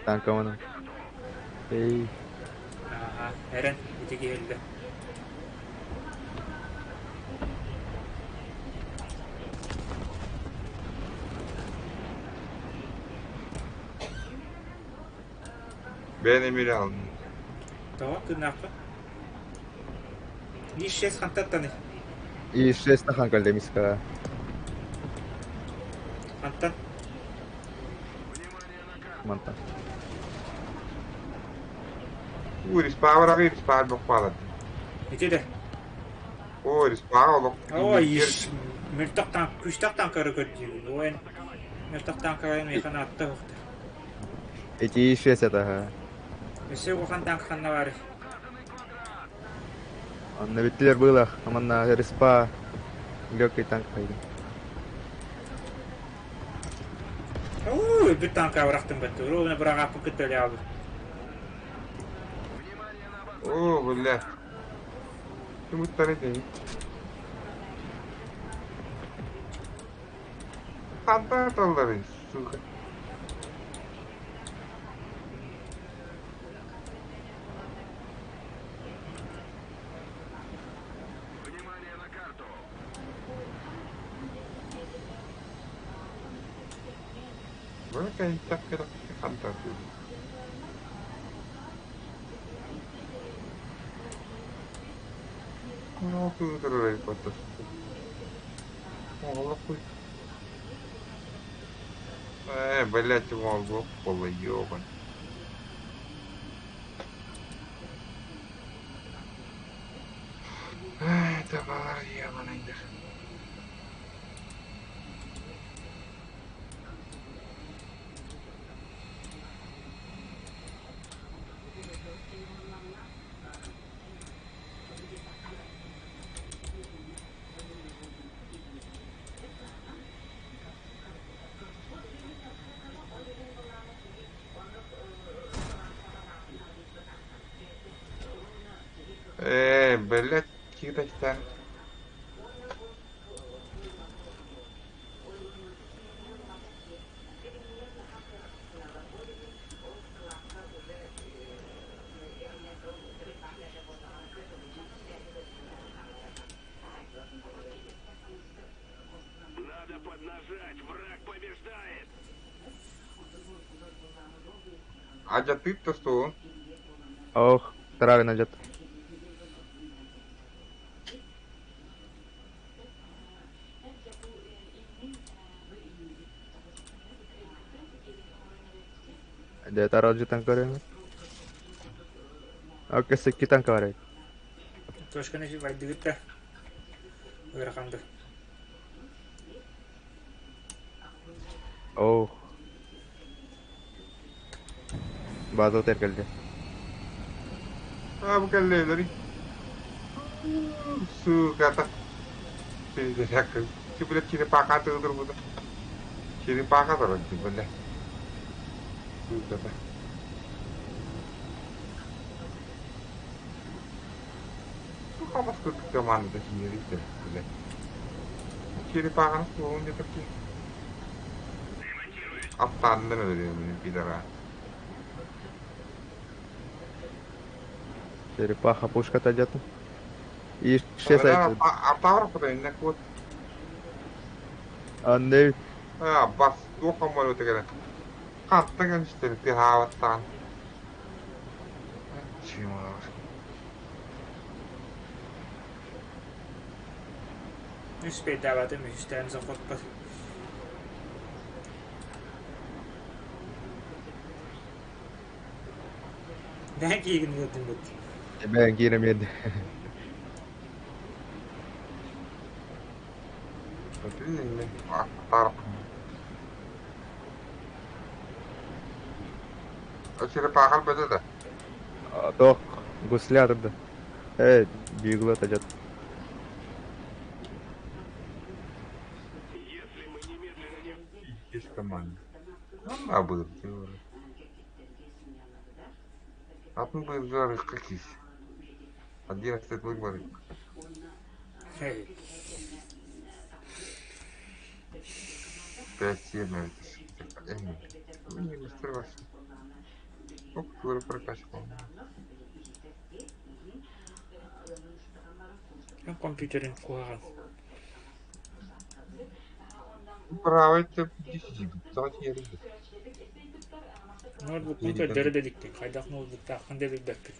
Танк амана. Эй. Аха, Эрен ити келди. Ben emir aldım. Tamam тынакы. Ишес хантаттаны. И шесть тахан калдемиска. Ханттан. Манта. Uğur ispağı ispağı bok Ити де. Uğur ispağı bok. Ой, иш. Мөлтөх танк, күчтөх танкары көрдү. Оен. Мөлтөх танкары механ атты хохты. Эти шесть это. Өсө ухан танк ханна бар. Анна биттилер было. Аманна респа. Легкий танк хайды. Ой, bir танка бырактым бетти. Ровно бирак апы көтөлө алды. О, бля. Kim bu değil. Хантаталлары, сука. Внимание на карту. Böyle kayıtlar хантат. Ну, Э, блять, могу пола ёбан. Эй, табалар ебаныйдыр. Блядь, киирбэттэн. Надо поднажать, враг побеждает! Адьатыып да суоҕун. Ох, Травин адьат. Дэ таралдьытан көрөҥ. Окей, сыккитан көрөй. Точканы байдыгыт да ыарахан да. Ох. База теркелде. Аа бу кэллэлэри. Сука Пиздец, Ты, блядь, черепаха ты буду. Черепаха ты, блядь. Сука. Хамас кырдык команда киирите, блядь. Черепаханы суоҕун диэтэххэ. Аттааннан өлөрүөм пидора. Черепаха пушка где-то. И исчезает. Аттаабар потом кут. Анны. А, бас, туох аммар өтегере. Хантан кэлистер тыһаабаттаан. Чима. Үс пейдаабатым үһүстээн сохотпот. Бээн киигин ыытын бут. Бээн киирем еді. Черепаха бөтө да. Тох, гусля да. Э, бигла тажат. Есть команда. А был. Атын быйылар какис. 11 выборы. 5-7 это. Не мастер Сколько прокачивал? Компьютерин куһаҕан. Право это 10 давайте я люблю. Ноутбукпун көрдөрө да иликтин. Хайдах ноутбуктааххын да билбэппин.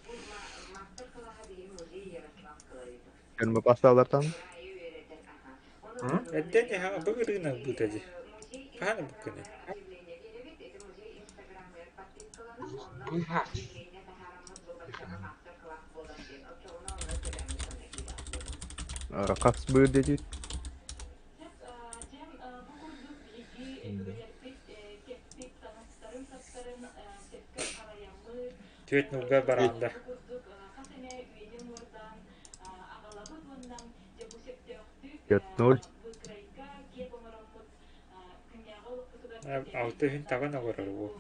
Көрмө пасталартан. Эрдэн эһэ быгырыына ылбыта дии. Хаһан ылбыккыный? Быһач. Хас быыр дедит. Түөрт нуга бараанда. 4-0. Алты үһүн таҕан олорор уол.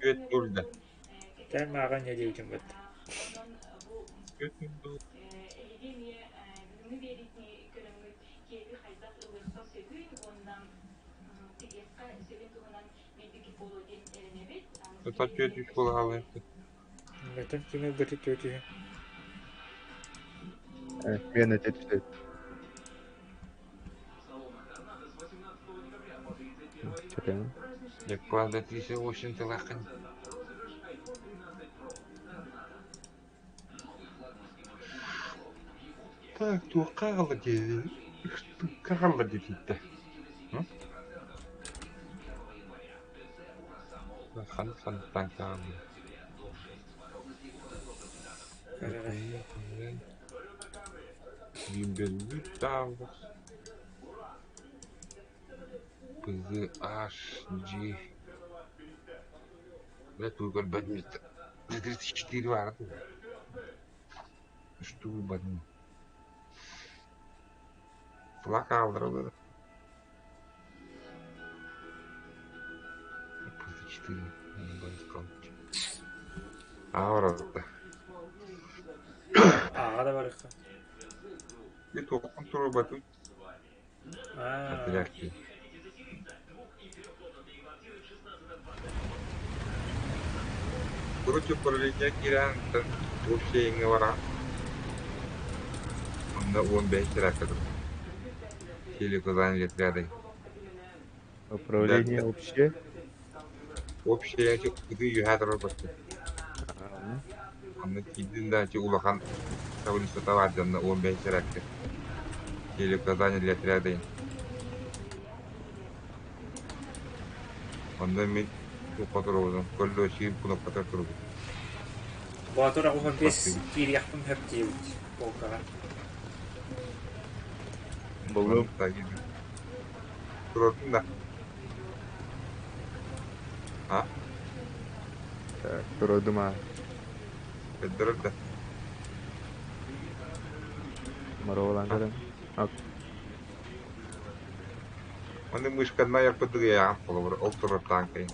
Түөрт нульда. Тэн мааҕын не диэбитим бытта. Это түөрт үс буолаҕалыы. Бэтэн ким ылбыты түөрт үһү. Мен этет. Чекаем. Правда, 38 тылахын. Так, туохха аҕалла диэри, штука аҕалла диэбитэ. Хан хантан аҕалла. Бимбелбүт таабыс. П H G. Бля, тугу көрбөтүм 34 баар Штугу бадым. Флаг аалдара П4. Аурата. Аҕа да барыахха. Bir tohum turbatı Аа. Отрядки. Короче, управление киирэн общее иҥҥэ баран онно 15 тракторы Телеказан отряды. Управление общее. Общее кыты үөһээ турар Онно киирдин да улахан таблицата баар дьонно 15 трактор Телеказан отряды. Онно мин туохха туруорбутум, коллочи кнопкатыгар туруорбутум. Боотур 85 киириэхпин сөп диэбит полкаҕа. Буллум. Туруордум да. А? Так, туруордум аа. Көрдөрөр да. Мороволан көрөн. Оны мышканна ярпыдыгы яҕан холобур, ол турар танкайын.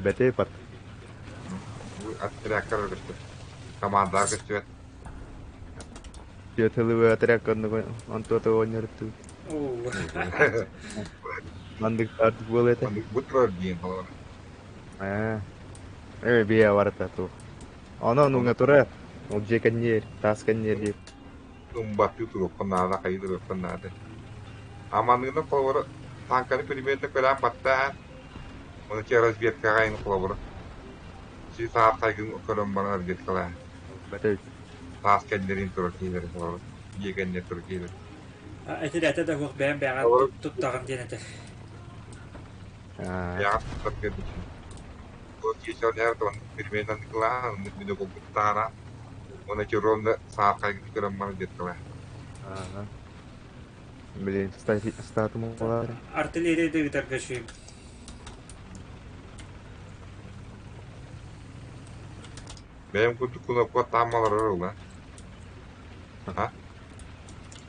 Бэтей пат. Отрядкар көстөр. Командаҕа көстүбэт. Түөтэлүбэ отряд коннугу онтуота оонньорутту. Оо. Мандык артык буол этэ. Мандык бу турар диэн холобур. Аа. Э бия барыта ту. Онон уҥа турар. Ол дьиэ кэнниэр, таас кэнниэр диир. Умбаттыы туруохха наада, хайыы туруохха наада. Аманыгынан холобур танканы примерно көрөн баттаан, оны че разведкаҕа ин холобур. Си саар сайгын көрөн баран разведкалаа. Бэтей. Таас кэннэрин турар киһилэри холобур. Дьиэ кэннэр турар киһилэри. Этир этэ да суох бэйэм бэйэҕэ туттаҕын диэн этэ. Аа. Бэйэҕэ туттар кэлбит. Примерно кылаан, миноколгуттаара. Оны че ровно саар хайгын көрөн баран разведкалаа. Аа. Блин, статум буолар. Артиллерия да ыытарга үчүгэй. Бэйэм курдук кнопка таамалар ыла. А?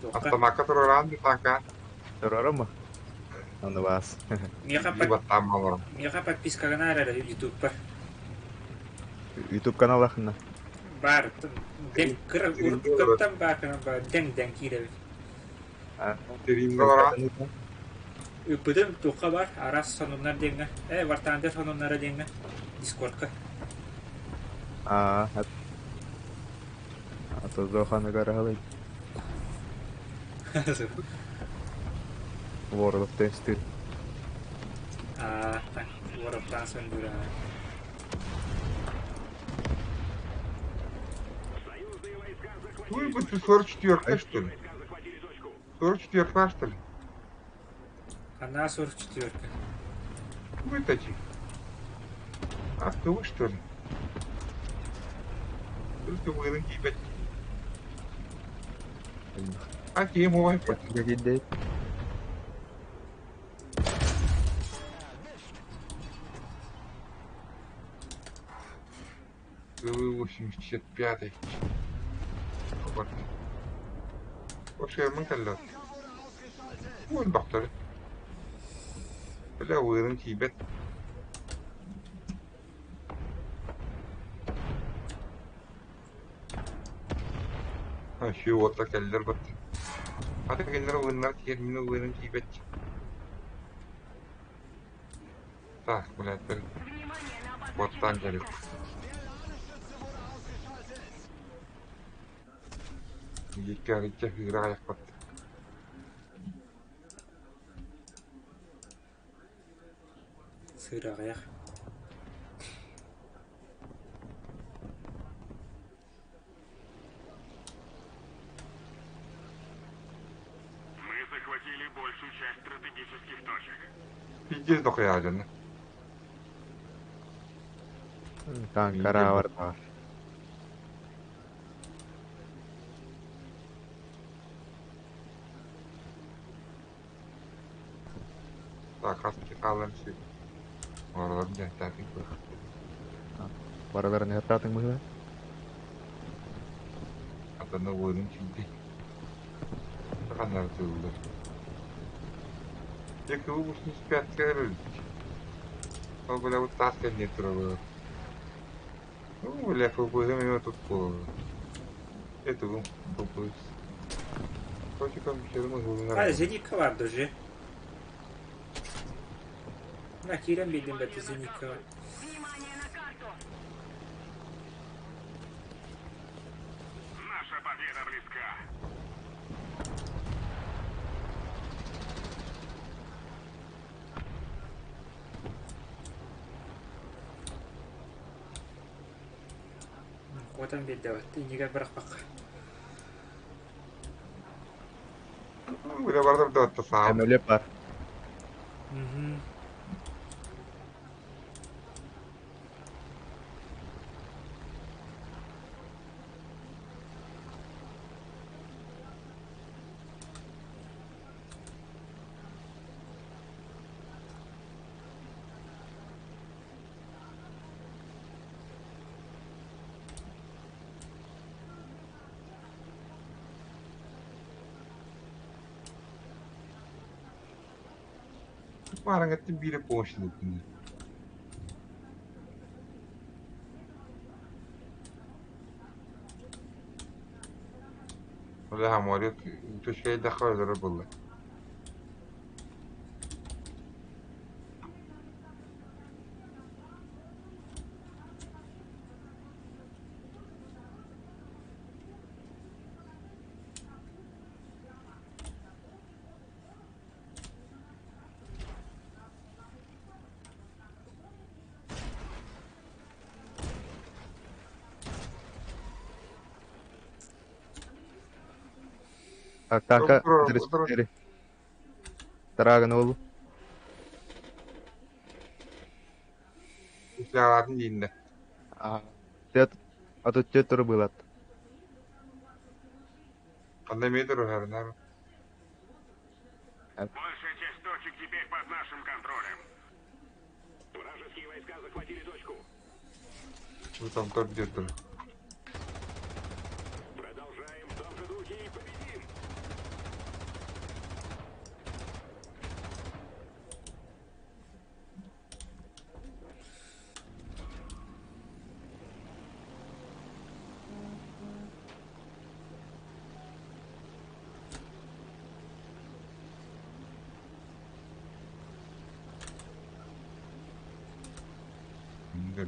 Туохха? Автомакка турараан ди танка. Турарым Аны бас. Миэхэ Либо таамалар. Миэхэ подпискаҕына эрэ ютубпар. YouTube канал ахына. Баар дэҥ кыра уруккуттан баар гынан баар дэҥ-дэҥ киирэбит. Теримге олорон. Ыппытым туохха бар араас сонуннар диэҥҥэ. Э Вартандер сонуннара диэҥҥэ. Дискордка. Аа. Атозоханы карахалай. World of Tanks 2. Аа, World of Tanks өндүрэ. Ой, вот ты 44 что ли? 44 что ли? Она 44. Выточи. А ты вы что ли? Только вы ебать. А ты ему Кидей. Вы 85-й. Вот. Вообще, мы коллег. Вон доктор. Бля, уырын тиибэт. Ащы отла кэллэр бат. Ата кэллэр уырыннар тиэр мин уырын тиибэт. Так, блядь, боттан кэлик. Икки хыыра аяқпат. Сыраҕайах. Мы захватили большую часть стратегических точек. Пиздец дохуя дьонно. Танкара бар бар. Так, хаски хаалан си. Оролор дьахтаатын көр. Бараларын хаттатын мыһы. Атана уырын тиийди. Саханар тыллар. Екі 85 кәріл. Ол бля вот тас кәнне туралы. Ну, бля, фбг мен тут болды. Этугум толкуйс. Короче, компьютерым Хай ыһылынар. зенитка бар даже. На киирэн биэрдим бэрт зениткаҕа. Наша победа близка. Куотан биэрдэ бат. Иннигэр бырахпакка. Үлэ бардар да отта саам. Эмөлеп бар. Мгм. Маараңаттын биирэ помощь ылбытын. Оля хамуарыт төшкәйдәххэ өлөрөр буолла. Атака Туруор, 34. Тараган ол. Саалаатын дииннэ. Тет аты тет туру былат. Ханна эмиэ туруһарынар. Большая часть точек теперь под нашим контролем. Вражеские войска захватили точку. Бу томтор диир тур. Продолжаем в том же духе и победим.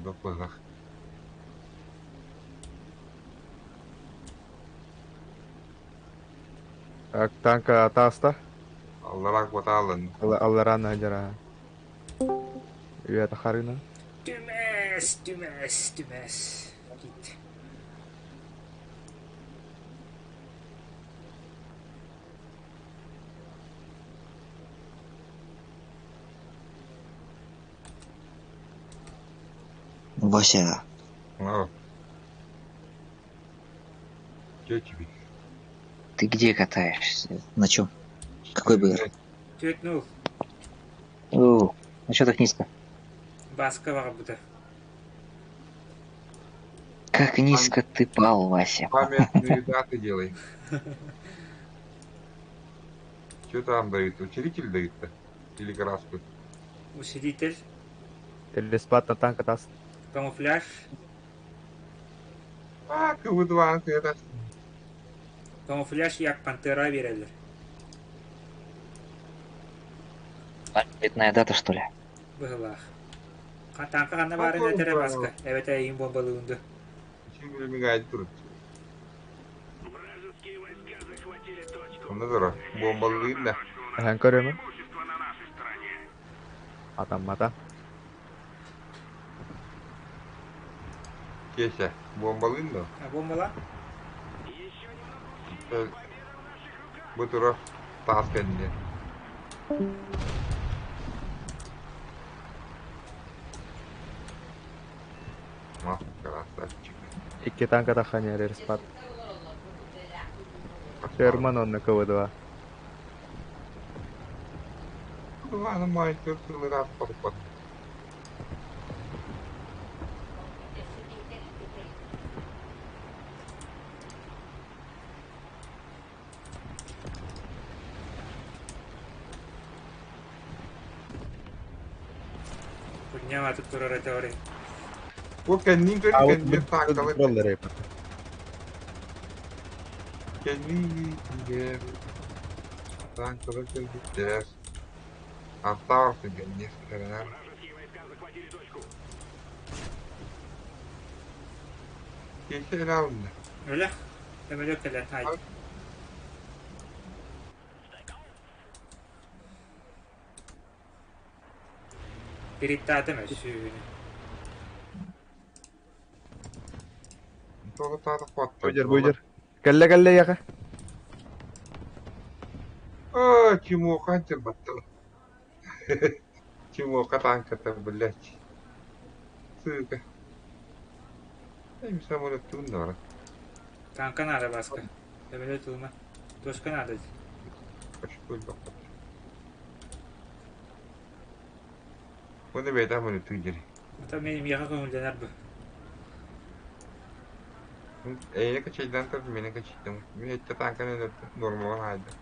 Көрбөх быһах. Так, танка атаста. Аллараак батаалын. Алларан жара. Үйә тахарына. Түмэс, түмэс, түмэс. Кит. Вася, Аа. Чечби. ты где катаешься? На чем? Какой БР? Түөт нул. О, а что так низко? Баска баҕа Как низко ты пал, Вася. Памятные даты делай. Что там дают? Учредитель дают-то? Или краску? Усилитель, Бесплатно танк атаст. камуфляж, А, КВ-2, это... камуфляж як пантера биэрэллэр. Памятная дата, что ли? Быһылаах. Танка ханна баарын этэрэ баска. Эбэтэ иин бомбалыынды. Чем мигает тут? Вражеские войска захватили точку. Онно тура. Бомбалыын да. Әһән көрөмө. Преимущество на нашей стороне. Атаммата. Кеша. Бомбалыын да. А бомбала? Еще немного усилий, победа в наших руках. Бу тура. Таас кэннэ. Ма, красавчик. Икки танка таханя респат. Шерман онна КВ-2. Ладно, май, төрт раз подход. Куньяма тут турар этэ Бу кэннин көр А вот кэннин танкалы. Роллер репат. Кэлиигэр Танкалар кэлбиттэр. Артаах түргэнниэх эрэнэр. Киэсэ эрэ алынна. Өлө, өмөлө кэлэн ай. Перетаатым өссүүнү. Буйдер, буйдер. Кэллэ, кэллэ яха. Оо, Тимоха антирбаттыл. Тимоха танката, блядь. Сука. Эми самолеттуун да бара. Танка надо, Баска. Самолет ылма. Точка надо. Уонна бэйэтэ самолеттуу дьири. Ата мен миэхэ көҥүллэнэр бу. Эйиэнэ качайдаан турар, миэнэ качайдам. Мин өттө танканы өлөрдүм, нуормабын хаайдым.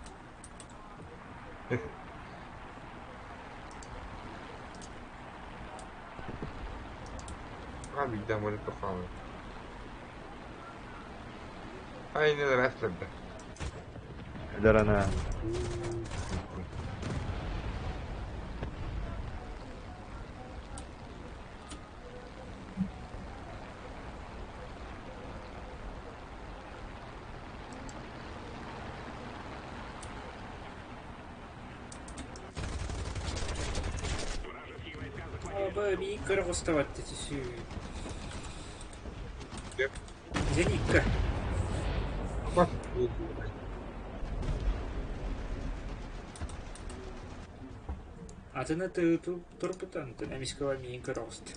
Аха биирдэ самолет хаалла. Айнылар асларда. Дарана. Оба миин көрө оҕустабат түсүү. Зенитка. Атыны турбут онтон эмискэ миин көрө оҕуста.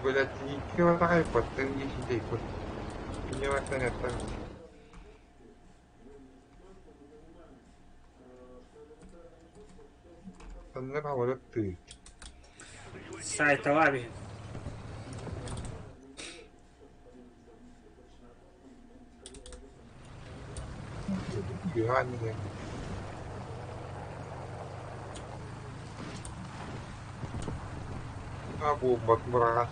Блядь, ничего такая подтын десятейку. Не восстановится. Саннар самолет ты. Сайтала биһин. Юханин. А буолбат мураҕас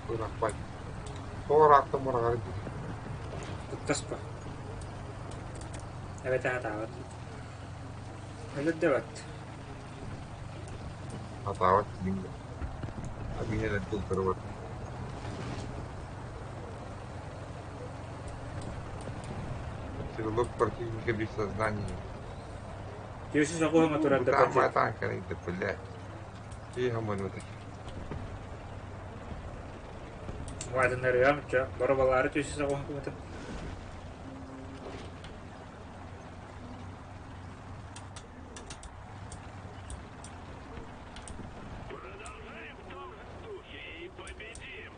бырахпат. Тоҕо мураҕар дии. Туттаспа. Эбэтэ хатаабат. Өлөрдөбөт. Хатаабат дии. Абиһэнэн тылтарыбат. Стрелок противника без сознания. Түөсү соҕуһуҥа турар да Бутаамай танканы да, блядь. Тиһэ Вадынарыам чо, боробалаары түөсү соҕуһун кумутун. Продолжаем в том же духе и победим!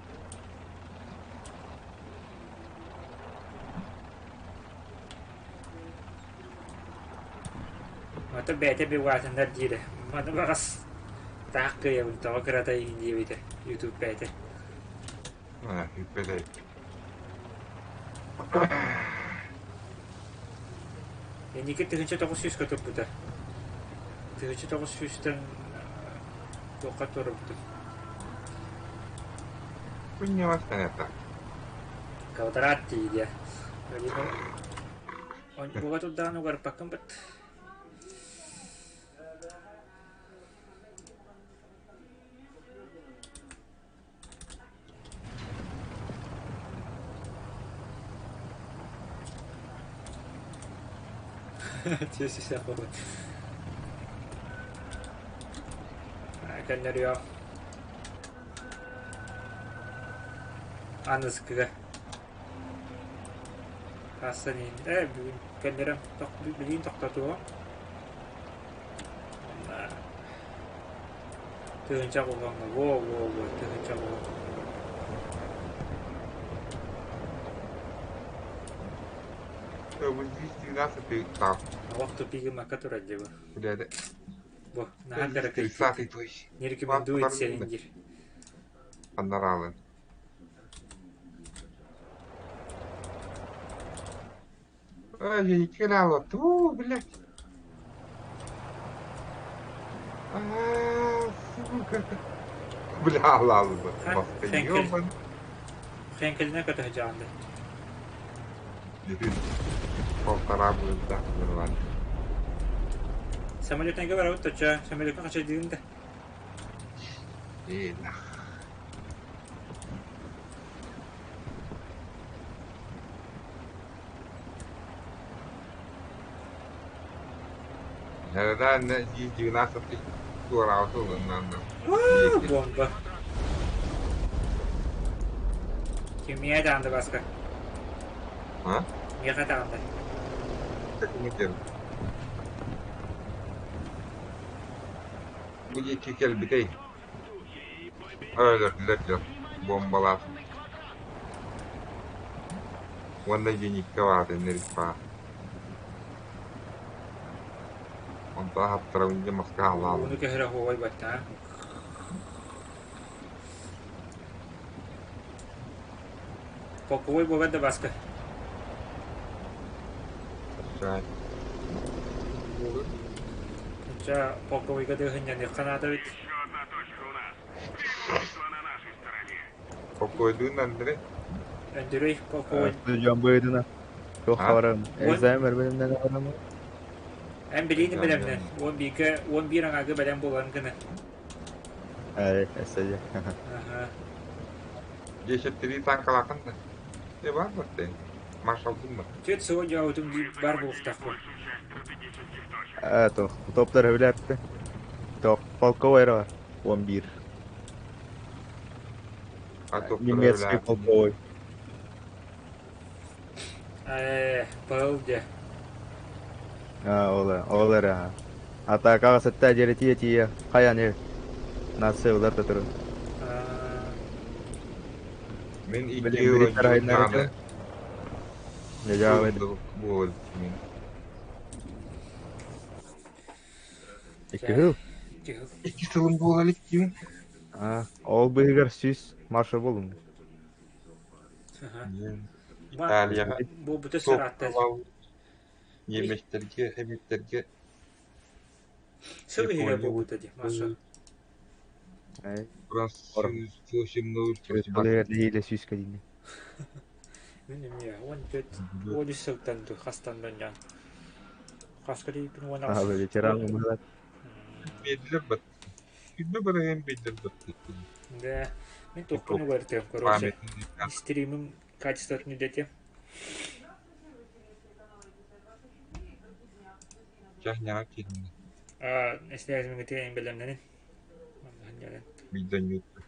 Мата бэйэтэ биваатыннар диирэ. Маны баҕас таах кыайабын тоҕо кырата иһин диэбитэ YouTube бэйэтэ. А, үппэтэй. Инники 1900 турбута. 1900-тэн туохха турбутум. Күнньэвастан это. Квадрат диye. Буга турдаан угарпаккын бат. Түөсү сахабыт. Көннөрүө. Аныскыга. Хассан э бүгүн көннөрөм билигин тохтотуо. Тыһыынча куһаҥҥа во во во тыһыынча куһаҥ. Бу 212 там. Олох тупиги мака турар дии бу. Блядь. Бу наһаа кыракый. 30 той. Не рекомендуется диир. Аннаралы. Ай, икки Ту, блядь. А, сука. Бля, ладно. Хенкель. Хенкеліне көтө жағынды. Полтора будет, да, нормально. Самолетнеге барабыт точа, самолетка қача дигинде. И нах. Наверное, 12 Бомба. Кимия тағынды басқа. А? Миға тағынды. Так не делай. Бу диэки кэлбитэй. Өлөрдүлэр бомбалаах. Уонна зенитка баар энергия Онтон аһаттарабын дьэ маска хаалаабын. Уну кэһэрэ хуой баттаа. Полковой буолар да баска. Ча полковойга дыһынньанык ханаата бит. Полковойдуун Андрей. Андрей полковой. Дьон быйдына. Туох барам. Экзамен бербедимнен барам. Эн билиини бэлэмнэн. 11-ге 11 аңагы бэлэм буолан гына. Ай, эсэжэ. Аха. 10-3 танкалахан да. Э бар баттэ. Маршалдын ба. Түөт сыл дьоотум бар буолуохтаахпын. А, то топтар өбүлэппи. Тох полковой бар. 11. А топтар Немецкий полковой. Э, пыл дьэ. А, ола, олар. А. Атакаға сәтті жері тие тие. Қаян Нация улар да турун. Мен Билин икки бриттар айнары. Жа буол мен. Икки хыл. Икки сылым буола илик А, ол быгар сүз маршал болун. Италияга Бу бүтө сырааттар. Немецтерге, хемиттерге Сыл иһигэ бу бута ди, Маша. Лейле сүз кадин. Мин эмиэ 14 13 сылтан ду хастан доньян. Хаска дейпин уон А, ветеран мылат. Бедлер бат. Күннө барайын бедлер бат. Да. Мин тухпуну барытыам, короче. Стримим качествотун үдэтиэм. Чахняга кирин. А, эсне азмыгы тиэн бэлэмнэнин. Биден ютты.